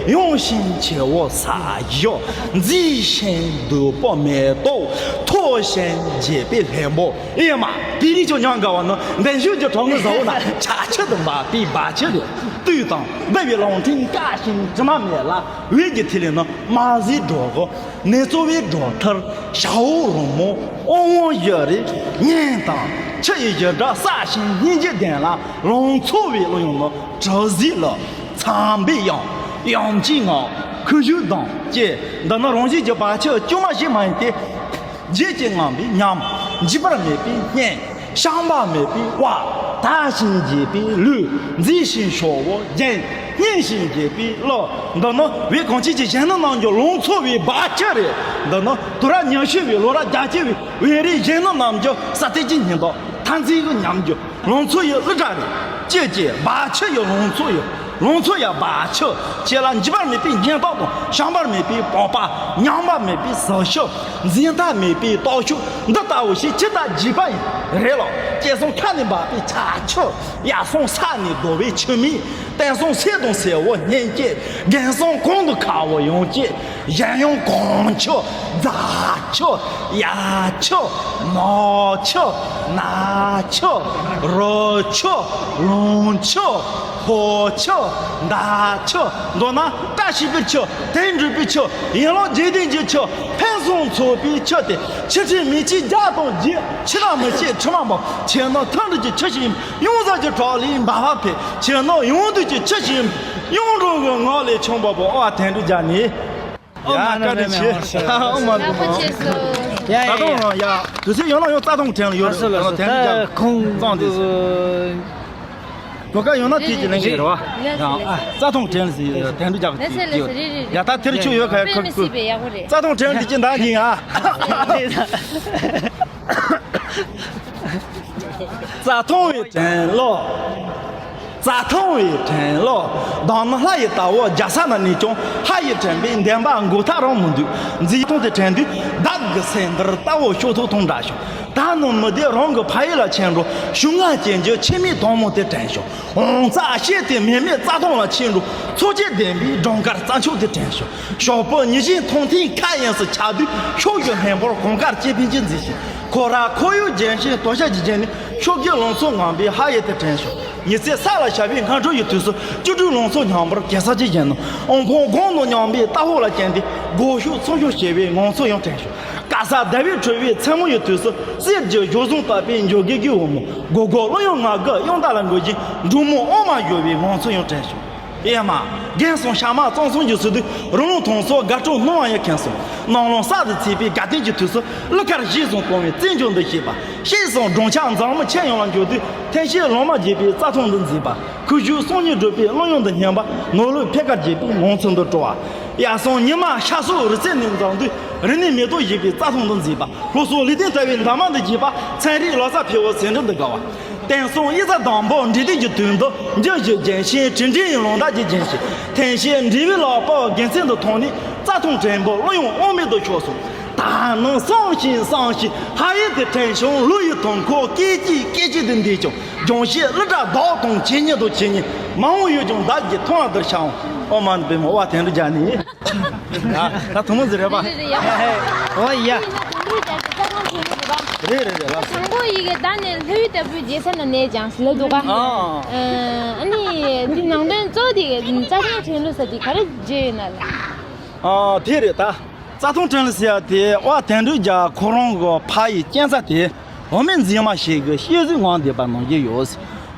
ཡངས་ཤིང་ཆེ་བོ་ས་གཞི། མཛེས་ཤིང་དྭངས་པོ་མེ་ཏོག་ཐོགས་ཤིང་རྒྱས་པའི་ལྷུན་པོ། ཨེ་མ། དེ་རིང་ཁྱོད་མྱང་དགའ་བ་ནི་འདན་ཞུ་གི་གྲོང་གི་ཟ་འོག་ན་ཆ་ཆུ་དང་འབབ་པའི་བ་ཆུ་རེད། དུས་དང་འབབ་པའི་རླུང་ཕྲན་བཀག་ཅིང་དྲི་མ་མེད་ལ། འོད་ཀྱི་ཐིག་ལེ་ནི་མ་ཟད་སྒྲོག་གོ། ནེ་ཙོ་བའི་སྒྲོག་མཐར་ཤ་འོག་རོལ་མོ་ཨོ་ཝང་བཞུ་རེ། སྙན་དང་ཆུ་ཡི་ཞབས་བྲོ་གསལ་ཞིང་སྙན་འཇེབས་ལྡན་ལ། ལང་ཚོ་བའི་གླུ་དབྱངས་ནི་དྲི་ཟའི་གླུ། ཚངས་པའི་དབྱངས། དབྱངས་ཀྱི་ངག་ཁུ་བྱུག་དང་བཅས། འདི་ནི་རང་བཞིན་གྱི་བ་ཆུ་དཀྱུས་མ་ཞིག་མ་ཡིན་ཏེ། རྗེས་ཀྱི་ངང་པའི་ཉམས། འཇིགས་པ་མེད་པའི་སྙན། བཤང་བ་མེད་པའི་དབལ། དག་ཞིང་རྒྱས་པའི་ལུས། མཛེས་ཤིང་ཤོག་བུ་རྒྱན། སྙན་ཞིང་རྒྱས་པའི་གླུ། འདི་ནི་བོད་གངས་ཅན་གྱི་གཞོན་ནུ་རྣམས་ཀྱི་ལང་ཚོ་བའི་བ་ཆུ་རེད། འདི་ནི་དུས་རབས་ཉི་ཤུ་བའི་ལོ་རབས་རྒྱ་ཆེ་བའི་བོད་རིགས་གཞོན་ནུ་རྣམས་ཀྱི་ས་སྟེང་གི་སྙིང་སྟོབས། མཐའ་མཚམས་ཀྱི་ཉམས་འགྱུར། ལང་ཚོ་ཡི་གླུ་སྒྲ་རེད། ཅེས་བཅས་བ་ཆུ་ཡི་ལང་ཚོ་ཡི། ལང་ཚོ་ཡི་བ་ཆུ། ཁྱེད་ལ་འཇིགས་པ་མེད་པའི་སྙན་ཐོག་དང་བཤང་བ་མེད་པའི་པགས་པ། ཉམས་པ་མེད་པའི་ཟིལ་ཤུགས། འཛད་མཐའ་མེད་པའི་སྟོབས་ཤུགས་འདི་ལྟ་བུ་ཞིག་ཇི་ལྟར་རྒྱས་པ་ཡིན་རེད་ལ། སྐྱེས་སོང་ཁ་ནས་འབབ་པའི་ཆར་ཆུ། ཡར་སོང་ས་ནས་རྡོ་བའི་ཆུ་མིག་དེང་སང་སེར་དང་སེར་བོ་སྙན་སྐྱེས། རྒན་སོང་གོང་དུ་ཁ་བོ་ཡང་སྐྱེས། གཞན་ཡང་གངས་ཆུ། རྫ་ཆུ། གཡའ་ཆུ། ནགས་ཆུ། ནགས་ཆུ། རི་ཆུ། ལུང་ཆུ། ཕོ་ཆུ། མདའ་ཆུ། མདོར་ན་བཀྲ་ཤིས་པའི་ཆུ། དོན་འགྲུབ་པའི་ཆུ། ཡིན་ལུགས་འཇིག་རྟེན་གྱི་ཆུ། ཕུན་སུམ་ཚོགས་པའི་ཆུ་སྟེ། ཆུ་ཕྲན་མི་ཆེན་བརྒྱ་དང་བརྒྱད། ཆུ་དང་མི་ཆེན་དྲི་མ་འབབ། ཆུ་ནི་མཐའ་འགྲིབ་ཀྱི་ཆུ་ཞིག་ཡིན། ཡང་ཟབ་ཀྱི་བྲག་ལས་འབབ་པ་འཕེལ། ཆུ་ནི་ཡང་འདུས་ཀྱི་ཆུ་ཞིག་ཡིན། གཡུང་དྲུང་གི་ངག་ལས་ཆུང་པ་པོ་ཨ་བ་དོན་གྲུབ་རྒྱལ་ནས། ཡ་བཀའ་དྲིན་ཆེ། ཨོ་མ་རེད། ཡ་ད་དུང་ཡ་དུས་ཚོད་ཡོད་ན་ཡང་རྩྭ་ཐང་ཕྲན་ལ་ཡོད་རེད། དོན་གྲུབ་རྒྱལ་གཙང་དེ། བོད་སྐད་ཡོད་ན་དེ་གྱི་ལན་གྱི་རེད་བ། ཡང་རྩྭ་ཐང་ཕྲན་ལ་ཟེར་དོན་གྲུབ་རྒྱལ་གྱི་ཡ་ད་དེར་ཆུ་ཡོད་ཁ་ཡ་ཁུར་ཁུར། རྩྭ་ཐང་ཕྲན་དེ་གྱི་འདང་གྱི་ཡ། རྩྭ་ཐང་བའི་བྲན་ལོ། རྩྭ་ཐང་བའི་བྲན་ལོ། མདང་ནི་ལྷ་ཡི་ལྟ་བུ་རྒྱ་ས་ན་ནས་ཀྱང་ལྷ་ཡི་དྲན་པའི་འདན་པ་མགོ་ཐག་རིང་མི་འདུག་མཛེས་ཐང་དེ་དྲན་དུས་བདག་གི་སེམས་འདིར་རྟ་བོ་ཤོག་ཐོག་ཐོང་འདྲ་བྱུང་། ད་ནི་མི་བདེ་རང་གི་ཕ་ཡུལ་ལ་ཕྱིན་འགྲོ། ཞུ་ང་ཅན་གྱི་ཆེ་མེད་དོང་མོ་དེ་དྲན་བྱུང་། འོང་རྩྭ་ཤེལ་དེ་མེ་མེད་རྩྭ་ཐང་ལ་ཕྱིན་འགྲོ། འཚོ་བྱེད་ལྡན་པའི་སྦྲང་དཀར་རྩྭ་མཆོག་དེ་དྲན་བྱུང་། ཞོགས་པ་ཉི་བཞིན་མཐོང་ཐེངས་ཁ་གཡེང་སུ་ཆགས་དུས། ཕྱོགས་བཞི་སྨན་པོར་གོང་དཀར་སྐྱེ་འཕེལ་གྱི་མཛེས་ཤིང་། ཁོ་ར་ཁོར་ཡུག་ལྗོན་ཤིང་དོ་ཤལ་གྱི་རྒྱན་ནི། ཕྱོགས་བཞི་ལང་ཚོ་ངང་པའི་ལྷ་ཡི་དེ་དྲན་བྱུང་། ཉི་ཚེ་ས་ལ་ཤར་བའི་སྔ་དྲོ་ཡི་དུས་སུ། བཅུ་དྲུག་ལང་ཚོ་ཉམས་པར་གེ་སར་གྱི་རྒྱན་ནི། འོང་ཁོང་དགོང་དུ་ཉམས་པའི་རྟ་ཕོ་ལ་བརྟེན་ཏེ། སྒོ་ཕྱུགས་ཚོང་ཕྱུགས་བྱེད་པའི་ངང་ཚུལ་ཡང་དྲན་བྱུང་། ག་ས་ཟླ་བའི་དྲོ་བའི་མཚན་མོ་ཡི་དུས་སུ། གསེར་གྱི་ཞོ་བཟུང་བཏབ་པའི་འཇོ་སྒེག་གི་འོལ་མོ། སྒོ་སྒོ་གླུ་དབྱངས་ངག་གི་དབྱངས་རྟ་ལ་འགོད་ཅིང་། འབྲུག་མོ་ཨོ་མ་བཞོ་བའི་ངང་ཚུལ་ཡང་དྲན་བྱུང་། ཨེ་མ། རྒན་སོང་ཤ་མ་གཙང་སོང་རྒྱུ་སུ་དུས། རི་ལུང་ཐང་སོགས་དགའ་སྤྲོ་སྣང་བ་ཡང་ཁེངས་སོང་། ནང་ལོང་ས་དུ་ཚིག་པའི་དགའ་སྟོན་གྱི་དུས་སུ། གླུ་གར་གཞས་བཟུང་གཏོང་བའི་བཙན་བྱོལ་འདི་ཤེས་པ། ཤེས་སོང་སྦྲང་ཆར་མཛངས་མི་ཁྱེད་ཡོང་ལ་འགྱོ་དུས། ཐན་ཤེས་ལོ་མ་རྒྱས་པའི་རྩྭ་ཐང་འདི་མཛེས་པ། ཁུ་བྱུག་སོང་ཉིན་སྒྲུབ་པའི་གླུ་དབྱངས་འདི་སྙན་པ། ནོར་ལུག་ཕེ་ཀར་རྒྱས་པའི་ངང་ཚུལ་འདི་སྤྲོ་བ། ཡར་སོང་ཉི་མ་ཤར་སོགས་རི་རྩེ་ནས་འཛོམས་དུས། རི་ནས་མེ་ཏོག་བཞད་པའི་རྩྭ་ཐང་འདི་མཛེས་པ། ལྷོ་སོག་ལི་ཐན་ལྟ་བུའི་འདབ་མ་འདི་རྒྱས་པ། ཚན་རིག་ལོ་གསར་ཕེ་བོ་ཟེ་འབྲུ་འདི་དགའ་བ། དེང་སང་དབྱི་རྩ་དང་པོ་འབྲི་དུས་ཀྱི་དུས་འདི། འཇུ་བཞི་རྒྱན་ཤེས་དྲིན་དྲན་ཡི་ལུང་བདག་གི་རྒྱན་ཤེས། ཐེངས་ཤིག་འབྲི་བའི་ལག་པ་དགེ་མཚན་དུ་མཐོང་ནས། རྩྭ་ཐང་བྲན་པོ་གླུ་དབྱངས་དབང་མེད་དུ་ཤོར་སོང་། ད་ནི་བསམ་ཞིང་བསམ་ཞིང་ཧ་ཡེ་དེ་དྲན་བྱུང་། གླུ་ཡི་དུང་འཁོར་སྐད་ཅིག་སྐད་ཅིག་ཏུ་འདས་ཀྱང་། ལྗོངས་ཤེས་གླུ་སྒྲ་བདག་དང་ཇི་སྙེད་དུ་ཇི་སྙེད། མ་འོངས་ཡུལ་ལྗོངས་བདག་གིས་མཐོང་བ་འདིར་ཤར་འོང་། ཨོ་མ་ནི་པདྨོ་ཨ་བ་དོན་གྲུབ་རྒྱལ་ནས། ཡ། ད་ཐུང་མོ་ཟིག་རེད་པ། རེད་རེད་ཡ། ཨོ་ཡ། རེད་རེད་རེད་ལགས། དང་པོ་ཡི་གེ་ད་ནས་ལྷ་ཡུལ་ལྟ་བུའི་རྒྱལ་ས་ན་གནས་ཀྱང་ལ་འདུག་ག་ཨ་ནི་འདི་ནང་དོན་གཙོ་བོ་དེ་རྩྭ་ཐང་ཕྲན་ལུ་ས་དེ་ག་རེ་བརྗོད་ཡོད་ན་ལ། ཨ་དེ་རེད་ད། རྩྭ་ཐང་ཕྲན་ལུ་ཟེར་ཡ་དེ་ཨ་བ་དོན་གྲུབ་རྒྱལ་ཁོ་རང་གི་ཕ་ཡི་རྐྱེན་རྩ་དེ། བུད་མེད་མཛེས་མ་ཞིག་གི་གཤེགས་གཟུགས་ངང་བསྡད་པ་ནང་བཞིན་ཡོད།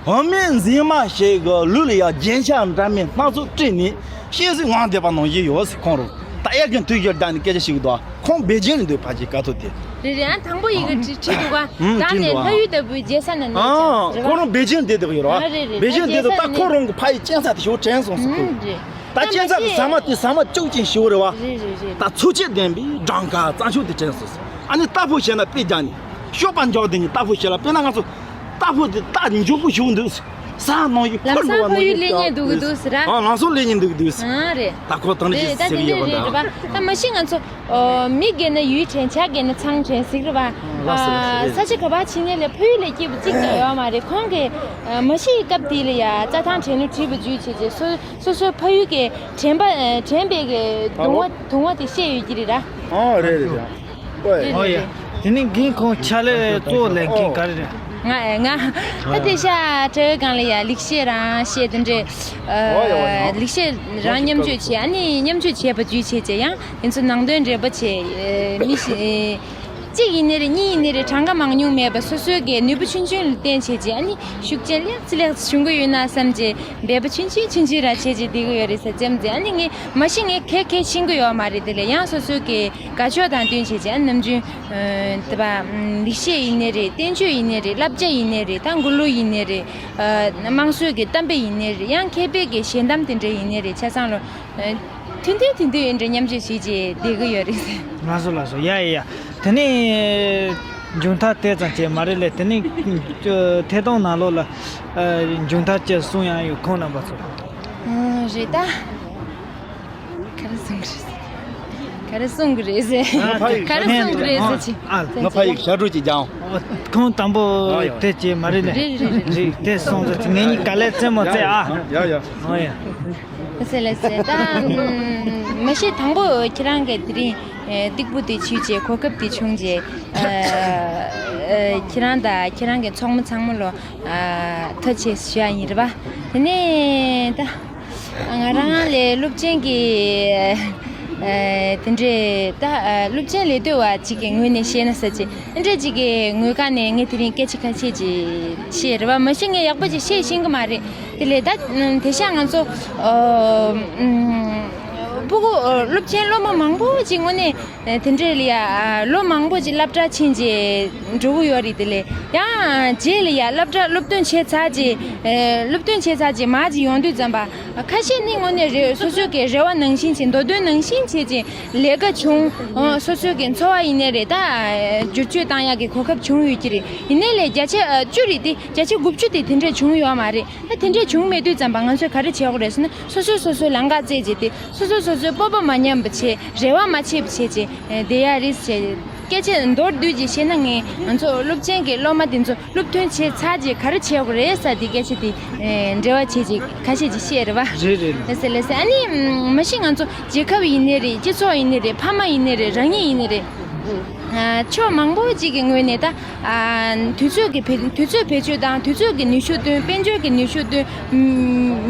བུད་མེད་མཛེས་མ་ཞིག་གི་ལུས་ལ་ཡ་རྒྱན་ཆ་འདྲ་མིན་སྣ་ཚོགས་སྤྲས་ནས་གཤེགས་གཟུགས་ངང་བསྡད་པ་ནང་བཞིན་ཡོད། ཁོང་རང་ད་ཡ་གི་དུས་ཡུལ་བདག་ནི་སྐད་ཆ་ཞིག་འདུག་ཁོང་པེ་ཅིང་ལ་འདུག་ཕ་གི་དཀའ་ཐུབ་དེ། རེད་རེད། ཨ་དང་པོ་ཡི་གེ་བྲིས་བྲིས་འདུག་ག་ཨུམ་ད་བྲིས་ནས་འདུག་ལྷ་ཡུལ་ལྟ་བུའི་རྒྱལ་ས་ན་གནས་ཨ་ཀྱང་རེད་ཁོ་བ། རང་པེ་ཅིང་བསྡད་བསྡད་ཀྱི་ཡོད་རེད་བ། ཨ་རེད་རེད། པེ་ད་ཅིང་རྒྱལ་བསྡད་ས་དུས་ན་ད་ཁོ་གནས་རང་གི་ཕ་ཡི་རྐྱེན་རྩ་དེ་ཞིག་དྲན་སོང་ཟེར་ཁོས། ཨུམ་རེད། ད་ཁྱེད་ཚ་གི་ཟ་མ་དེ་ཟ་མ་བཅུག་ཅིང་ཞུ་རེ་བ། རེད་རེད་རེད། ད་ཚུགས་ཆེ་ལྡན་པའི་སྦྲང་དཀར་རྩྭ་མཆོག་དེ་དྲན་སོང་ཟེར། ཨ་ནི་རྟ་ཕོ་བྱས་ན་དཔེ་རྒྱག་ནི། གཤོག་པ་འཇོག་དེ་ནི་རྟ་ཕོ་བྱས་ལ་དཔེར་ན་ང་ཚོ་རྟ་ཕོ་དེ་རྟ་མགྱོགས་པོ་ཞུགས་འདུག་ཟེར། ས་ནང་ཡོད། ལམ་སང་ཕ་ཡུལ་སླེབས་ཉན་འདུག་གི་འདུག་ཟེར་ར། ཨ། ལམ་སང་སླེབས་ཉན་འདུག་གི་འདུག་ཟེར། ཨ་རེད། ད་ཁོ་དང་འདྲ་རེད། ཞིག་ད་ཟེར་དེ་ཡོད་པ་འདྲ། འདྲ་རེད་པ། ད་མ་གཞི་ང་ཚོ་ཨོ། མི་རྒས་ན་ཡུལ་དྲན། བྱ་རྒས་ན་ཚང་དྲན་ཟེར་གི་རེད་པ། ལགས་སོ། ལགས་སོ། ཨ། རེད། ས་ཆ་ག་པར་ཕྱིན་ཉན་ལས་ཕ་ཡུལ་ལས་སྐྱིད་པོ་གཅིག་ཀྱང་ཡོད་མ་རེད། ཁོང་གིས་ཨ། མ་གཞི་སྐབས་དེ་ལ་ཡ་རྩྭ་ཐང་དྲན་ལུགས་བྲིས་པ་བརྒྱུད་བྱས་རྗེས་སོ་སོ་སོ་ཕ་ཡུལ་གྱི་དྲན་པ་ཨ། དྲན་པའི་གི་གདུང་བ་གདུང་བ་དེ་བཤད་ཡོད་ཀྱི་རེད་ར། ཨོ་རེད་རེད་རེད། ཨོ་ཡ། དེ་ནི་རྒན་ཁོང་ཕྱག་ལས་གཙོ་བོ་ལས་མཁན་ག་རེ་རེད། ང་ང་ད་ལྟ་ཤ་དྲ་བའི་སྒང་ལ་ཡ་ལེགས་བཤད་རང་བཤད་དེ་འདྲས། ཨོ་ཡ་ཨོ་ཡ། ལེགས་བཤད་རང་མཉམ་སྤྱོད་བྱས། ཨ་ནི་མཉམ་སྤྱོད་བྱས་པ་བརྒྱུད་བྱས་བྱས་ཡང་དེ་ཚོ་ནང་དོན་འགྲེལ་པ་བྱས། མི་ཞིག་གཅིག་ཡིན་ནི་རེད། གཉིས་ཡིན་ནི་རེད། གྲངས་ཀ་མང་ཉུང་མེད་པ་སོ་སོའི་གི་ནུས་པ་ཆུང་ཆུང་ལ་བརྟེན་བྱས་རྗེས། ཨ་ནི་ཤུགས་རྐྱེན་ལེགས་ཅི་ལེགས་ཅི་བྱུང་གི་ཡོད་ན་བསམ་རྗེས་འབད་པ་ཆུང་ཆུང་ཆུང་ཆུང་ར་བྱས་རྗེས་བསྡད་གི་ཡོད་རེད་ཟེར་ཙམ་ཟེར། ཨ་ནི་ངས་མ་གཞི་ངས་ག་ག་ཤེས་ཀྱི་ཡོད་མ་རེད། དེ་ལས་ཡང་སོ་སོའི་གི་དགའ་ཕྱོགས་དང་བསྟུན་བྱས་རྗེས། ཨ་ནི་ནམ་རྒྱུན་ཨ། དེ་པ་ཨ། ལེགས་བཤད་ཡིན་ནི་རེད། བསྟན་བཅོས་ཡིན་ནི་རེད། བསླབ་བྱ་ཡིན་ནི་རེད། ད་མགུར་གླུ་ཡིན་ནི་རེད། ཨ། དམངས་སྲོལ་གི་གཏམ་དཔེ་ཡིན་ནི་རེད། ཡང་མཁས་པའི་གི་ཞལ་གདམས་དེ་འདྲ་ཡིན་ནི་རེད། ཆ་ཚང་ལོ། ཨ། ཐུང་ཐུང་ཐུང་ཐུང་ཡིན་འདྲ་མཉམ་སྤྱོད་བྱས་རྗེས་བསྡད་གི་ཡོད་རེད། ལགས་སོ་ལགས་སོ། ཡ་ཡ་ཡ། དེ་ནས་མཇུག་མཐར་དེ་ཙམ་བྱས་མ་རེད་ལས། དེ་ནས་ཐད་གཏོང་ནང་ལོགས་ལ་ཨ། མཇུག་མཐར་ཅིག་གསུང་ཡག་ཡོད། ཁོང་རྣམ་པ་ཚོ། ཨ། རེད་ད། ག་རེ་གསུང་གི་རེད། ག་རེ་གསུང་གི་རེད་ཟེར། ཨ། ག་རེ་གསུང་གི་རེད་ཟེར་ཅི། ཨ། ང་ཕ་ཡིག་ཞབས་བྲོ་ཅིག་རྒྱག་ཨང་། ཁོང་དང་པོ་ཨ་ཡོ། དེ་བྱས་མ་རེད་ལས། རེད་རེད་རེད། རེད། དེ་སོང་ཙང་ངེད་གཉིས་ག་ལེར་རྩེད་མོ་རྩེ་ཨ། ཡ་ཡ། ཨ་ཡ། ཟེར་ལ་ཟེར་ད། མ་གཞི་དང་པོ་ཁྱེད་རང་གིས་དེ་རིང་ཨེ། སྟེགས་བུ་དེ་ཆུད་བྱས། གོ་སྐབས་དེ་བྱུང་རྗེས། ཨ། ཨ། ཁྱེད་རང་དང་ཁྱེད་རང་གི་ཚོགས་མི་ཚང་མ་ལོ། ཨ། ཐུགས་རྗེ་ཆེ་ཞུ་ཡག་ཡིན་རེད་པ། དེ་ནས་ད་ང་རང་ལས་སློབ་ཆེན་གྱི། ཨ། དེ་འདྲས་ད། ཨ། སློབ་ཆེན་ལས་དོན་བ་ཅིག་གི་ངོས་ནས་བཤད་ན་ཟེར་ཅིག་དེ་འདྲས་ཅིག་གི་ངོས་ཀ་ནས་ངས་དེ་རིང་སྐད་ཆ་ཁ་ཤས་ཅིག་བཤད་རེད་པ། མ་གཞི་ངས་ཡག་པོ་ཅིག་བཤད་ཤེས་ཀྱི་མ་རེད། དེ་ལས་ད་དེང་སང་ང་ཚོ་ཨ། ཨ། ཕྲུ་གུ་སློབ་ཆེན་སློབ་མ་མང་པོ་ཅིག་དངོས་གནས་དེ་འདྲས་ལ་ཡ་ལོ་མང་པོ་ཅིག་སློབ་གྲྭ་ཕྱིན་རྗེས་འགྲོ་གི་ཡོད་རེད། དེ་ལས་ཡང་རྗེས་ལ་ཡ་སློབ་གྲྭ་སློབ་ཐོན་བྱས་ཚར་རྗེས། ཨ། སློབ་ཐོན་བྱས་ཚར་རྗེས་མར་ཅིག་ཡོང་དུས་ཙམ་པ། ཁ་ཤས་ནི་དངོས་གནས་རེད། སོ་སོའི་གི་རེ་བ་ནང་བཞིན་བྱས། འདོད་དོན་ནང་བཞིན་བྱས་ཅིག་ལས་ཀ་བྱུང་། ཨོ། སོ་སོའི་གི་འཚོ་བ་ཡིན་ནའི་རེད། ད་བསྒྱུར་བཅོས་བཏང་ཡག་གི་གོ་སྐབས་བྱུང་ཡོད་ཀྱི་རེད། ཡིན་ནའི་ལས་བརྒྱ་ཆ་བཅུ་རེད་དེ། བརྒྱ་ཆ་དགུ་བཅུ་དེ་དེ་འདྲས་བྱུང་ཡོད་མ་རེད། ད་དེ་འདྲས་བྱུང་མེད་དུས་ཙམ་པ་ང་ཚོས་ག་རེ་བྱེད་དགོས་རེད་ཟེར་ན། སོ་སོས་སོ་སོའི་ལམ་ཁ་བཙལ་བྱས་ཏེ། སོ་སོས་སོ་སོའི་སྤོབས་པ་མ་ཉམས་པ་བྱས། རེ་བ་མ་ཆད་པ་བྱས་བྱས་བསྡད་ཡག་རེད་ཟེར། སྐད་ཆ་མདོར་བསྡུས་ཅིག་བཤད་ན། ངས་ང་ཚོ་སློབ་ཆེན་གྱི་སློབ་མ་དེ་ཚོ་སློབ་ཐོན་བྱས་ཚར་རྗེས་ག་རེ་བྱེད་དགོས་རེད་ཟེར་དེ་སྐད་ཆ་དེ་འབྲེལ་བ་བྱས་ཅིག་ཁ་ཤས་ཅིག་བཤད་རེད་པ། རེད་རེད། ལགས་སེ་ལགས་སེ། ཨ་ནི་མ་གཞི་ང་ཚོ་རྒྱལ་ཁབ་ཡིན་ནའི་རེད། སྤྱི་ཚོགས་ཡིན་ནའི་རེད། ཕ་མ་ཡིན་ནའི་རེད། རང་ཉིད་ཡིན་ནའི་རེད། ཕྱོགས་མང་པོ་ཅིག་གི་ངོས་ནས་ད། ཨ། དུས་ཚོད་ཀྱི་བེད། དུས་ཚོད་བེད་སྤྱོད་དང་། དུས་ཚོད་ཀྱི་ནུས་ཤུགས་བཏོན། དཔལ་འབྱོར་གྱི་ནུས་ཤུགས་བཏོན།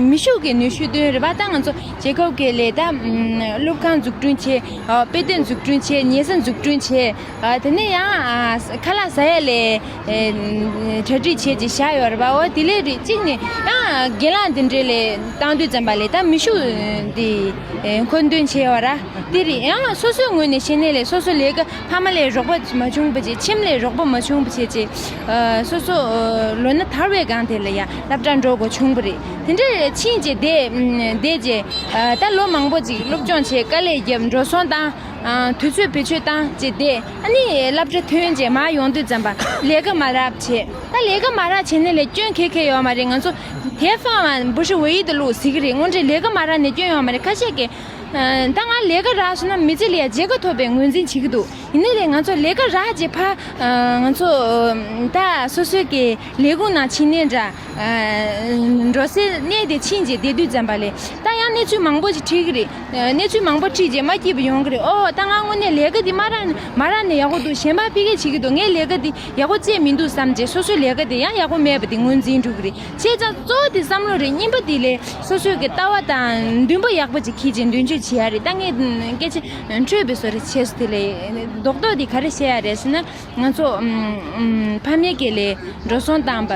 མི་ཤུགས་ཀྱི་ནུས་ཤུགས་བཏོན་རེད་པ། ད་ང་ཚོ་རྒྱལ་ཁབ་ཀྱི་ལས་ད། སློབ་ཁང་འཛུགས་སྐྲུན་བྱས། དཔེ་སྟོན་འཛུགས་སྐྲུན་བྱས། ཉལ་ས་འཛུགས་སྐྲུན་བྱས། དེ་ནས་ཡང་ཁ་ལག་ཟ་ཡ་ལས་གྲ་སྒྲིག་བྱས་ཅིག་བཞག་ཡོད་རེད་པ། འོ་དེ་ལས་རེད། གཅིག་ནས་ཡང་རྒན་ལགས་འདི་འདྲས་ལས་བཏང་དུས་ཙམ་པ་ལས་ད་མི་ཤུགས་འདི་མཁོ་འདོན་བྱས་པ་ར། དེ་རེད། ཡང་སོ་སོའི་ངོས་ནས་བཤད་ནའི་ལས་སོ་སོ་ལས་ཀ་ཕ་མ་ལས་རོགས་པ་མ་བྱུང་བ་བྱས། ཁྱིམ་ལས་རོགས་པ་མ་བྱུང་བ་བྱས་བྱས། ཨ། སོ་སོ་ཨ། ལོ་ན་དར་བའི་སྒང་དེ་ལ་ཡ་སློབ་གྲྭ་འགྲོ་དགོས་བྱུང་བ་རེད། དེ་འདྲ་ཕྱིན་བྱས་བསྡད་བསྡད་བྱས། ཨ། ད་ལོ་མང་པོ་ཅིག་སློབ་སྦྱོང་བྱས། དཀའ་ལས་བརྒྱབ། འགྲོ་སོང་བཏང་། ཨ། དུས་ཚོད་བེད་སྤྱོད་བཏང་བྱས་བསྡད། ཨ་ནི་སློབ་གྲྭ་ཐོན་བྱས་མར་ཡོང་དུས་ཙམ་པ་ལས་ཀ་མ་རག་བྱས། ད་ལས་ཀ་མ་རག་བྱས་ནའི་ལས་སྐྱོན་ག་ག་ཡོད་མ་རེད། ང་ཚོ་དེ་ཕ་མ་不是唯一的路ཟེར་གི་རེད། དངོས་འབྲེལ་ལས་ཀ་མ་རག་ནས་སྐྱོན་ཡོད་མ་རེད། ཁ་ཤས་ཀྱིས། ཨ། ད་ང་ལས་ཀ་རག་སོང་ན་མི་ཚེ་ལ་ཡ་བརྗེད་ཁ་ཐོབ་པའི་ངོས་འཛིན་བྱེད་ཀྱི་འདུག་ཡིན་ནའི་ལས་ང་ཚོ་ལས་ཀ་རག་རྗེས་ཕར། ཨ། ང་ཚོ་ད་སོ་སོའི་གི་ལས་ཁུངས་ནང་ཕྱིན་ནའི་འདྲ། ཨ། འགྲོ་སའི་གནས་དེ་ཕྱིན་བྱས་བསྡད་དུས་ཙམ་པ་ལས་ད་ཡང་གནས་ཚུལ་མང་པོ་ཞིག་འཕྲད་ཀྱི་རེད། ཨ། གནས་ཚུལ་མང་པོ་འཕྲད་རྗེས་མ་སྐྱིད་པོ་ཡོང་གི་རེད། ཨོ། ད་ང་དངོས་གནས་ལས་ཀ་འདི་མ་རག་མ་རག་ནས་ཡག་པོ་འདུག་གཞན་པ་ཕ་གི་བྱེད་ཀྱི་འདུག་ངའི་ལས་ཀ་འདི་ཡག་པོ་བྱས་མི་འདུག་བསམ་བྱས་སོ་སོའི་ལས་ཀ་འདི་ཡང་ཡག་པོ་མེད་པ་འདི་ངོས་འཛིན་འགྲོ་གི་རེད། བྱས་ཙང་གཙོ་བོ་དེ་བསམ་བློ་རེད། གཉིས་པ་དེ་ལས་སོ་སོའི་གི་ལྟ་བ་དང་འདུན་པ་ཡག་པོ་ཅིག་འཁྱེར་བྱས་མདུན་སྐྱོད་བྱེད་ཡ་རེད། ད་ངས་སྐད་ཆ་འཕྲོས་པའི་བཟོ་འདྲ་བྱས་སོང་། དེ་ལས་རྡོག་རྡོག་དེ་ག་རེ་བཤད་ཡ་རེད་ཟེར་ན། ང་ཚོ་ཨམ་ཨམ་ཕ་མའི་གི་ལས་འགྲོ་སོང་བཏང་པ།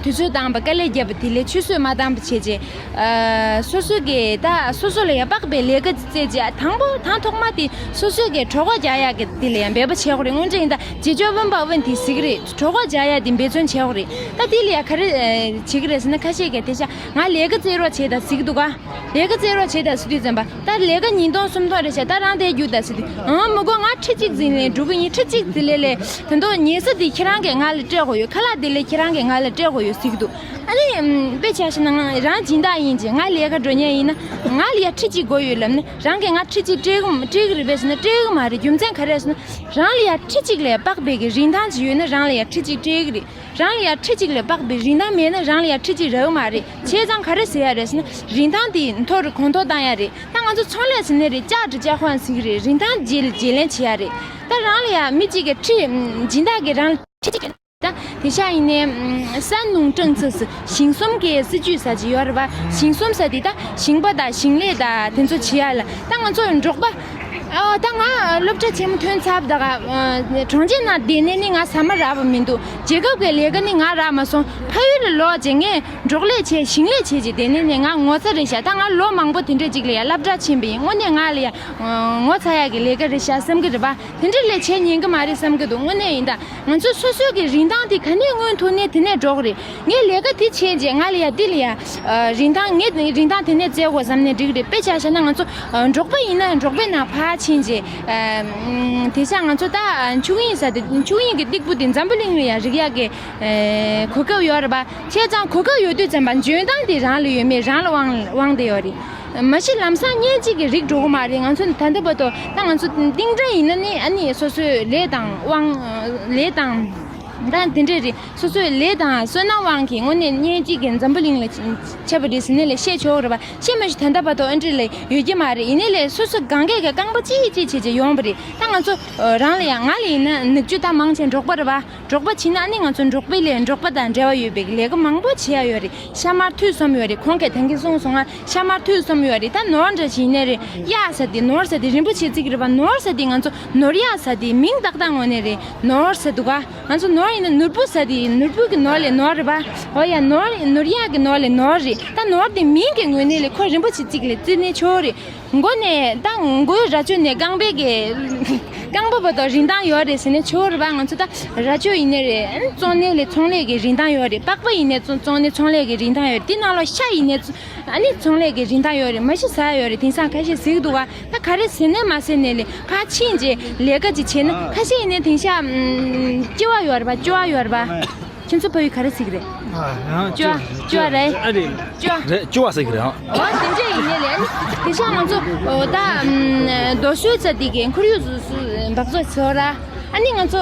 དུས་ཚོད་བཏང་པ། དཀའ་ལས་བརྒྱབ་པ་དེ་ལས་ཆུད་ཟོས་མ་བཏང་པ་བྱས་རྗེས། ཨ། སོ་སོ་གི་ད་སོ་སོ་ལ་ཡ་དཔག་པའི་ལས་ཀ་བཙལ་རྗེས། དང་པོ་དང་ཐོག་མ་དེ་སོ་སོ་གི་གྲོད་ཁོག་རྒྱག་ཡག་གི་དེ་ལ་ཡ་འབད་པ་བྱེད་དགོས་རེད། དངོས་འབྲེལ་ཡིན་ད་解决温饱问题ཟེར་གི་རེད། གྲོད་ཁོག་རྒྱག་ཡག་དེ་འབད་བརྩོན་བྱེད་དགོས་རེད། ད་དེ་ལ་ཡ་ག་རེ་བྱེད་ཀྱི་རེད་ཟེར་ན། ཁ་ཤས་ཀྱིས་དེ་ཤ་ང་ལས་ཀ་བཙལ་རོགས་བྱེད་ད་ཟེར་གི་འདུག་ག་ལས་ཀ་བཙལ་རོགས་བྱེད་ད་ཟེར་དུས་ཙམ་པ། ད་ལས་ཀ་ཉིས་སྟོང་སུམ་སྟོང་རེད་ཤག་ད་རང་དེ་རྒྱུགས་ད་ཟེར་དུས། ཨང་། མི་དགོས། ང་ཁྲི་གཅིག་ཙམ་ལས་འགྲོ་གི་ཡིན། ཁྲི་གཅིག་དེ་ལས་ལས་དེ་འདོག་ཉལ་ས་དེ་ཁྱེད་རང་གིས་ང་ལ་སྤྲད་དགོས་ཡོད། ཁ་ལག་དེ་ལས་ཁྱེད་རང་གིས་ང་ལ་སྤྲད་དགོས། ཡོད་ཟེར་གྱི་འདུག་ཨ་ནི་ཨམ་དཔེ་ཆ་བཞག་ན་ང་རང་སྦྱིན་བདག་ཡིན་ཅེས། ང་ལས་ཀ་འགྲོ་མཁན་ཡིན་ན་ང་ལ་ཡ་ཁྲི་གཅིག་དགོས་ཡོད་ལབ་ནས། རང་གིས་ང་ཁྲི་གཅིག་སྤྲད་གི་སྤྲད་གི་རེད་པས་ཟེར་ན་སྤྲད་གི་མ་རེད། རྒྱུ་མཚན་ག་རེ་ཟེར་ན། རང་ལ་ཡ་ཁྲི་གཅིག་ལས་དཔག་པའི་གི་རིན་ཐང་ཅིག་ཡོད་ན་རང་ལ་ཡ་ཁྲི་གཅིག་སྤྲད་གི་རེད། རང་ལ་ཡ་ཁྲི་གཅིག་ལས་དཔག་པའི་རིན་ཐང་མེད་ན་རང་ལ་ཡ་ཁྲི་གཅིག་རག་གི་མ་རེད། བྱས་ཙང་ག་རེ་ཟེར་ཡ་རེད་ཟེར་ན། རིན་ཐང་དེ་མཐོ་རུ་གོང་མཐོར་བཏང་ཡ་རེད། ད་ང་ཚོ་ཚོང་ལས་ཟེར་ནི་རེད། ལྕགས་འདྲ་ལྕགས་ཁོ་ཟེར་གི་རེད། རིན་ཐང་བརྗེ་བརྗེ་ལེན་བྱེད་ཡ་རེད། ད་རང་ལ་ཡ་མི་གཅིག་གིས་ཁྲི་སྦྱིན་བདག་གིས་རང་ལ་ཁྲི་གཅིག་ད་དེ་ཤ་ཡིན་ནས་ས་ནུང་ཀྲང་ཙི་སི་ཞིང་གསུམ་གྱི་སྲིད་ཇུས་ཟེར་གྱི་ཡོད་རེད་པ། ཞིང་གསུམ་ཟེར་དེ་ད་ཞིང་པ་དང་ཞིང་ལས་དང་དེ་ཚོ་བྱེད་ཡ་ལ། ད་ང་ཚོ་འབྲོག་པ། ཨ་ད་ང་སློབ་གྲྭ་ཆེན་མོ་ཐོན་ཚར་བ་ད་ག་གྲོང་ཁྱེར་ནང་བསྡད་ནས་ནི་ང་ཟ་མ་རག་པ་མི་འདུག་རྒྱལ་ཁབ་ཀྱི་ལས་ཀ་ནི་ང་རག་མ་སོང་། ཕ་ཡུལ་ལ་ལོག་བྱས་ངས་འབྲོག་ལས་བྱས་ཞིང་ལས་བྱས་ཀྱི་བསྡད་ནས་ནི་ང་ངོ་ཚ་རེད་ཤག་ད་ང་ལོ་མང་པོ་དེ་འདྲས་ཅིག་ལ་ཡ་སློབ་གྲྭ་ཕྱིན་པ་ཡིན། དངོས་གནས་ང་ལ་ཡ་ངོ་ཚ་ཡག་གི་ལས་ཀ་རེད་ཤག་བསམ་གི་རེད་པ། དེ་འདྲ་ལས་བྱེད་ཉན་གི་མ་རེད་བསམ་གི་འདུག་དངོས་གནས་ཡིན་ད། ང་ཚོ་སོ་སོའི་གི་རིན་ཐང་དེ་ག་ནས་མངོན་ཐུབ་ནས་དེ་ནས་འགྲོ་གི་རེད། ངས་ལས་ཀ་དེ་བྱས་རྗེས་ང་ལ་ཡ་འདི་ལ་ཡ་རིན་ཐང་ངས་རིན་ཐང་དེ་ནས་བཙལ་དགོས་བསམ་ནས་འགྲིག་གི་རེད། དཔེ་ཆ་བཞག་ན་ང་ཚོ་འབྲོག་པ་ཡིན་ན་འབྲོག་པའི་ནང་ཕར་ཕྱིན་རྗེས་དེ་ཤ་ང་ཚོ་ད་ཆུ་གཡིན་ཟེར་དེ་ཆུ་གཡིན་གི་སྟེགས་བུ་དེ་འཛམ་བུ་གླིང་ལ་ཡ་རིག་ཡག་གི་གོ་སྐབས་ཡོད་རེད་པ། བྱས་ཙང་གོ་སྐབས་ཡོད་དུས་ཙམ་པ་འཇོན་ཐང་དེ་རང་ལ་ཡོད་མེད་རང་ལ་དབང་དབང་དེ་ཡོད་རེད། མ་གཞི་ལམ་སང་གཉེན་གཅིག་གི་རིགས་འགྲོ་གི་མ་རེད། ང་ཚོ་ད་ལྟ་བར་དུ་ད་ང་ཚོ་གཏིང་འདྲ་ཡིན་ན་ནི་ཨ་ནི་སོ་སོའི་ལས་དང་དབང་ལས་དང་ད་དེ་འདྲས་རེད། སོ་སོའི་ལས་དང་བསོད་ནམས་དབང་གིས་དངོས་གནས་གཉེན་གཅིག་གི་འཛམ་བུ་གླིང་ལ་ཁྱབ་པ་རེད་ཟེར་ནས་ལས་བཤད་ཆོག་རེད་པ། བཤད་མ་ཤེས་ད་ལྟ་བར་དུ་ཨ་འདྲས་ལས་ཡོད་ཀྱི་མ་རེད། ཡིན་ནའི་ལས་སོ་སོ་གང་གས་ཀྱི་རྐང་པ་གཅིག་གཅིག་བྱས་བྱས་ཡོང་བ་རེད། ད་ང་ཚོ་རང་ལ་ཡང་ང་ལ་ཡིན་ན་ནུབ་རྒྱུད་ད་མང་ཆེ་འབྲོག་པ་རེད་པ། འབྲོག་པ་བྱས་ན་ཨ་ནི་ང་ཚོ་འབྲོག་པའི་ལས་འབྲོག་པ་དང་འབྲེལ་བ་ཡོད་པའི་ལས་ཀ་མང་པོ་བྱེད་ཡ་ཡོད་རེད། ཤ་མར་ཐུད་གསུམ་ཡོད་རེད། ཁོང་གིས་ད་གིན་གསུངས་སོང་ང་། ཤ་མར་ཐུད་གསུམ་ཡོད་རེད། ད་ནོར་འདྲ་ཞིག་ཡིན་ནའི་རེད། གཡག་ཟེར་དེ་ནོར་ཟེར་དེ་རིན་པོ་ཆེ་བརྩི་གི་རེད་པ། ནོར་ཟེར་དེ་ང་ཚོ་ནོར་གཡག་ཟེར་དེ་མིང་ཏག་ཏག་ངོ་ནས་རེད། ནོར་ཟེར་འདུག་ག་ང་ཚོ་ནོར་ཡིན་ན་ནོར་བུ་ཟེར་དེ་ནོར་བུ་གི་ནོར་ལས་ནོར་རེད་པ། འོ་ཡ་ནོར་ནོར་གཡག་གི་ནོར་ལས་ནོར་རེད། ད་ནོར་དེ་མིང་གི་ངོས་ནས་ལས་ཁོ་རིན་པོ་ཆེ་བརྩི་གི་ལས་བརྩི་ནས་ཆོག་རེད། མགོ་ནས་ད་མགོའི་རྭ་ཅོ་ནས་རྐང་པའི་གི་རྐང་པ་བར་དུ་རིན་ཐང་ཡོད་རེད་ཟེར་ནས་ཆོག་རེད་པ། ང་ཚོ་ད་རྭ་ཅོ་ཡིན་ནའི་རེད། ཨ་ནི་བཙོང་ནའི་ལས་ཚོང་ལས་ཀྱི་རིན་ཐང་ཡོད་རེད། པགས་པ་ཡིན་ནའི་བཙོང་བཙོང་ནའི་ཚོང་ལས་ཀྱི་རིན་ཐང་ཡོད་རེད། དེ་ནང་ལོགས་ཤ་ཡིན་ནའི་ཨ་ནི་ཚོང་ལས་ཀྱི་རིན་ཐང་ཡོད་རེད། མ་གཞི་ཟ་ཡ་ཡོད་རེད། དེང་སང་ཁ་ཤས་ཟེར་གི་འདུག་ག་ད་ག་རེ་ཟེར་ནའི་མ་ཟེར་ནའི་ལས་ཕར་ཕྱིན་རྗེས་ལས་ཀ་ཅིག་བྱས་ན་ཁ་ཤས་ཡིན་ནའི་དེང་སང་ལྕི་བ་ཡོད་རེད་པ། ལྕི་བ་ཡོད་རེད་པ། ཁྱེད་ཚོ་ཕ་ཡུལ་ག་རེ་ཟེར་གི་རེད། ཨ་ཡང་ཅོ་ཅོ་རེད། ཨ་རེད། ཅོ། རེད། ཅོ་བ་ཟེར་གི་རེད་ཨང་། འོ་དེ་འདྲས་ཡིན་ནའི་ལས་དེ་ཤ་ང་ཚོ་འོ་ད་རྡོ་སོལ་ཟེར་དེ་གའི་ཁོར་ཡུག་སུ་སུ་འབག་བཙོག་བཟོ་ར། ཨ་ནི་ང་ཚོ་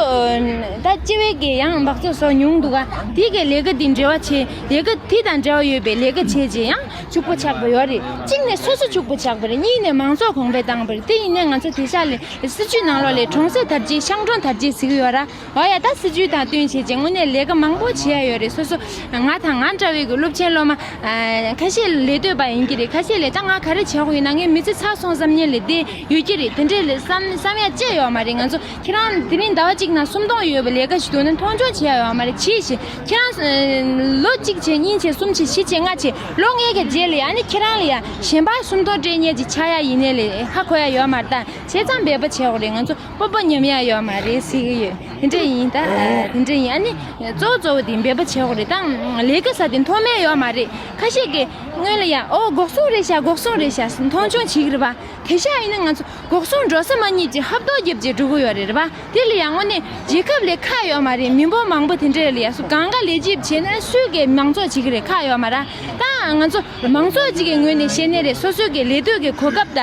ད་ལྕི་བའི་གི་ཡང་འབག་བཙོག་བཟོ་མྱོང་འདུག་ག་དེ་གའི་ལས་ཀ་དེ་འབྲེལ་བ་བྱེད། ལས་ཀ་དེ་དང་འབྲེལ་བ་ཡོད་པའི་ལས་ཀ་བྱས་རྗེས་ཡང་ཕྱུག་པོ་ཆགས་པ་ཡོད་རེད། གཅིག་ནས་སོ་སོ་ཕྱུག་པོ་ཆགས་པ་རེད། གཉིས་ནས་མང་ཚོགས་གོང་འཕེལ་བཏང་པ་རེད། དེ་ཡིན་ནའི་ང་ཚོ་དེ་ཤ་ལས་སྲིད་ཇུས་ནང་ལོགས་ལས་གྲོང་གསེབ་དར་རྒྱས་ཤང་གྲོང་དར་རྒྱས་ཟེར་གི་ཡོད་ར། འོ་ཡ་ད་སྲིད་ཇུས་དང་བསྟུན་བྱས་རྗེས་དངོས་གནས་ལས་ཀ་མང་པོ་བྱེད་ཡ་ཡོད་རེད། སོ་སོ་ང་དང་ང་འདྲ་བའི་གི་སློབ་ཆེན་སློབ་མ་ཨ་ཁ་ཤས་ལས་གཏོད་པ་ཡིན་གྱི་རེད། ཁ་ཤས་ལས་ད་ང་ག་རེ་བྱེད་དགོས་ཡིན་ན་ངའི་མི་ཚེ་ཚར་སོང་བསམ་མཁན་ལས་དེ་ཡོད་ཀྱི་རེད། དེ་འདྲས་ལས་བསམ་བསམ་ཡ་ཅི་ཡོད་མ་རེད། ང་ཚོ་ཁྱེད་རང་དེ་རིང་ཟླ་བ་གཅིག་ནང་སུམ་སྟོང་ཡོད་པའི་ལས་ཀ་ཞིག་འདུག་ན་མཐོང་ཆུང་བྱེད་ཡ་ཡོད་མ་རེད། གྱིས་ཤིག་ཁྱེད་རང་ལོ་གཅིག་བྱས་གཉིས་བྱས་གསུམ་བྱས་བཞི་བྱས་ལྔ་བྱས་ལོ་ལྔའི་གི་རྗེས་ལ་ཡ་ཨ་ནི་ཁྱེད་རང་ལ་ཡ་གཞན་པ་སུམ་སྟོང་སྤྲད་མཁན་ཅིག་ཆགས་ཡ་ཡིན་ནའི་ལས་ཧ་གོ་ཡ་ཡོད་མ་རེད། ད་བྱས་ཙང་འབད་པ་བྱེད་དགོས་རེད། ང་ཚོ་སྤོབས་པ་ཉམས་ཡ་ཡོད་མ་རེད་ཟེར་གྱི་ཡོད། དེ་འདྲ་ཡིན་ད། དེ་འདྲ་ཡིན། ཨ་ནི་གཙོ་བོ་གཙོ་བོ་དེ་འབད་པ་བྱེད་དགོས་རེད། ད་ལས་ཀ་ཟེར་དེ་མཐོ་དམན་ཡོད་མ་རེད། ཁ་ཤས་ཀྱིས་སྔོན་ལ་ཡ་ཨོ་འགོག་སྲུང་རེད་ཤག་འགོག་སྲུང་རེད་ཤག་མཐོང་ཆུང་བྱེད་ཀྱི་རེད་པ། དེ་ཤ་ཡིན་ན་ང་ཚོ་འགོག་སྲུང་འགྲོ་ས་མ་རྙེད་ཅིག་ཧབ་ཐོབ་རྒྱབ་བྱས་འགྲོ་གི་ཡོད་རེད་པ། དེ་ལ་ཡ་དངོས་གནས་རྒྱལ་ཁབ་ལས་ཁག་ཡོད་མ་རེད། མི་འབོར་མང་པོ་དེ་འདྲ་ལ་ཡ་སུ་གང་ག་ལས་བྱེད་བྱས་ན་སུས་ཀྱི་མང་ཚོགས་བྱེད་ཀྱི་རེད། ཁག་ཡོད་མ་རེད། ད་ང་ཚོ་མང་ཚོགས་ཅིག་གི་ངོས་ནས་བཤད་ནའི་རེད། སོ་སོའི་གི་ལས་གཏོད་ཀྱི་གོ་སྐབས་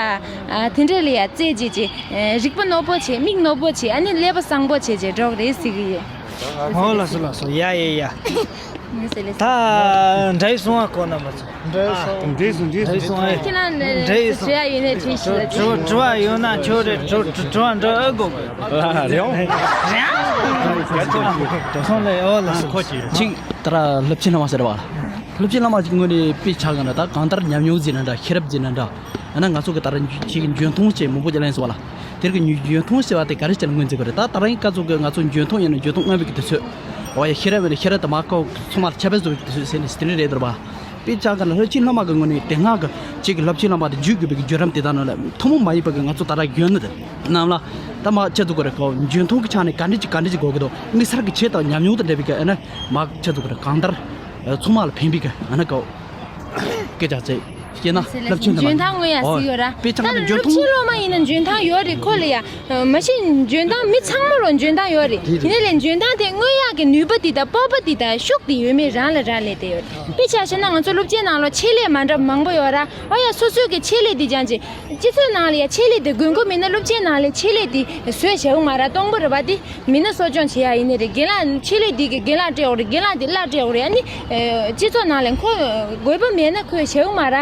དང་དེ་འདྲ་ལ་ཡ་བཙལ་བྱས་ཀྱི་རིག་པ་རྣོ་པོ་བྱས། མིག་རྣོ་པོ་བྱས། ཨ་ནི་ཀླད་པ་བཟང་པོ་བྱས་བྱས་འགྲོ་གི་རེད་ཟེར་གི་ཡོད། ཨོ་ལགས་སོ་ལགས་སོ། ཡ་ཡ་ཡ། ད་འདྲ་ཡི་སོང་བ་གོ་ན་མ་ཚོ། འདྲ་ཡི་སོང་། འདྲ་ཡི་སོང་། འདྲ་ཡི་སོང་། ཁྱེད་རང་ནས་འདྲ་ཡི་སོང་། དྲི་བ་ཡོད་ན་དྲིས་ཤིག་ལ། དྲི་བ་དྲི་བ་ཡོད་ན་ཁྱོད་རེད། དྲི་དྲི་དྲི་བ་འདྲི་ཨེ་དགོས་གི། ཨ་རེད་ཨང་། དྲི་སོང་ལས། ཨོ་ལགས་སོ། ཁོ་གཅིག་ད་ར་སློབ་ཆེན་སློབ་མ་ཟེར་བ། སློབ་ཆེན་སློབ་མ་གཅིག་ངོས་ནས་དཔེ་ཆ་ག་ན་ད་གང་ལྟར་ཉམས་མྱོང་ཟེར་ན་འདྲ། ཤེས་རབ་ཟེར་ན་འདྲ། ཡང་ན་ང་ཚོ་གི་ད་ར་ཁྱེད་ཀྱི་འཇོན་ཐང་ཅན་མང་པོ་ཅིག་ལེན་སོང་བ་ལ། དེར་གི་ཉུ་འཇོན་ཐང་ཟེར་བ་དེ་ག་རེ་བྱས་ན་ངོས་འཛིན་དགོས་རེད། ད་ད་རིང་སྐབས་སུ་གི་ང་ཚོ་འཇོན་ཐང་ཡིན་ན་འཇོན་ཐང་མངོན་པའི་གི་དུས་ཚོད། འོ་ཡ་ཤེས་རབ་ཡིན་ན་ཤེས་རབ་དེ་མ་ཁོ་ཚང་མ་ལ་ཁྱབ་པ་བཟོ་བའི་གི་དུས་ཚོད་ཟེར་ནས་དེ་འདྲ་རེད་འདུག་པ། དཔེ་ཆ་ག་ན་སློབ་ཆེན་སློབ་མ་གི་ངོས་ནས་དེ་སྔ་གི་ཅིག་གི་སློབ་ཆེན་སློབ་མ་དེ་བརྒྱུད་དགོས་པའི་གི་བརྒྱུད་རིམ་དེ་དག་ནང་ལ་ཐུན་མོང་མ་ཡིན་པ་གི་ང་ཚོ་ད་ར་རྒྱུན་ནི་དེ་རྣམས་ལ་ད་མ་ཁྱབ་བཟོ་དགོས་རེད། ཁོ་འཇོན་ཐང་གི་ཆ་ནས་ག་འདྲ་ཅིག་ག་འདྲ་ཅིག་དགོས་གི་འདུག་དམིགས་བསལ་གི་ཆེད་དང་ཉམས་མྱོང་དང་འབྲེལ་བའི་གི་ཨ་ན་མ་ཁྱབ་བཟོ་དགོས་རེད། གང་ལྟར་ཚང་མ་ལ་ཕན་པའི་གི་ཨ་ན་གོ་སྐད་ཆ་ཚིག་སྐྱེས་ན་སློབ་ཆེན་དུ་མ། འཇོན་ཐང་མངོན་ཡ་ཟིག་ཡོད་ར། དཔེ་ཆ་ད་ནི་སློབ་ཆེན་སློབ་མ་ཡིན་ན་འཇོན་ཐང་ཡོད་རེད་ཁོ་ལ་ཡ། མ་གཞི་འཇོན་ཐང་མི་ཚང་མ་ལོ་འཇོན་ཐང་ཡོད་རེད། དེ་ནས་ལས་འཇོན་ཐང་དེ་མངོན་ཡག་གི་ནུས་པ་དེ་དང་སྤོབས་པ་དེ་དང་ཤུགས་དེ་ཡོད་མེད་རང་ལ་རག་ལས་དེ་ཡོད་རེད། དཔེ་ཆ་བཞག་ན་ང་ཚོ་སློབ་ཆེན་ནང་ལོ་ཆེད་ལས་མ་འདྲ་མང་པོ་ཡོད་ར། ཨོ་ཡ་སོ་སོའི་གི་ཆེད་ལས་དེ་སྦྱང་ཅིག་སྤྱི་ཚོགས་ནང་ལ་ཡ་ཆེད་ལས་དེ་དགོས་མཁོ་མེད་ན་སློབ་ཆེན་ནང་ལ་ཆེད་ལས་དེ་བཟོས་བཞག་མ་ར་སྟོང་པོ་རེད་པ་དེ། མི་སྣ་གསོ་སྐྱོང་བྱེད་ཡ་ཡིན་ནི་རེད། རྒན་ལགས་ཆེད་ལས་འདི་གི་རྒན་ལགས་སྤྲད་འོ་རེད། རྒན་ལགས་འདི་གླ་སྤྲད་འོ་རེད། ཨ་ནི་ཨེ་སྤྱི་ཚོགས་ནང་ལ་ཁོ་དགོས་པ་མེད་ན་ཁོས་བྱེད་འོ་མ་ར།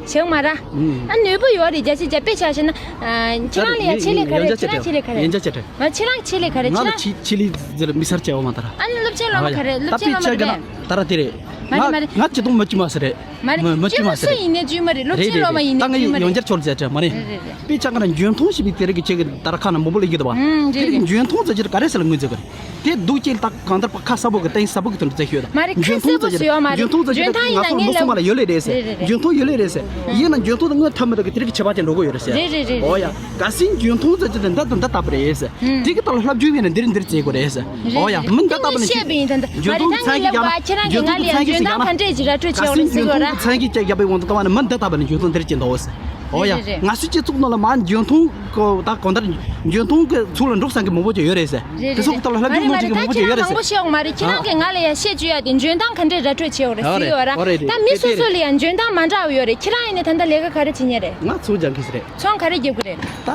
བྱེད་འོ་མ་ར། ཨ་ནུས་པ་ཡོད་རེད། རྒྱ་ཆེ་རྒྱ་དཔེ་ཆ་བཞག་ན། ཨ་ཁྱེད་རང་ལ་ཡ་ཆེད་ལས་ག་རེ། ཁྱེད་རང་ཆེད་ལས་ག་རེ། ཡན་ཆད་ཆེ་དྲགས། ང་ཁྱེད་རང་ཆེད་ལས་ག་རེ། ང་ལ་ཁྱེད་རང་ཆེད་ཆེད་ལས་ཟེར་མི་སར་བྱེད་འོ་མ་ད་ར། ཨ་ནི་སློབ་ཆེན་སློབ་མ་ག་རེ། སློབ་ཆེན་སློབ་མ་ག་རེ། ད་ར་དེ་རེད། མ་རེད་མ་རེད། ང་ང་སྤྱི་གཏོང་མ་སྤྱི་མ་ཟེར་རེད། མ་རེད། མ་མ་སྤྱི་སྤྱི་མ་མ་ཟེར་སུ་རེད། ཡིན་ནའི་སྤྱི་མ་རེད། སློབ་རེད་ཆེན་རེད་སློབ་མ་རེད། ཡིན་ནའི་ད་སྤྱི་ང་མ་ཡི་རེད། ཡོན་ཆར་ཆོར་ཟེར་བྲལ་མ་རེད། རེད་རེད་རེད། དཔེ་ཆ་ག་ན་འཇོན་ཐང་ཞིག་པའི་དེ་རིགས་ཀྱི་ཆེད་ཀྱི་ད་ར་ཁ་ན་མང་པོ་ལ་ཡོད་པ། ཨུམ་རེད་དེ་རིགས་རེད། འཇོན་ཐང་ཟེར་ཆེད་ག་རེ་ཟེར་ལ་ངོས་འཛིན་གི་རེད། དེ་སྡུག་ཅེས་ལྟ་གང་ལྟར་པ་ཁ་གསལ་པོ་གི་སྟེང་གསལ་པོ་གི་དོན་དུ་བཙལ་ཤོད་ད། མ་རེད། མ་རེད་ཁ་གསལ་པོ་ཟེར་ཡོད་མ་རེད། འཇོན་ཐང་ཟེར་ཆེད་ང་ཚོ་ལོ་ཚང་མ་ལ་ཡོད་ལེ་རེད་ཟེར། རེད་རེད་རེད། འཇོན་ཐང་ཡོད་ལེ་རེད་ཟེར། ཡིན་ན་འཇོན་ཐང་དུ་དངོས་ཐབས་མི་འདུག་གི་དེ་རིགས་ཀྱི་ཆེ་བ་དེ་འགྲོ་གི་ཡོད་རེད་ཟེར། རེད་རེད་རེད། ཨོ་ཡ། ག་སྲིད་འཇོན་ཐང་ཟེར་ཆེད་འདི་འདི་འདི་ལྟ་བུ་རེད་ཟེར། ཨུམ། དེ་གི་ལྟ་ལ་ལྷབ་རྒྱུ་ཡིན་ན་འདིར་འདིར་བཙལ་དགོས་རེད་ཟེར། རེད་ཨོ་ཡ། རེད། མི་འདི་ལྟ་བུ་ནི་ཤེས་པ་ཡིན་ད་འདི། འཇོན་ཐང་ཚན་གྱི་ཡང་ན་འཇོན་ཐང་གི་ང་ལ་ཡང་འཇོན་ཐང་ག་འདྲས་ཀྱི་ར་སྤྲོད་བྱས་འོ་རེད་ཟེར་གོ་ར། ཚན་གྱི་ཅེས་རྒྱབ་པའི་དབང་དུ་བཏང་བ་ནི་མི་འདི་ལྟ་བུ་ནི་འཇོན་ཐང་འདིར་གྱི་འདུག་ཟེར། ཨོ་ཡ། རེད་རེད། ང་ཚོའི་སྤྱི་ཚོགས་ནང་ལ་མ་འཇོན་ཐང་གོ་ད་གང་ལྟར་འཇོན་ཐང་གི་ཚུལ་ལ་འགྲོ་བསམ་གི་མང་པོ་ཅིག་ཡོད་རེད་ཟེར། རེད་དེ་རེད་སོགས་ཀྱི་ཐོག་ལ་ལྷབ་རྒྱུ་མང་ཅིག་མང་པོ་ཅིག་ཡོད་རེད་ཟེར། མ་རེད་མ་རེད། ད་ཁྱེད་རང་མང་པོ་བཤད་འོང་མ་རེད། ཁྱེད་རང་གིས་ང་ལ་ཡང་བཤད་བཅུག་ཡ་དེ་འཇོན་ཐང་ག་འདྲས་ར་སྤྲོད་བྱས་འོ་རེད་ཟེར་གི་ཡོད་ར། ད་མི་སོ་སོ་ལ་ཡང་འཇོན་ཐང་མ་འདྲ་བ་ཡོད་རེད། ཁྱེད་རང་ཡིན་ནའི་ད་ལྟ་ལས་ཀ་ག་རེ་བྱེད་མཁན་རེད། ང་ཚོང་སྦྱང་གི་ཟེར་རེད། ཚོང་ག་རེ་རྒྱབ་གི་རེད། ད་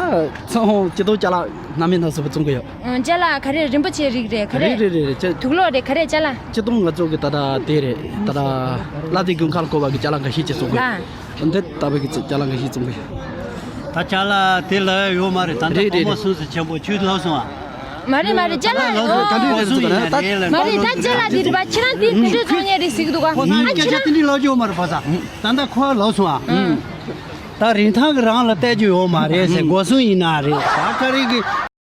ཚོང་སྤྱི་ཚོགས་ཅ་ལག་སྣ་མིན་སྣ་ཚོགས་པ་བཙོང་གི་ཡོད། ཨ་ཅ་ལག་ག་རེ། རིན་པོ་ཆེ་རིགས་རེད། ག་རེ། རེད་རེད་རེད་རེད། དུག་ལོག་རེད། ག་རེ། ཅ་ལག་སྤྱི་གཏོང་ང་ཚོ་གི་ད་ལྟ་དེ་རེད། ད་ལྟ་བླ་དེ་དགུན་ཁར་བཀོལ་བ་གི་ཅ་ལག་འགའ་ཤས་ཅིག་བཙོང་གི་ཡོད། ལ། འདི་ལྟ་བུ་གི་ཅ་ལག་འགའ་ཤས་བཙོང་གི་ཡོད། ད་ཅ་ལག་དེ་ལ་ཡོད་མ་རེད། ད་འདི་རེད་རེད་ཕོ་མོ་རེད། སུ་སུ་ཆེན་པོ་ཁྱོད་ལབ་སོང་ཨ། མ་རེད་མ་རེད། ཅ་ལག་ལབ་སོང་ཨ། ད་འདི་རེད་ཟེར་གི་ན་ད། མ་རེད། ད་ཅ་ལག་དེ་རེད་པ། ཁྱེད་རང་དེ་ག་འདྲས་བཙོང་མཁན་རེད་ཟེར་གི་འདུག་ག་ཁོ་ཚོ་ཨ་ཁྱེད་སྐད་ཆ་རང་དེ་འདྲས་ལབ་རྒྱུ་ཡོད་མ་རེད། ཕ་ས་ད་ལྟ་ཁོ་ལབ་སོང་ཨ། ཨ། ད་རིན་ཐང་གི་རང་ལ་བལྟ་རྒྱུ་ཡོད་མ་རེད་ཟེར། སྒོ་སྲུང་ཡིན་ན་རེད། ད་ག་རེ་གི།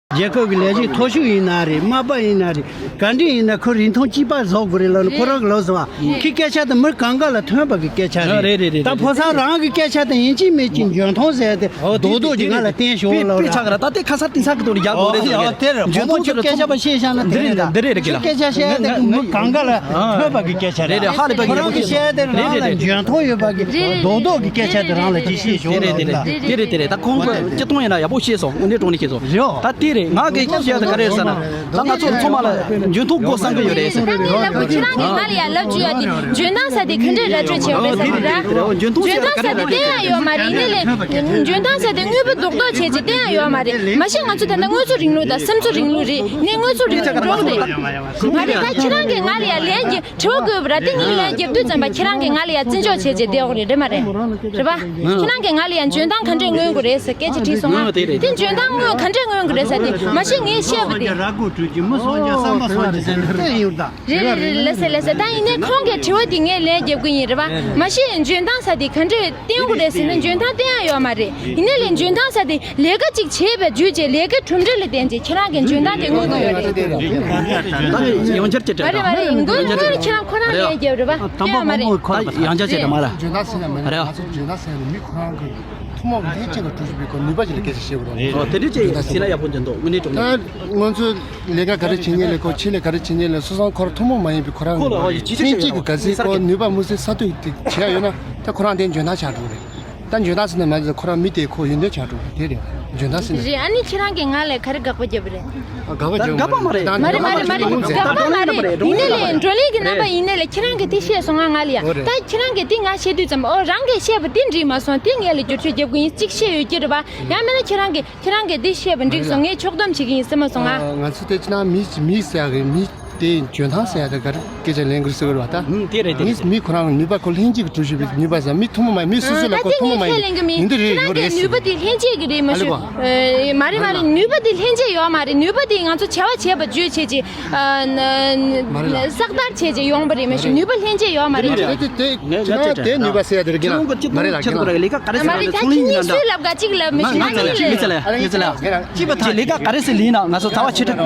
རྒྱལ་ཁབ་ཀྱི་ལས་བྱེད་མཐོ་ཤོས་ཡིན་ན་རེད། མ་པ་ཡིན་ན་རེད། ག་འདྲ་ཡིན་ན་ཁོ་རིན་ཐང་གཅིག་པ་བཟོ་དགོས་རེད་ལབ་ནས་ཁོ་རང་གི་ལབ་སོང་ཨ། ཁྱི་སྐད་ཆ་དེ་མི་གང་ག་ལ་ཐོན་པ་གི་སྐད་ཆ་རེད། རེད་རེད་རེད། ད་ཕོ་སར་རང་གི་སྐད་ཆ་དེ་ཡིན་གཅིག་མིན་གཅིག་འཇོན་ཐང་ཟེར་ཏེ་རྡོག་རྡོག་ཅིག་ང་ལ་བསྟན་ཤོག་ལབ་ར། དཔེ་ཆག་ར་ད་དེ་ཁ་སར་དེང་སར་གི་དོན་ལ་ཡག་དགོས་རེད་ཟེར། དེ་རེད། འཇོན་ཐང་ཆེ་ར་སྐད་ཆ་པ་ཤེས་བཞག་ན་དེ་རེད། འདི་རེད་རེད་གི་ལ། སྐད་ཆ་བཤད་དེ་མི་གང་ག་ལ་ཐོས་པ་གི་སྐད་ཆ་རེད། རེད་རེད། ཧ་ལས་པ་གི་ཁོ་རང་གི་བཤད་དེ་རང་ལ་འཇོན་ཐང་ཡོད་པ་གི་རྡོག་རྡོག་གི་སྐད་ཆ་དེ་རང་ལ་ཅིག་ཤེས་ཤོག་ལབ་ར། དེ་རེད་དེ་རེད། ད་ཁོང་གི་སྤྱི་གཏོང་ཡིན་ན་ཡག་པོ་ཤེས་སོང་། དངོས་གནས་དྲང་གནས་ཤེས་སོང་། རེད། ད་དེ་རེད། ང་གི་བཤད་དེ་ག་རེ་ཟེར་ན། ད་ང་ཚོ་ཚང་མ་ལ་འཇོན་ཐང་དགོས་བསམ་གི་ཡོད་རེད་ཟེར། ད་ངས་ལབ་དགོས། ཁྱེད་རང་གིས་ང་ལ་ཡ་ལབ་བཅུག་ཡ་དེ་འཇོན་ཐང་ཟེར་དེ་ག་འདྲས་ར་སྤྲོད་བྱས་པ་རེད་ཟེར་གི་ར། འཇོན་ཐང་ཟེར་དེ་བསྟན་ཡ་ཡོད་མ་རེད། ཡིན་ནའི་ལས་འཇོན་ཐང་ཟེར་དེ་དངོས་པོ་རྡོག་རྡོག་བྱས་ཅིག་བསྟན་ཡ་ཡོད་མ་རེད། མ་གཞི་ང་ཚོ་ད་ལྟ་དངོས་གཙོ་རིང་ལུགས་དང་སེམས་གཙོ་རིང་ལུགས་རེད། ནས་དངོས་གཙོ་རིང་ལུགས་འགྲོ་གི་རེད། མ་རེད། ད་ཁྱེད་རང་གིས་ང་ལ་ཡ་ལན་གྱི་དྲི་བ་བཀོད་པ་ར། དེ་ངས་ལན་རྒྱབ་དུས་ཙམ་པ་ཁྱེད་རང་གིས་ང་ལ་ཡ་བརྩི་འཇོག་བྱས་བྱས་བསྡད་ཡོད་རེད། རེད་མ་རེད། རེད་པ། ཁྱེད་རང་གིས་ང་ལ་ཡ་འཇོན་ཐང་ག་འདྲས་མངོན་དགོས་རེད་ཟེར་སྐད་ཆ་དྲིས་སོང་ང་། དེ་འཇོན་ཐང་མངོན་ག་འདྲས་མངོན་དགོས་རེད་ཟེར་དེ་མ་གཞི་ངས་བཤད་པ་དེ། ར་སྐུ་དྲུང་གི་མི་སོང་ཀྱང་བསམ་པ་སོང་ཀྱང་ཟེར་ནས་བལྟས་ཡོད་ད། རེད་རེད་རེད། ལགས་སེ་ལགས་སེ། ད་ཡིན་ནའི་ཁོང་གི་དྲི་བ་དེ་ངས་ལན་རྒྱབ་གི་ཡིན། རེད་པ། མ་གཞི་འཇོན་ཐང་ཟེར་དེ་ག་འདྲས་བསྟན་དགོས་རེད་ཟེར་ན་འཇོན་ཐང་བསྟན་ཡ་ཡོད་མ་རེད། ཡིན་ནའི་ལས་འཇོན་ཐང་ཟེར་དེ་ལས་ཀ་ཅིག་བྱས་པའི་བརྒྱུད་བྱས་ལས་ཀའི་གྲུབ་འབྲས་ལ་བརྟེན་བྱས་ཁྱེད་རང་གི་འཇོན་ཐང་དེ་མངོན་གྱི་ཡོད་རེད། ད་ཡང་བསྐྱར་ཅིག་མ་རེད། མ་རེད་མ་རེད། མགོན་མགོན་ཁྱེད་རང་ཁོ་རང་ལན་རྒྱབ། རེད་པ། དམ་པ་ཡོད་མ་མང་རེད། པོ་ཁོ་ད་ཡང་བསྐྱར་ཅིག་མ་རེད། འཇོན་ཐང་ཟེར་ན་མ་རེད། རེད། ང་ཚོ་འཇོན་ཐང་ཟེར་ན་མི་ཁོ་རང་གི་ཐུན་མོང་གི་ལྷན་སྐྱེས་ཀྱི་གྲུབ་ཆ་པའི་སྐོར་ནུས་པ་ཅིག་ལ་སྐད་ཆ་བཤད་དགོས་རེད། ཨོ་དེ་འདྲ་ཅིག་ཟེར་ན་ཡག་པོ་འདུག་དངོས་གནས་དྲང་གནས། ད་ང་ཚོ་ལས་ཀ་ག་རེ་བྱེད་མཁན་ལས་ཁོ་ཆེད་ལས་ག་རེ་བྱེད་མཁན་ལས་སོ་སོ་ཁོ་རང་ཐུན་མོང་མ་ཡིན་པའི་ཁོ་རང་གི་ཁོ་ལ་ཨོ་ཡི་ཅི་ལྷན་སྐྱེས་ཀྱི་ག་ཚོད་ཁོ་ནུས་པ་མུ་མཐུད་གསར་གཏོད་དེ་བྱས་ཡོད་ན་ད་ཁོ་རང་དེ་འཇོན་ཐང་ཆགས་འགྲོ་གི་རེད། ད་འཇོན་ཐང་ཟེར་ན་མ་ཟད་ཁོ་རང་མི་དེ་ཁོ་ཡོན་ཏན་ཆགས་འགྲོ་གི་དེ་རེད། འཇོན་ཐང་ཟེར་ན་རེད། ཨ་ནི་ཁྱེད་རང་གིས་ང་ལ་ག་རེ་དགག་པ་བརྒྱབ་པ་རེད། དགག་པ་བརྒྱབ་མ་རེད། མ་རེད་མ་རེད་མ་རེད། དགག་པ་མ་རེད། ཡིན་ནའི་ལས་བགྲོ་གླེང་གི་རྣམ་པ་ཡིན་ནའི་ལས་ཁྱེད་རང་གིས་དེ་བཤད་སོང་ང་ང་ལ་ཡ། ཨོ་རེད། ད་ཁྱེད་རང་གིས་དེ་ང་བཤད་དུས་ཙམ་ཨོ་རང་གིས་བཤད་པ་དེ་འགྲིག་མ་སོང་དེ་ངས་ལ་བསྒྱུར་བཅོས་རྒྱབ་གི་ཡིན་གཅིག་བཤད་ཡོད་ཀྱི་རེད་པ། ཡང་མིན་ན་ཁྱེད་རང་གིས་ཁྱེད་རང་གིས་དེ་བཤད་པ་འགྲིག་སོང་ངས་ཕྱོགས་བསྡོམས་བྱེད་ཀྱི་ཡིན་ཟེར་མ་སོང་ང་། ང་ཚོ་དེ་ཕྱི་ནང་མི་མི་ཟེར་ཡ་གི་མི་དེ་འཇོན་ཐང་ཟེར་ཡ་དེ་ག་རེ་སྐད་ཆ་ལེན་དགོས་ཟེར་གི་རེད་པ་ད། ཨུམ་དེ་རེད་དེ་རེད། མི་མི་ཁོ་རང་གི་ནུས་པ་ཁོ་ལྷན་སྐྱེས་ཀྱི་གྲུབ་ཆ་པའི་ནུས་པ་ཟེར་མི་ཐུན་མོང་མ་མི་སོ་སོ་ལ་ཁོ་ཐུན་མོང་མ་ཡིན་འདི་རེད་ཡོད་རེད་ཟེར། ཁྱེད་རང་གི་ནུས་པ་དེ་ལྷན་སྐྱེས་ཀྱི་རེད་མ་ཞུ། ཨ་ལེ་གོ། མ་རེད་མ་རེད། ནུས་པ་དེ་ལྷན་སྐྱེས་ཡོད་མ་རེད། ནུས་པ་དེ་ང་ཚོ་བྱ་བ་བྱས་པ་བརྒྱུད་བྱས་ཀྱི་ཨ་ན་ན་གསར་དར་བྱས་ཀྱི་ཡོང་པ་རེད་མ་ཞུ། ནུས་པ་ལྷན་སྐྱེས་ཡོད་མ་རེད། དེ་དེ་དེ་དེ་ནུས་པ་ཟེར་ཡ་དེ་རེད་གི་ན། མ་རེད་ལ་གི་ན། ལས་ཀ་ག་རེ་ཟེར་ན་ཚོང་ལས་ཡིན་ན་འདྲ། སུས་ལབ་ག་གཅིག་ལབ་མི་ཤེས། ང་ཚོ་ལས་ངས་ལས་ངས་ཚོ་ལས་ངས་ཚོ་ལས་ཅི་པ་ཐ་ལས་ཀ་ག་རེ་ཟེར་ལས་ན་ང་ཚོ་ཚ་བ་ཆེ་ཕྲ།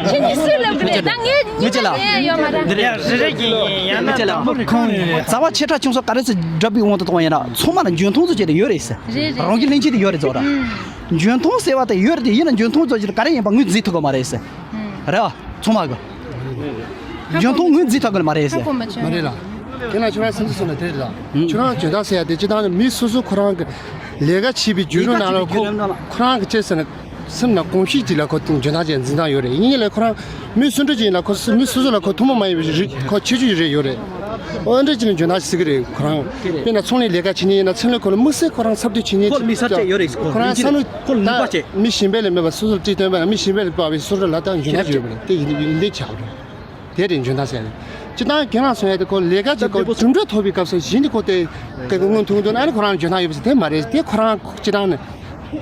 ཁྱེད་ཀྱིས་སུས་ལབ་གི་རེད། ད་ངས་ངས་ཚོ་ལ་ཡོད་མ་རེད། འདི་རེད། རེ་རེ་གི་ཡང་ན་ངས་ཚོ་ལ་དང་པོ་ཁོང་ཚ་བ་ཆེ་ཕྲ་ཆུང་ས་ག་རེ་ཟེར་འདྲ་པའི་དབང་དུ་གཏོང་བ་ཡིན་ན་ཚང་མ་ལ་འཇོན་ཐང་ཚོ་བྱས་ཏེ་ཡོད་རེད་ཟེར། རེད་རེད། རང་གི་ལྷན་སྐྱེས་དེ་ཡོད་རེད་ཚོ་ར། འཇོན་ཐང་ཟེར་བ་དེ་ཡོད་རེད་དེ་ཡིན་ན་འཇོན་ཐང་ཚོ་བྱས་ཏེ་ག་རེ་ཡིན་པ་ངོས་འཛིན་ཐུབ་གི་མ་རེད་ཟེར། རེད་བ། ཚང་མ་གི་འཇོན་ཐང་ངོས་འཛིན་ཐུབ་གི་མ་རེད་ཟེར། མ་རེད་ལ། དེ་ན་ཁྱོད་རང་སེམས་ཚོར་ན་དེ་རེད་ལ། ཁྱོད་རང་འཇོན་ཐང་ཟེར་ཡ་དེ་སྤྱིར་བཏང་ནི་མི་སོ་སོ་ཁོ་རང་གི་ལས་ཀ་བྱེད་པའི་བརྒྱུད་རིམ་ནང་ལ་ཁོ་ཁོ་རང་གི་ཅེས་ཟེར་ན་སེམས་ནང་གོམས་གཤིས་ཅིག་ལ་ཁོ་འཇོན་ཐང་ཅན་འཛིན་སྟངས་ཡོད་རེད། ཡིན་ཡིན་ལ་ཁོ་རང་མི་སུ་འདྲ་ཅིག་ཡིན་ལ་ཁོ་སུ་མི་སོ་སོ་ལ་ཁོ་ཐུན་མོང་མ་ཡིན་པའི་རིགས་ཁོ་ཁྱད་ཆོས་ཅིག་རེད་ཡོད་རེད། ཨོ་འདྲ་ཅིག་ནི་འཇོན་ཐང་ཟེར་གི་རེད་ཁོ་རང་། དཔེར་ན་ཚོང་ལས་ལས་ཀ་བྱེད་མཁན་ཡིན་ན་ཚོང་ལས་ཁོ་ལ་དམིགས་བསལ་ཁོ་རང་འཚབ་འདུ་བྱེད་མཁན་ཁོ་ལ་མི་ཁོ་རང་བསམ་བློ་ཁོ་ལ་ནུས་པ་ད་ཆེ། མི་གཞན་པ་ལས་མེད་པ་སོ་སོར་ཁྲིད་སྟོན་པ་ན་མི་གཞན་པ་ལས་དཔག་པའི་སོ་སོ་ལ་ད་འཇོན་ཐང་ཅིག་ཡོད་པ་རེད། དེ་ཡིན་ཡིན་དེ་ཆགས་པ་རེད། དེ་རེད་འཇོན་ཐང་ཟེར་ཡ་རེད། སྤྱིར་བཏང་ཁྱེད་རང་གསུང་ཡ་དེ་ཁོ་ལས་ཀ་ཅིག་ཁོ་གྲུབ་འབྲས་ཐོབ་པའི་སྐབས་སུ་གཞི་ནས་ཁོ་དེ་སྐད་ཀྱི་སྔོན་ཐུག་འདུག་ན་ཨ་ནི་ཁོ་རང་འཇོན་ཐང་ཡོད་པ་ཟེར་དེ་མ་རེད། དེ་ཁོ་རང་སྤྱིར་བཏང་ནས་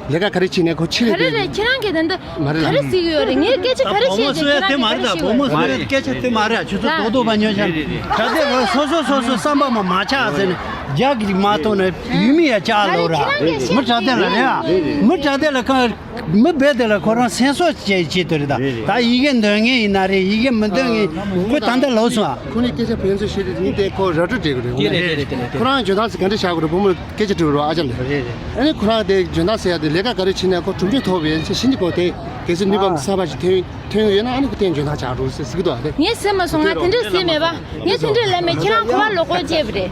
ལས་ཀ་ག་རེ་བྱེད་ནས་ཁོ་ཕྱི་ལ་ག་རེ་རེད། ཁྱེད་རང་གིས་ད་འདི་མ་རེད་ག་རེ་ལ་ཟེར་གི་ཡོད་རེད། ངས་སྐད་ཆ་ག་རེ་བཤད་ཀྱི་ཁྱེད་རང་གིས་ག་རེ་བཤད་གི་ཡོད་རེད། བུ་མོ་སུ་ཡ་དེ་མ་རེད་ད། བུ་མོ་སུ་ཡ་སྐད་ཆ་དེ་མ་རེད། ཁྱོད་ཚོ་རྡོག་རྡོག་པ་ཉོ་ཤག་ད་དེ་ལ་སོ་སོ་སོ་སོ་བསམ་པ་མ་མ་ཆགས་ཟེར་ནས་རྒྱ་གི་མ་གཏོང་ནས་ཡུལ་མི་ཡ་ཅག་ལོ་ར་མི་དྲ་དེ་ལ་རེད་ཨ། མི་དྲ་དེ་ལ་གང་མི་རྦད་དེ་ལ་ཁོ་རང་སེམས་གསོ་བྱེད་བྱེད་དུ་རེད་ད། ད་ཡི་གེ་འདོན་མཁན་ཡིན་ན་རེད། ཡི་གེ་མི་འདོན་མཁན་ཁོ་ད་ལྟ་ལོག་སོང་ཨ། ཁོ་ནི་སྐད་ཆ་ཕན་ཚུན་བཤད་དུས་ཉིན་དེ་ཁོ་ར་སྤྲོད་སྤྲད་དགོས་རེད། དེ་རེད་དེ་རེད་དེ་རེད། ཁོ་རང་འཇོན་ཐང་ཟེར་ག་འདྲ་བཞག་དགོས་རེད། བུ་མོ་སྐད་ཆ་དྲི་བ་རོགས་ཨ་ཅག་ལ། རེད་རེད། ཨ་ནི་ཁོ་རང་དེ་འཇོན་ཐང་ཟེར་ཡ་དེ་ལས་ཀ་ག་རེ་བྱེད་ན་ཁོ་གྲུབ་འབྲས་ཐོབ་པའི་ཆེད་གཞི་ནས་ཁོ་དེ་གལ་སྲིད་ནུས་པ་གསར་པ་ཞིག་ཐོན་ཐོན་ཡོད་ན་ཨ་ནི་ཁོ་དེ་འཇོན་ཐང་ཆགས་འགྲོ་ཟེར་ཟེར་གི་འདུག་ཨ། དེ་ངས་ཟེར་མ་སོང་། ང་དེ་འདྲས་ཟེར་མེད་པ། ངས་དེ་འདྲས་ལབ་མེད། ཁྱེད་རང་གོ་བ་ལོག་པོ་བྱས་པ་རེད།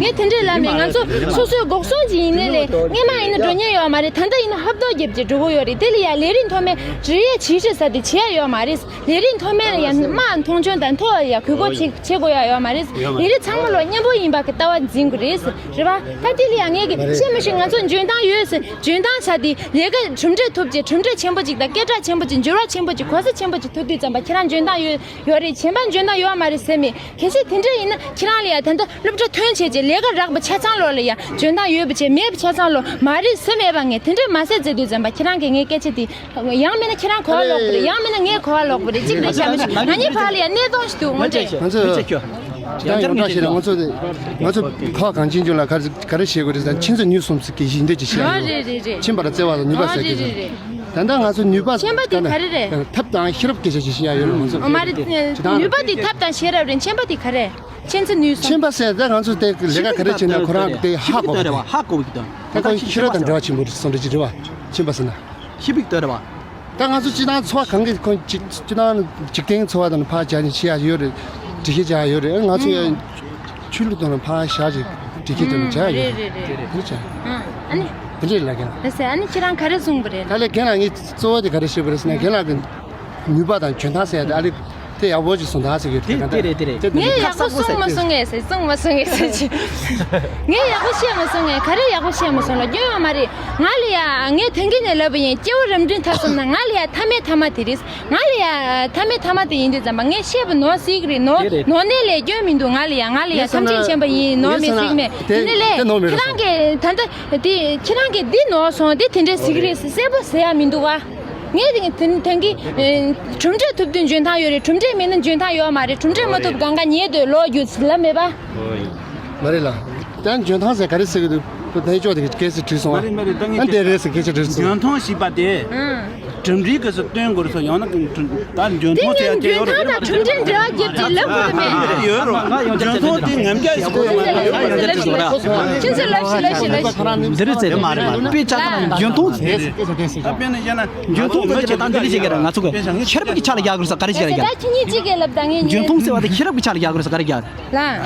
ངས་དེ་འདྲས་ལབ་མེད། ང་ཚོ་སོ་སོའི་འགོག་སྲུང་ཅིག་ཡིན་ནའི་ལས་སྔས་མ་ཡིན་ན་འགྲོ་མཁན་ཡོད་མ་རེད། ད་ལྟ་ཡིན་ན་ཧབ་ཐོབ་རྒྱབ་ཀྱི་འགྲོ་གི་ཡོད་རེད། དེ་ལ་ཡ་ལས་རིགས་མཐོ་དམན་རེ་ཡ་ཇི་ཞིག་ཟ་དེ་བྱེད་ཡ་ཡོད་མ་རེད། ལས་རིགས་མཐོ་དམན་ལ་ཡ་དམའ་མཐོང་ཆུང་དང་མཐོ་ཡ་གུས་བཀུར་བྱེད་བྱེད་དགོས་ཡ་ཡོད་མ་རེད། ལས་རིགས་ཚང་མ་ལོ་མཉམ་པོ་ཡིན་པ་གི་ལྟ་བ་འཛིན་དགོས་རེད། རེད་པ། ད་དེ་ལ་ཡ་ངས་གི་བཤད་མི་ཤེས། ང་ཚོ་འཇོན་ཐང་ཡོད་ཟེར་འཇོན་ཐང་ཆགས་དེ་ལས་ཀ་གྲུབ་འབྲས་ཐོབ་ཀྱི་གྲུབ་འབྲས་ཆེན་པོ་ཅིག་དང་སྐད་གྲགས་ཆེན་པོ་ཅིག་འགྱུར་བ་ཆེན་པོ་ཅིག་གོ་ས་ཆེན་པོ་ཅིག་ཐོབ་དུས་ཙམ་པ་ཁྱེད་རང་འཇོན་ཐང་ཡོད་ཡོད་རེད། གཞན་པ་འཇོན་ཐང་ཡོད་མ་རེད་ཟེར་མེད། གལ་སྲིད་དེ་འདྲ་ཡིན་ན་ཁྱེད་རང་ལ་ཡ་ད་ལྟ་སློབ་གྲྭ་ཐོན་བྱས་རྗེས་ལས་ཀ་རག་པ་ཆ་ཚང་ལོ་ལ་ཡ་འཇོན་ཐང་ཡོད་པ་བྱས་མེད་པ་ཆ་ཚང་ལོ་མ་རེད་ཟེར་མེད་པ། ངས་དེ་འདྲ་མ་ཟེར་ཟེར་དུས་ཙམ་པ་ཁྱེད་རང་གིས་ངའི་སྐད་ཆ་དེ་ཡང་མིན་ན་ཁྱེད་རང་གོ་བ་ལོག་པ་རེད། ཡང་མིན་ན་ངའི་གོ་བ་ལོག་པ་རེད། གཅིག་རེད་ཤག་མི་ཤེས། ང་གཉིས་བར་ལ་ཡ་གནས་སྟངས་ཤིག་འདུག་དངོས་འབྲེལ། ང་ཚོས་ད་ཡོངས་གྲགས་བཤད་ན་ང་ཚོ་ང་ཚོ་ཁ་གངས་ཅན་ལྗོངས་ལ་ག་རེ་ག་རེ་བྱེད་དགོས་རེད་ཟེར་ན་མཁྱེན་བརྩེ་ནུས་གསུམ་ཟེར་གི་ཞིག་འདོད་ཀྱི་བཤད་ཡོད། རེད་རེད་རེད། མཁྱེན་པ་དང་བརྩེ་བ་དང་ནུས་པ་ཟེར་གི་རེད། ད་ལྟ་ང་ཚོ་ནུས་པ་མཁྱེན་པ་དེ་ག་རེ་རེད། ཐབས་དང་ཤེས་རབ་སྐད་ཆ་ཞིག་བཤད་ཡ་ཡོད་རེད། ང་ཚོ་མ་རེད། ནུས་པ་དེ་ཐབས་དང་ཤེས་རབ་རེད། མཁྱེན་པ་དེ་ག་རེ། མཁྱེན་བརྩེ་ནུས་གསུམ། མཁྱེན་པ་ཟེར་ད་ང་ཚོ་དེ་ལས་ཀ་ག་རེ་བྱེད་ན་ཁོ་རང་དེ་ཧ་གོ་གི་འདུག་ཧ་གོ་གི་འདུག་ད་ཁོ་ཤེས་རབ་དང་འབྲེལ་བ་ཆེན་པོ་རེད་གསུངས་འདྲ་ཅིག་རེད་བ། མཁྱེན་པ་ཟེར་ན། ཤེས་པའི་ལྟོས་རེད་བ། ད་ང་ཚོ་སྤྱི་བཏང་འཚོ་བ་གང་གི་ཁོ་ཅིག་སྤྱི་བཏང་འཇིག་རྟེན་འཚོ་བ་དང་ཕར་བྱ་ནས་ཤེས་ཡ་ཡོད་རེད། འགྲེལ་བཤད་བྱ་ཡ་ཡོད་རེད། ང་ཚོ་ཡ་ཆོས་ལུགས་དང་ཕར་བཞག་ཅིག་འགྲེལ་བཤད་དང་བྱ་ཡ་ཡོད་རེད། རེད་རེད་རེད། དེ་བྱ་ཡ། ཨ་ནི། དེ་འདྲས་ལ་རྒན་ལགས། ལགས་སེ། ཨ་ནི་ཁྱེད་རང་ག་རེ་གསུངས་པ་རེད། ད་ལས་རྒན་ལགས་ངས་གཙོ་བོ་དེ་ག་རེ་བཤད་པ་རེད་ཟེར་ན་རྒན་ལགས་ཀྱི་ནུས་པ་དང་འཇོན་ཐང་ཟེར་ཡ་དེ་ཨ་ལེ། དེ་ཡག་པོ་ཅིག་གསུངས་ད་ཟེར་གི་རེད། དེ་དེ་རེད་དེ་རེད། ངས་ཡག་པོ་གསུངས་མ་གསུངས་ངས་ཟེར། གསུངས་མ་གསུངས་ངས་ཟེར་གྱི། ངས་ཡག་པོ་བཤད་མ་གསུངས་ངས། ག་རེ་ཡག་པོ་བཤད་མ་གསུངས་ལ་སྐྱོན་ཡོད་མ་རེད། ང་ལ་ཡ་ངས་དེང་གི་ནས་ལབ་པ་ཡིན། སྐྱེ་བོ་རབ་འབྲིང་ཐ་གསུམ་ན་ང་ལ་ཡ་མཐའ་མའི་མཐའ་མ་དེ་རེད། ང་ལ་ཡ་མཐའ་མའི་མཐའ་མ་དེ་ཡིན་དུས་ཙམ་པ་ངས་བཤད་པ་ནོར་སྲིད་གི་རེད། ནོར་དེ་རེད། ནོར་ནས་ལས་སྐྱོན་མི་འདུག་ང་ལ་ཡ་ང་ལ་ཡ་ངས་བསམ་ཚུལ་བསམ་ན་ཆེན་པོ་ཡིན། ནོར་མེད་ཟེར་གི་མེད། དེ་ནས་ལས་ཁྱེད་རང་གིས་ད་ལྟ་དེ་ཁྱེད་རང་གིས་འདི་ནོར་སོང་། དེ་དེ་འདྲས་ཟེར་གི་རེད་ཟེར་གསལ་པོ་ཟེར་ཡ་མི་འདུག་བ། ངས་དེ་དེ་དེང་གི་གྲུབ་འབྲས་ཐོབ་དུས་འཇོན་ཐང་ཡོད་རེད། གྲུབ་འབྲས་མེད་ན་འཇོན་ཐང་ཡོད་མ་རེད། གྲུབ་འབྲས་མ་ཐོབ་གང་ག་ཉལ་སྡོད་ལོག་རྒྱུ་ལབ་མེད་པ། མ་རེད་ལ། ད་འཇོན་ཐང་ཟེར་ག་རེ་ཟེར་གི་འདུག་ཁོ་ཐེངས་ཅོག་དེ་ག་སེ་དྲིས་སོང་ཨ། ཨ་དེ་རེད་ཟེར་སྐད་ཆ་དྲིས་སོང་། འཇོན་ཐང་ཞེས་པ་དེ། གྲུབ་འབྲས་ག་སེ་སྟོན་དགོས་རེད་ཟེར། ཡང་ན་ད་འཇོན་ཐང་ཟེར་ཡ་དེ་ཡོད་རེད། འཇོན་ཐང་དང་གྲུབ་འབྲས་འབྲེལ་བ་རྒྱབ་ཀྱི་ལབ་དགོས་མེད། ཡོད་རེད། འཇོན་ཐང་དེ་ངམ་རྒྱག་ཞིག་དགོས་ཡོད་མ་རེད། ཁྱེད་ཚོས་ལབ་ཤིག་ལབ་ཤིག་ལབ་ཤིག་འདི་རེད་ཟེར་མ་རེད་མ་རེད། དཔེ་ཆ་ཚང་འཇོན་ཐང་ཟེར། ད་དཔེར་ན་བཤད་ན་འཇོན་ཐང་ཟེར་ད་འདི་ལས་བཤད་ཀྱི་རེད། ང་ཚོ་གི་ཤེས་རབ་ཀྱི་ཆ་ལ་རྒྱག་དགོས་ཟེར་ག་རེ་བྱས་ཀྱང་། ད་ཁྱེད་གཉིས་གཅིག་གིས་ལབ་ད་ངས་ཉན། འཇོན་ཐང་ཟེར་བ་དེ་ཤེས་རབ་ཀྱི་ཆ་ལ་རྒྱག་དགོས་ཟེར་ག་རེ་རྒྱག་ལ།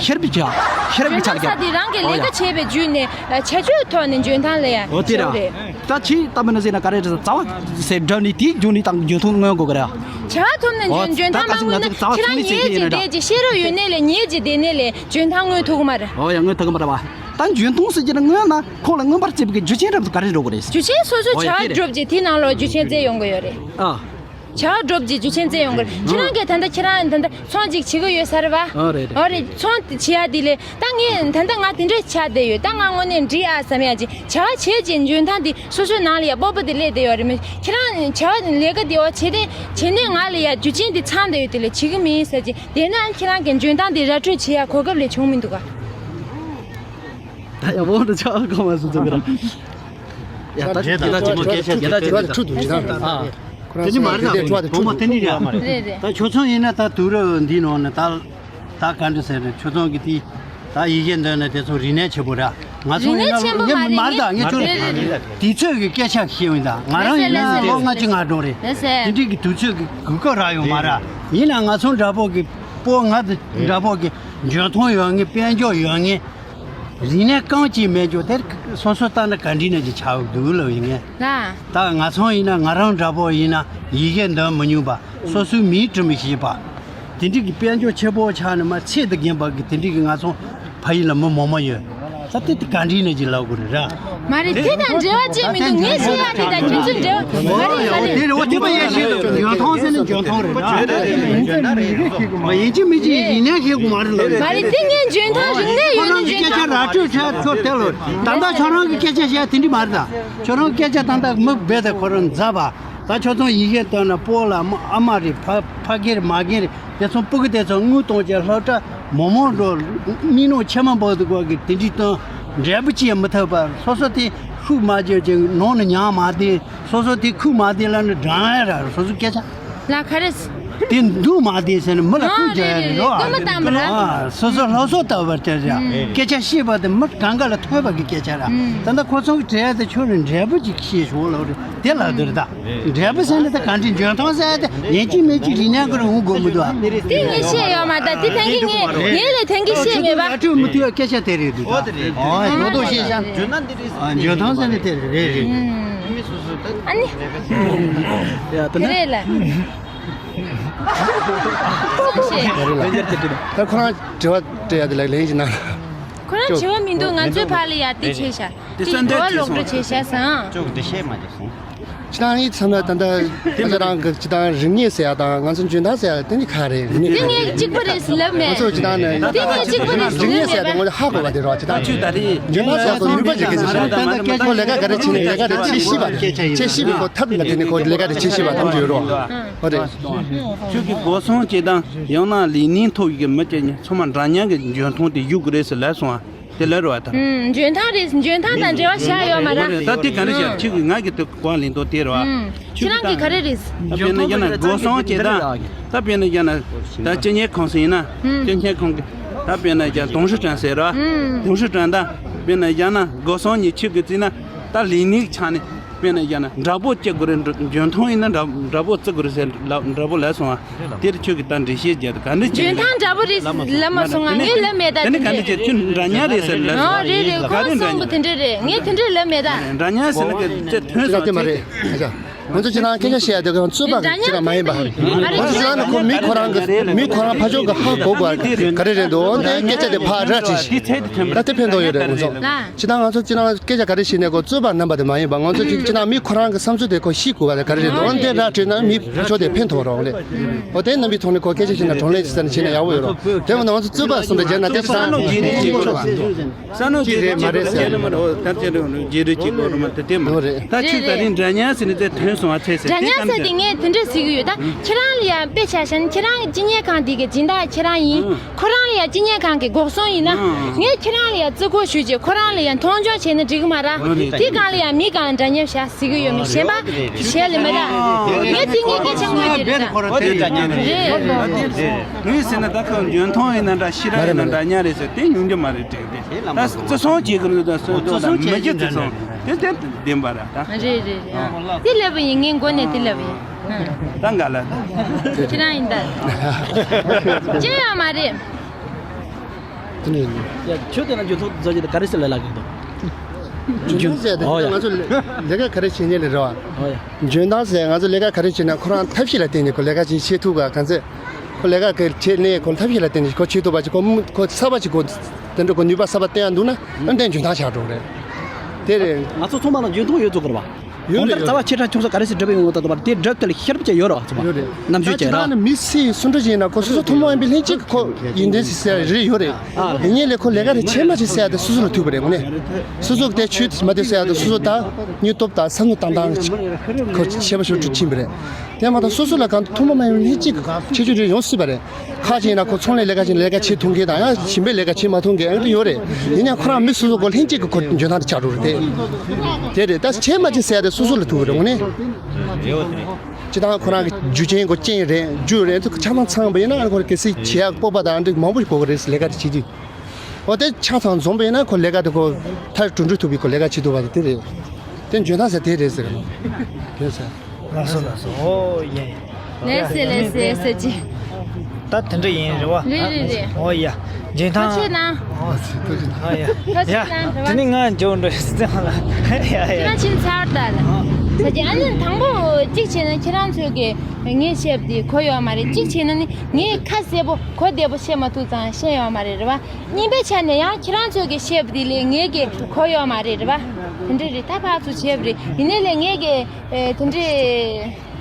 ཤེས་རབ་ཀྱི་ཆ། ཤེས་རབ་ཀྱི་ཆ་ལ་རྒྱག་དགོས་ཟེར་ག་རེ་རྒྱག་འཇོན་ཐང་ཟེར་དེ་རང་གི་ལས་ཀ་བྱས་པའི་བརྒྱུད་ནས་བྱ་སྤྱོད་ཐོག་ནས་འཇོན་ཐང་ལ་ཡ། འོ་དེ་ར། ད་ཁྱེད་ལྟ་བུ་ན་ཟེར་ན་ག་རེ་རེད་ཟེར། རྩ་བ་ཟེར་འགྲོ་ནས་དེའི་རྒྱུ་ནས་དང་འཇོན་ཐང་མངོན་དགོས་གི་ར། བྱ་བ་ཐོབ་ནས་འཇོན་འཇོན་ཐང་མ་མངོན་ན་ཁྱེད་རང་ཉལ་གྱི་བསྡད་ཀྱི་ཤེས་རབ་ཡོད་ནས་ལས་ཉལ་གྱི་བསྡད་ནས་ལས་འཇོན་ཐང་མངོན་ཐུབ་ཀྱི་མ་རེད། འོ་ཡ་མངོན་ཐུབ་ཀྱི་མ་རེད་བ། ད་འཇོན་ཐང་ཟེར་གྱི་ན་མངོན་ན་ཁོང་ལ་མངོན་པར་བྱེད་པའི་རྒྱུ་རྐྱེན་རབ་ཏུ་ག་རེ་འགྲོ་གི་རེད། རྒྱུ་རྐྱེན་སོ་སོའི་འོ་ཡ་བྱ་དེ་རེད། སྒྲུབ་ཀྱི་དེའི་ནང་ལོགས་རྒྱུ་རྐྱེན་རྩལ་ཡོང་གི་ཡོད་རེད། ཨ། བྱ་བ་སྒྲུབ་ཀྱི་རྒྱུ་རྐྱེན་རྩལ་ཡོང་གི་རེད། ཁྱེད་རང་གིས་ད་ལྟ་ཁྱེད་རང་ད་ལྟ་ཚོང་ཅིག་བྱེད་ཀྱི་ཡོད་ས་རེད་བ། ཨ་རེད་རེད། ཨོ་རེད། ཚོང་དེ་བྱེད་ཡ་དེ་ལས་ད་ངས་ད་ལྟ་ང་དེ་འདྲས་ཆགས་བསྡད་ཡོད། ད་ང་དངོས་གནས་འགྲིག་ཨ་བསམ་ཡ་ཅིག་བྱ་བ་བྱས་རྗེས་འཇོན་ཐང་དེ་སོ་སོའི་ནང་ལ་ཡ་སྤོབས་པ་དེ་སླེབས་བསྡད་ཡོད་རེད་མོད། ཁྱེད་རང་བྱ་བ་ལས་ཀ་དེ་འོ་བྱས་ཏེ་བྱས་ནས་ང་ལ་ཡ་རྒྱུ་རྐྱེན་དེ་ཚང་བསྡད་ཡོད། དེ་ལས་བྱེད་ཀྱི་མིན་ཟེར་ཅིག་བསྡད་ན་ཁྱེད་རང་གིས་འཇོན་ཐང་དེ་ར་སྤྲོད་བྱེད་ཡ་གོ་སྐབས་ལས་བྱུང་མི་འདུག་ག་ད་ཡག་པོ་འདྲ་ཆགས་གོ་མ་སོང་ཚོད་ཀྱི་ར། ཡ་ད་ད་ད་ཅི་མོ་སྐད་ཆ་དེ་ད་ཅི་ད་ད་ཁྲུ་དུ་ཅི་ད། ཨ། ཁོ་རང་དེ་ནི་མ་རེད་ད། བུ་མོ་དེ་ནི་རེད། རེད་རེད། ད་ཁྱོད་ཚོ་ཡིན་ན་ད་དུས་རབས་འདི་ནང་ནས་ད་ད་ག་འདྲ་ཟེར་རེད། ཁྱོད་ཚོ་གི་དེ་ད་ཡི་གེ་འདོན་ནས་དེ་ཚོ་རིག་གནས་ཆེན་པོ་ར། ང་ཚོ་ཡིན་ན་ངས་མ་རེད་ད། ངས་ཁྱོད་རེད་རེད་རེད། དུས་ཚོད་ཀྱི་སྐད་ཆ་བཤད་ཡིན་ད། ང་རང་ཡིན་ན་ལོ་ལྔ་བཅུ་ང་དྲུག་རེད། དེ་འདྲའི་གི་དུས་ཚོད་ཀྱི་གོ་སྐབས་རག་ཡོད་མ་ར། ཡིན་ན་ང་ཚོ་འདྲ་པོ་གི་སྤོ་ང་འདྲ་པོ་གི་འཇོན་ཐང་ཡོད་མཁན། དཔལ་འབྱོར་ཡོད་མཁན། རིག་གནས་རྐང་གཅིག་མེད་རྒྱུ་དེར་སོ་སོ་ལྟ་ན་ག་འདྲ་ནས་ཅིག་ཆགས་འདུག་ལབ་ཡིན་ངེས། ལགས། ད་ང་ཚོ་ཡིན་ན། ང་རང་འདྲ་པོ་ཡིན་ན། ཡི་གེ་འདོན་མི་མྱོང་པ། སོ་སོའི་མིང་འབྲི་མི་ཤེས་པ། དེ་འདྲའི་གི་དཔལ་འབྱོར་ཆེ་པོ་ཆགས་ནས་མ། ཚད་དང་རྒན་པ་གི་དེ་འདྲའི་གི་ང་ཚོ་ཕ་ཡུལ་ལ་མི་མང་པོ་ཡོད། ད་དེ་དེ་ག་འདྲ་ནས་ཅིག་ལབ་དགོས་རེད་ར། མ་རེད། དེ་དང་འབྲེལ་བ་ཅིག་མི་འདུག་ངས་བཤད་ཡ་དེ་དང་ཁྱོད་ཚོའི་འབྲེལ་བ་མ་རེད། མ་རེད། དེ་རེད་བ། དེ་མ་ཡིན་ཤེས་འདུག་འཇོན་ཐང་ཟེར་ན་འཇོན་ཐང་རེད་ར། ཡིན་གཅིག་མིན་གཅིག་ཡིན་ན་ཤེས་དགོས་མ་རེད་ལབ། མ་རེད། དེ་ངས་འཇོན་ཐང་རིག་གནས་ཡོད་ན་འཇོན་ཐང་། སྐད་ཆ་ར་སྤྲོད་བྱས་ཚོར་དེ་ལོ། ད་ལྟ་ཁྱོད་རང་གི་སྐད་ཆ་བཤད་དེ་འདྲ་མ་རེད་ད། ཁྱོད་རང་སྐད་ཆ་ད་ལྟ་མི་རྦད་དེ་ཁོ་རང་མཛའ་བ། ད་ཁྱོད་ཚོ་ཡི་གེ་བཏོན་ན། སྤོ་ལགས། ཨ་མ་རེད། ཕ་ཕ་རྒན་རེད། མ་རྒན་རེད། དེ་ཚོ་སྤུ་གུ་དེ་ཚོ་དངུལ་གཏོང་བྱས་སློབ་གྲྭ་མང་མང་འགྲོ། མི་ནོར་ཕྱི་མ་འབག་འདུག་གོ་གི་དེ་འདྲའི་དོན་འབྲས་བུ་ཅི་ཡང་མི་ཐོབ་པར། སོ་སོ་དེ་ཤུགས་མ་བརྒྱབ་ཅིང་ནང་ནས་ཉམས་མ་བསྡད། སོ་སོ་དེ་ཁུག་མ་བསྡད་ལབ་ནས་འགྲངས་ཡ་ར། སོ་སོ་སྐད་ཆ་ལ་ག་རེ། དེ་འདུག་མ་བསྡད་ཟེར་ནས་མི་ལ་ཨ་ཁུག་རྒྱག་ཡ་རེད་རེད་རེད། རོ། སྐུལ་མ་བཏང་བ་ར། ཨ། སོ་སོ་སློབ་གསོ་ལྟ་བུར་བྱས་ཡ། ཨ། སྐད་ཆ་བཤད་པ་དེ་མི་གང་ག་ལ་ཐོས་པ་གི་སྐད་ཆ་ར། ཨ། ད་ལྟ་ཁོ་ཚོ་གི་དྲི་ཡ་དེ་ཁྱོད་རང་འབྲས་བུ་ཅིག་ཤེས་ཤོག་ལབ་རེད། དེ་ལ་འདིར་ད་འབྲས་བུ་ཟེར་ནས་ད་གང་དྲན། འཇོན་ཐང་ཟེར་ཡ་དེ་ཡིན་གཅིག་མིན་གཅིག་རིག་གནས་ཀྱི་རང་དགོས་མི་འདུག་ཨ། དེ་ངས་བཤད་ཡོད་མ་རེད། དེ་ཐེངས་ཀྱི་ངས་ངས་ལས་ཐེངས་ཀྱི་བཤད་མེད་པ། ཨ། ཁྱོད་ཚོ་ལ་སྤྲོད་མི་ཐུབ་པའི་སྐད་ཆ་དེ་རེད་འདུག་ད། ཨོ་དེ་རེད། ཨ། ལོ་ཏོག་ཤེས་བྱ། འཇོན་ན་འདི་རེད། ཨ། འཇོན་ཐང་ཟེར་ནས་དེ་རེད་རེད། ཨ་ནི། ཡ། དེ་ན། དེ་རེད་ལ། སོང་ཤེས། ད་ཁོ་རང་དྲི་བ་སྤྲད་ཡ་དེ་ལ་ལན་ཞིག་གནང་། ཁོ་རང་དྲི་བ་མི་འདུག་ང་ཚོའི་ཕར་ལ་ཡ་དེ་བྱས་ཤག་དེ་གསོལ་འདེབས་ལོག་འགྲོ་བྱས་ཤག་སང་། ཅོག་འདི་བཤད་མ་བྱས་སོང་། ཁྱེད་རང་ཡིད་ཚིམ་ན་ད་ལྟ་ཁྱེད་རང་གི་སྤྱིར་བཏང་རིག་གནས་ཟེར་ཡ་དང་ང་ཚོ་འཇོན་ཐང་ཟེར་ཡ་དེ་གཉིས་ག་རེད། རིག་གནས། དེ་ངས་གཅིག་པ་རེད་ལབ་མེད། ང་ཚོ་སྤྱིར་བཏང་ནས། དེ་ངས་གཅིག་པ་རེད་རིག་གནས་ཟེར་ཡ་དེ་ལབ་ང་ཚོ་ཧ་གོ་བ་དེ་རེད་བ། སྤྱིར་བཏང་ད་ཆུ་ད་རེད། འཇོན་ཐང་ཟེར་ཡ་དེ་ནུས་པ་ཅིག་གི་ཆེད་དུ་ཁོ་ལས་ཀ་ག་རེ་བྱེད་ནས་ལས་ཀ་དེ་བྱེད་ཤེས་པ། བྱེད་ཤེས་པའི་ཁོ་ཐབས་ལ་བརྟེན་ནས་ཁོ་ལས་ཀ་དེ་བྱེད་ཤེས་པ་ཐམས་ཅད་ཡོད་རེད་བ། ཨོ་རེད། ཁྱོད་ཀྱི་སྒོ་སྲུང་བྱེད་སྟངས། ཡང་ན་ལས་སྣེ་ཐོག་གི་མི་སྐྱེ་གཉེན་ཚང་མ་འདྲ་མཉམ་གྱི་འཇོན་ཐང་དེ་ཡོད་དགོས་རེད་ཟེར་ལབ་སོང་ཨ། དེ་ལབ་རེད་བ་ད། ཨུམ། འཇོན་ཐང་རེད། འཇོན་ཐང་དང་འབྲེལ་བ་བཞག་ཡོད་མ་རེད། ད་དེ་ག་རེ་བྱས། ཨུམ། ཁྱོད་ཀྱིས་ང་གི་དེ་གོ་བ་ལེན་སྟངས་དེ་རེད་བ། ཨུམ། ཁྱོད་ཀྱིས་ད། ཁྱེད་རང་གིས་ག་རེ་རེད། ད་དཔེར་ན་ཡང་ན་སྒོ་སྲུང་བྱེད་སྟངས། ད་དཔེར་ན་ཡང་ན་ད་སྤྱི་གཉེར་ཁང་ཟེར་ཡིན་ན། ཨུམ། སྤྱི་གཉེར་ཁང་གི་ད་དཔེར་ན་ཡང་ཏུང་ཧྲི་ཀྲན་ཟེར་རེད་བ། ཨུམ། ཏུང་ཧྲི་ཀྲན་ད་དཔེར་ན་ཡང་ན་སྒོ་སྲུང་གཉིས་ཁྱོད་ཀྱིས་བརྩིས་ན། ད་ལས་སྣེ་གི་ཆ་ནས། དཔེར་ན་ཡང་ན་འདྲ་པོ་བྱེད་དགོས་རེད། འདྲ། འཇོན་ཐང་ཡིན་ན་འདྲ། འདྲ་པོ་བརྩི་དགོས་རེད་ཟེར་ལབ། འདྲ་པོ་ལབ་སོང་ཨ། དེར་ཁྱོད་ཀྱིས་ད་འགྲེལ་བཤད་བརྒྱབ། ད་ག་འདྲ་བྱེད། འཇོན་ཐང་འདྲ་པོ་རེད་ལབ་མ་སོང་ང་། ངས་ལབ་མེད་ད། དེ་ནི་ག་འདྲ་བྱེད། ཁྱོད་འདྲ་མཉམ་རེད་ཟེར་ལབ་སོང་། ཨ། རེད་རེད། ཁོ་གསུངས་པ་དེ་འདྲ་རེད། ངས་དེ་འདྲ་ལབ་མེད་ད། འདྲ་མཉམ་ཟེར་ན་ག་ཚད་ཐོན་སོང་། དེ་མ་རེད། ང་ཚོ་ཁྱེད་རང་སྐད་ཆ་བཤད་ཡ་དེ་གང་རྩོད་པ་ཅིག་མ་ཡིན་པ། ང་ཚོ་ཁྱེད་རང་ནི་ཁོ་མི་ཁོ་རང་གི་མི་ཁོ་རང་ཕར་ཕྱོགས་ཀྱི་ཧ་གོ་དགོས་ག་རེ་རེད་འདུག་འདི་སྐད་ཆ་དེ་ཕར་ར་དྲིས་ཤིག་ད་དེ་ཕན་ཐོགས་ཡོད་རེད་ང་ཚོ། ལ། སྤྱིར་བཏང་ང་ཚོ་སྤྱིར་བཏང་སྐད་ཆ་ག་རེ་བཤད་ནས་ཁོ་རྩོད་པ་རྣམ་པ་དེ་མ་ཡིན་པ། ང་ཚོ་སྤྱིར་བཏང་མི་ཁོ་རང་གི་བསམ་ཚུལ་དེ་ཁོ་ཤེས་དགོས་པ་དེ་ག་རེ་རེད་འདུག་འོན་ཏེ་ར་བྲིས་ན་མི་ཕྱོགས་དེ་ཕན་ཐོགས་རོགས་ལས། འོ་དེ་རྣམ་པའི་ཐོག་ནས་ཁོ་སྐད་ཆ་བཤད་ན་གྲོང་ལས་ཅི་ཟེར་ན་བྱས་ན་ཡག་པོ་ཡོད་རོགས། དེ་འོ་ན་ང་ཚོ་རྩོད་པ་གསུམ་དེ་བརྗེས་ན་དེ་བསམ་བློ་བརྗེ་རེས་བྱེད་དགོས་རེད་བ། བསམ་བློ་བརྗེ་རེས་བྱེད་དགོས་རེད་མ་རེད་ཟེར། ད་བརྗེ་རེས་བྱེད་དགོས་རེད་མ་རེད། དེ་མ་རེད། ད་ཁྱོད་ད་རིང་འདྲ་མཉམ་ཟེར་ནས་དེ་ཐོན་སོང་བ་ཚད་ཟེར། འདྲ་མཉམ་ཟེར་དེ་ངས་དེ་འདྲ་ཟེར་གི་ཡོད། ད་ཁྱེད་རང་ལ་ཡང་དཔེ་ཆ་བཞག་ན་ཁྱེད་རང་གི་སྤྱི་གཉེར་ཁང་དེ་གི་སྦྱིན་བདག་ཁྱེད་རང་ཡིན། ཁོ་རང་ལ་ཡང་སྤྱི་གཉེར་ཁང་གི་འགོག་སྲུང་ཡིན་ན། ཨང་། ངས་ཁྱེད་རང་ལ་ཡང་བརྩི་བཀུར་ཞུ་རྗེས་ཁོ་རང་ལ་ཡང་མཐོང་ཆུང་བྱས་ན་འགྲིག་གི་མ་རེད། འོ་རེད། དེ་སྒང་ལ་ཡང་མི་སྒང་ལ་འདྲ་མཉམ་བཞག་ཟེར་གི་ཡོད་མེད་གཞན་པ་བྱས་ལ་མི་ར། ངས་དེ་ངའི་སྐད་ཆ་དངོས་ཀྱི་རེད་ད། འོ་དེ་འདྲ་མཉམ་རེད། རེད། ངས་ཟེར་ན་ད་ཁོ་འཇོན་ཐང་ཡིན་ན་འདྲ། ཤེས་རབ་ཡིན་ན་འདྲ་མཉམ་རེད་ཟེར་དེ་ཉུང་རྒྱུ་མ་རེད་དྲན་དེ། ད་བརྩི་སྲུང་བྱེད་གི་རེད། ད་བརྩི་སྲུང་དང་མི་སྐྱ་བརྩི་སྲུང་དེ་དེ་བདེན་པ་རེད་ད། རེད་རེད་རེད། དེ་ལབ་པ་ཡིན། ངས་མགོ་ནས་དེ་ལབ་པ་ཡིན། ད་འགའ་ལ། ཁྱེད་རང་ཡིན་ད། ཅི་ཡང་མ་རེད། དེ་ནས། ཡ། ཁྱོད་དེ་ན་འཇོན་ཐང་བཟོ་རྒྱུ་དེ་ག་རེ་ཟེར་ལབ་ལབ་གི་འདུག་འཇོན་ཐང་ཟེར་དེ། ཨོ་ཡ། ང་ཚོ་ལས་ཀ་ག་རེ་བྱེད་མཁན་ལས་རེད་བ། ཨོ་ཡ། འཇོན་ཐང་ཟེར་ང་ཚོ་ལས་ཀ་ག་རེ་བྱེད་ན་ཁོ་རང་ཐབས་ཤེས་ལ་བརྟེན་ནས་ཁོ་ལས་ཀ་ཅིག་བྱེད་ཐུབ་པ། གང་ཚེ་ཁོ་ལས་ཀ་གི་བྱེད་ནས་ཁོ་ཐབས་ཤེས་ལ་བརྟེན་ནས་ཁོ་བྱེད་ཐུབ་པ་ཅིག་ཁོ་མི་ཁོ་གསར་པ་ཅིག་ཁོ་དེ་འདྲ་ཁོ་ནུས་པ་གསར་པ་བསྟན་ཡ་འདུག་ན་ཨ་ནི་དེ་འཇོན་ཐང་ཆགས་འགྲོ་གི་རེད། དེ་རེད། ང་ཚོ་ཚང་མ་ལ་འཇོན་ཐང་ཡོད་ཚོད་གི་རེད་བ། ཡོད་རེད། གང་ལྟར་རྩ་བ་ཆེ་ཕྲ་ཆུང་ས་ག་རེ་ཟེར་སྒྲུབ་པའི་ངོ་ཐོག་ཏུ་བར་དེ་སྒྲུབ་ཐུབ་ལ་ཤེས་རབ་ཅིག་ཡོད་རེད་བ། ཚང་མ་རེད། རྣམ་དཔྱོད་ཅིག་རེད་བ། མི་སེམས་སུ་འདྲ་ཞིག་ཡིན་ན་ཁོ་སོ་སོ་ཐུན་མོང་ཡིན་པའི་ལྷན་ཅིག་ཁོ་ཡིན་དེ་ཟེར་རེ་ཡོད་རེད། ཨ། དེ་ཉིད་ལས་ཁོ་ལས་ཀ་རེ་བྱེད་མ་བྱེད་ཟེར་ཡ་དེ་སོ་སོ་ལ་ཐུག་པ་རེད་དངོས་གནས། སོ་སོ་གི་དེ་ཆོས་མ་དེ་ཟེར་ཡ་དེ་སོ་སོ་ད་སྙིང་སྟོབས་དང་བསམ་བློ་བཏང་སྟངས་ཁོ་ཤེས་པ་ཤུགས་ཆེན་པོ་རེད། དེ་མ་གཏོགས་སོ་སོ་ལ་གང་ཐུན་མོང་མ་ཡིན་པའི་ལྷན་ཅིག་ཁྱད་ཆོས་རེ་ཡོང་སྲིད་པ་རེད། ཁ་ཅིག་ཡིན་ན་ཁོ་ཚོང་ལས་ལས་ཀ་ཅིག་ལས་ཀ་བྱེད་ཐུབ་མཁན་དང་ཡང་གཞན་པའི་ལས་ཀ་བྱེད་མ་ཐུབ་མཁན་ཨང་དུ་ཡོད་རེད། ཡིན་ཡང་ཁོ་རང་མི་སོ་སོ་གོ་ལྷན་ཅིག་གི་ཁོ་འཇོན་ཐང་དེ་ཆགས་འགྲོ་རེད་དེ། དེ་རེད། ད་བྱེད་མ་བྱེད་ཟེར་ཡ་དེ་སོ་སོ་ལ་ཐུག་རེད་དངོས་གནས། སྤྱི་བཏང་ཁོ་རང་གི་རྒྱུ་ཆེན་གོ་རྐྱེན་རེད། རྒྱུ་རེད། ཆ་ཚང་ཚང་པ་ཡིན་ན་ཁོ་གལ་སྲིད་བྱེད་ཡ་སྤོབས་པ་དང་འདྲ་མང་པོ་ཞིག་དགོས་ཀྱི་རེད། ལས་ཀ་དེ་བྱེད་དུས། འོ་དེ་ཆ་ཚང་འཛོམས་པ་ཡིན་ན་ཁོ་ལས་ཀ་དེ་ཁོ་མཐར་གྲུབ་འགྲོ་ཐུབ་པའི་ཁོ་ལས་ཀ་བྱེད་ཐུབ་པ་དེ་དེ་རེད། དེ་འཇོན་ཐང་ཟེར་དེ་རེད་ཟེར་གི་འདུག་དེ་ཟེར། ལགས་སོ་ལགས་སོ། ཨོ་ཡེ། ལགས་སེ་ལགས་སེ་ཟེར་ཅི། ད་དེ་འདྲ་ཡིན་རེད་བ། རེད་རེད་རེད། ཨོ་ཡ། ཡིན་ཐང་། ཐུགས་རྗེ་གནང་། ཨ་ཡ། ཐུགས་རྗེ་གནང་། ཡ། དེ་ནི་ང་འཇོག་འགྲོ་ཡ། ཡ་ཡ། ཁྱེད་རང་ཕྱིན་ཚར་ད་ལ། ས་ཆེན་ཨ་ནི་དང་པོ་གཅིག་བྱས་ན་ཁྱེད་རང་ཚོས་ཀྱི་ངས་བཤད་པ་དེ་གོ་ཡོད་མ་རེད། གཅིག་བྱས་ན་ནི་ངས་ཁ་གསལ་པོ་གོ་བདེ་པོ་བཤད་མ་ཐུབ་ཙང་ཤེས་ཡོད་མ་རེད། རེད་བ། གཉིས་པའི་ཆ་ནས་ཡང་ཁྱེད་རང་ཚོས་ཀྱི་བཤད་པ་དེ་ལས་ངས་ཀྱི་གོ་ཡོད་མ་རེད། རེད་བ། དེ་འདྲ་རེད། ད་ཕར་ཚུར་བྱས་པ་རེད། ཡིན་ནའི་ལས་ངས་ཀྱི་དེ་འདྲ་དེ་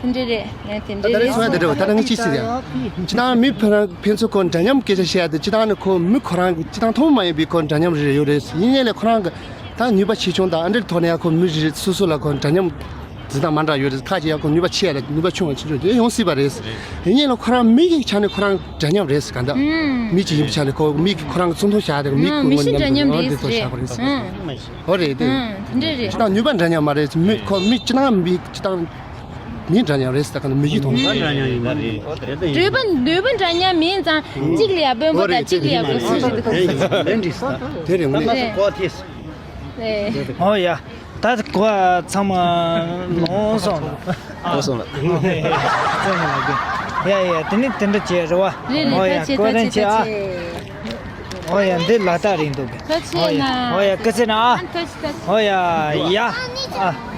འདྲ་རེད། ངས་དེ་འདྲ་རེད། ད་ལྟ་རེད་སོང་ཡ་དེ་འདྲ་བ། ད་ལྟ་ངས་ཅི་ཞིག་ཡ། སྤྱིར་བཏང་མི་ཕན་ཕན་ཚུན་ཁོ་འདྲ་མཉམ་སྐད་ཆ་བཤད་ཡ་དེ། སྤྱིར་བཏང་ནི་ཁོ་མི་ཁོ་རང་གི་སྤྱིར་བཏང་ཐུན་མོང་མ་ཡིན་པའི་ཁོ་འདྲ་མཉམ་རེ་ཡོད་རེད། ཡིན་ནའི་ལས་ཁོ་རང་གི་ད་ནུས་པ་ཆེ་ཆུང་དང་ཨ་འདྲའི་ཐོག་ནས་ཡང་ཁོ་མི་རེ་རེ་སོ་སོ་ལ་ཁོ་འདྲ་མཉམ་འཛིན་སྟངས་མ་འདྲ་ཡོད་རེད། ཁ་ཅིག་ཡང་ཁོ་ནུས་པ་ཆེ་ཡ་ལ་ནུས་པ་ཆུང་བ་ཆེ་ཆུང་དེ་ཡོང་སྲིད་པ་རེད། ཡིན་ནའི་ལ་ཁོ་རང་མི་གི་ཆ་ནས་ཁོ་རང་འདྲ་མཉམ་རེད། གང་ལྟར་ཨུམ། མི་གཅིག་ཡིན་པའི་ཆ་ནས་ཁོ་མི་གི་ཁོ་རང་གི་ཚོང་ཐོག་བཞག་དེ་མི་ཨུམ། གི་མི་ངོ་གཤིས་འདྲ་མཉམ་མཉམ་རེད། འདི་ཐོག་ཟེར། བཞག་པ་རེད། ཨུམ། ཨོ་རེད་དེ། ཨུམ། དེ་འདྲ་རེད། སྤྱིར་བཏང་ནུས་པ་འདྲ་མཉམ་མ་རེད། མི་ཁོ་མི་སྤྱིར་བཏང་མི་སྤྱིར་བཏང་མི་འདྲ་མཉམ་རེད་ཟེར། གང་ལྟར་མི་གི་ཐོག་ནས། འདོད་པ་འདོད་པ་འདྲ་མཉམ་མིན་ཙང་གཅིག་ལ་ཡ་དཔོན་པོ་དང་གཅིག་ལ་ཡ་དགོས་སུ་ཞིག་འདུག་ག་དེ་རེད། དངོས་གནས། ཨོ་ཡ། ད་གོ་ཚང་མ་ལོངས་སོང་། ལོངས་སོང་ལ། ཡ་ཡ། དེ་ནི་དེ་འདྲ་བྱས་རེད་བ། རེད་རེད། ཨོ་ཡ། ཐུགས་རྗེ་ཆེ། ཐུགས་རྗེ་ཆེ། ཨོ་ཡ། འདི་ལ་དྭགས་རིང་འདུག་གི། ཐུགས་རྗེ་ཆེ་གནང་། ཨོ་ཡ། སྐུ་ཚེ་ན། ཨ། ཐུགས་རྗེ་ཆེ། ཨོ་ཡ་ཡ། ཨ།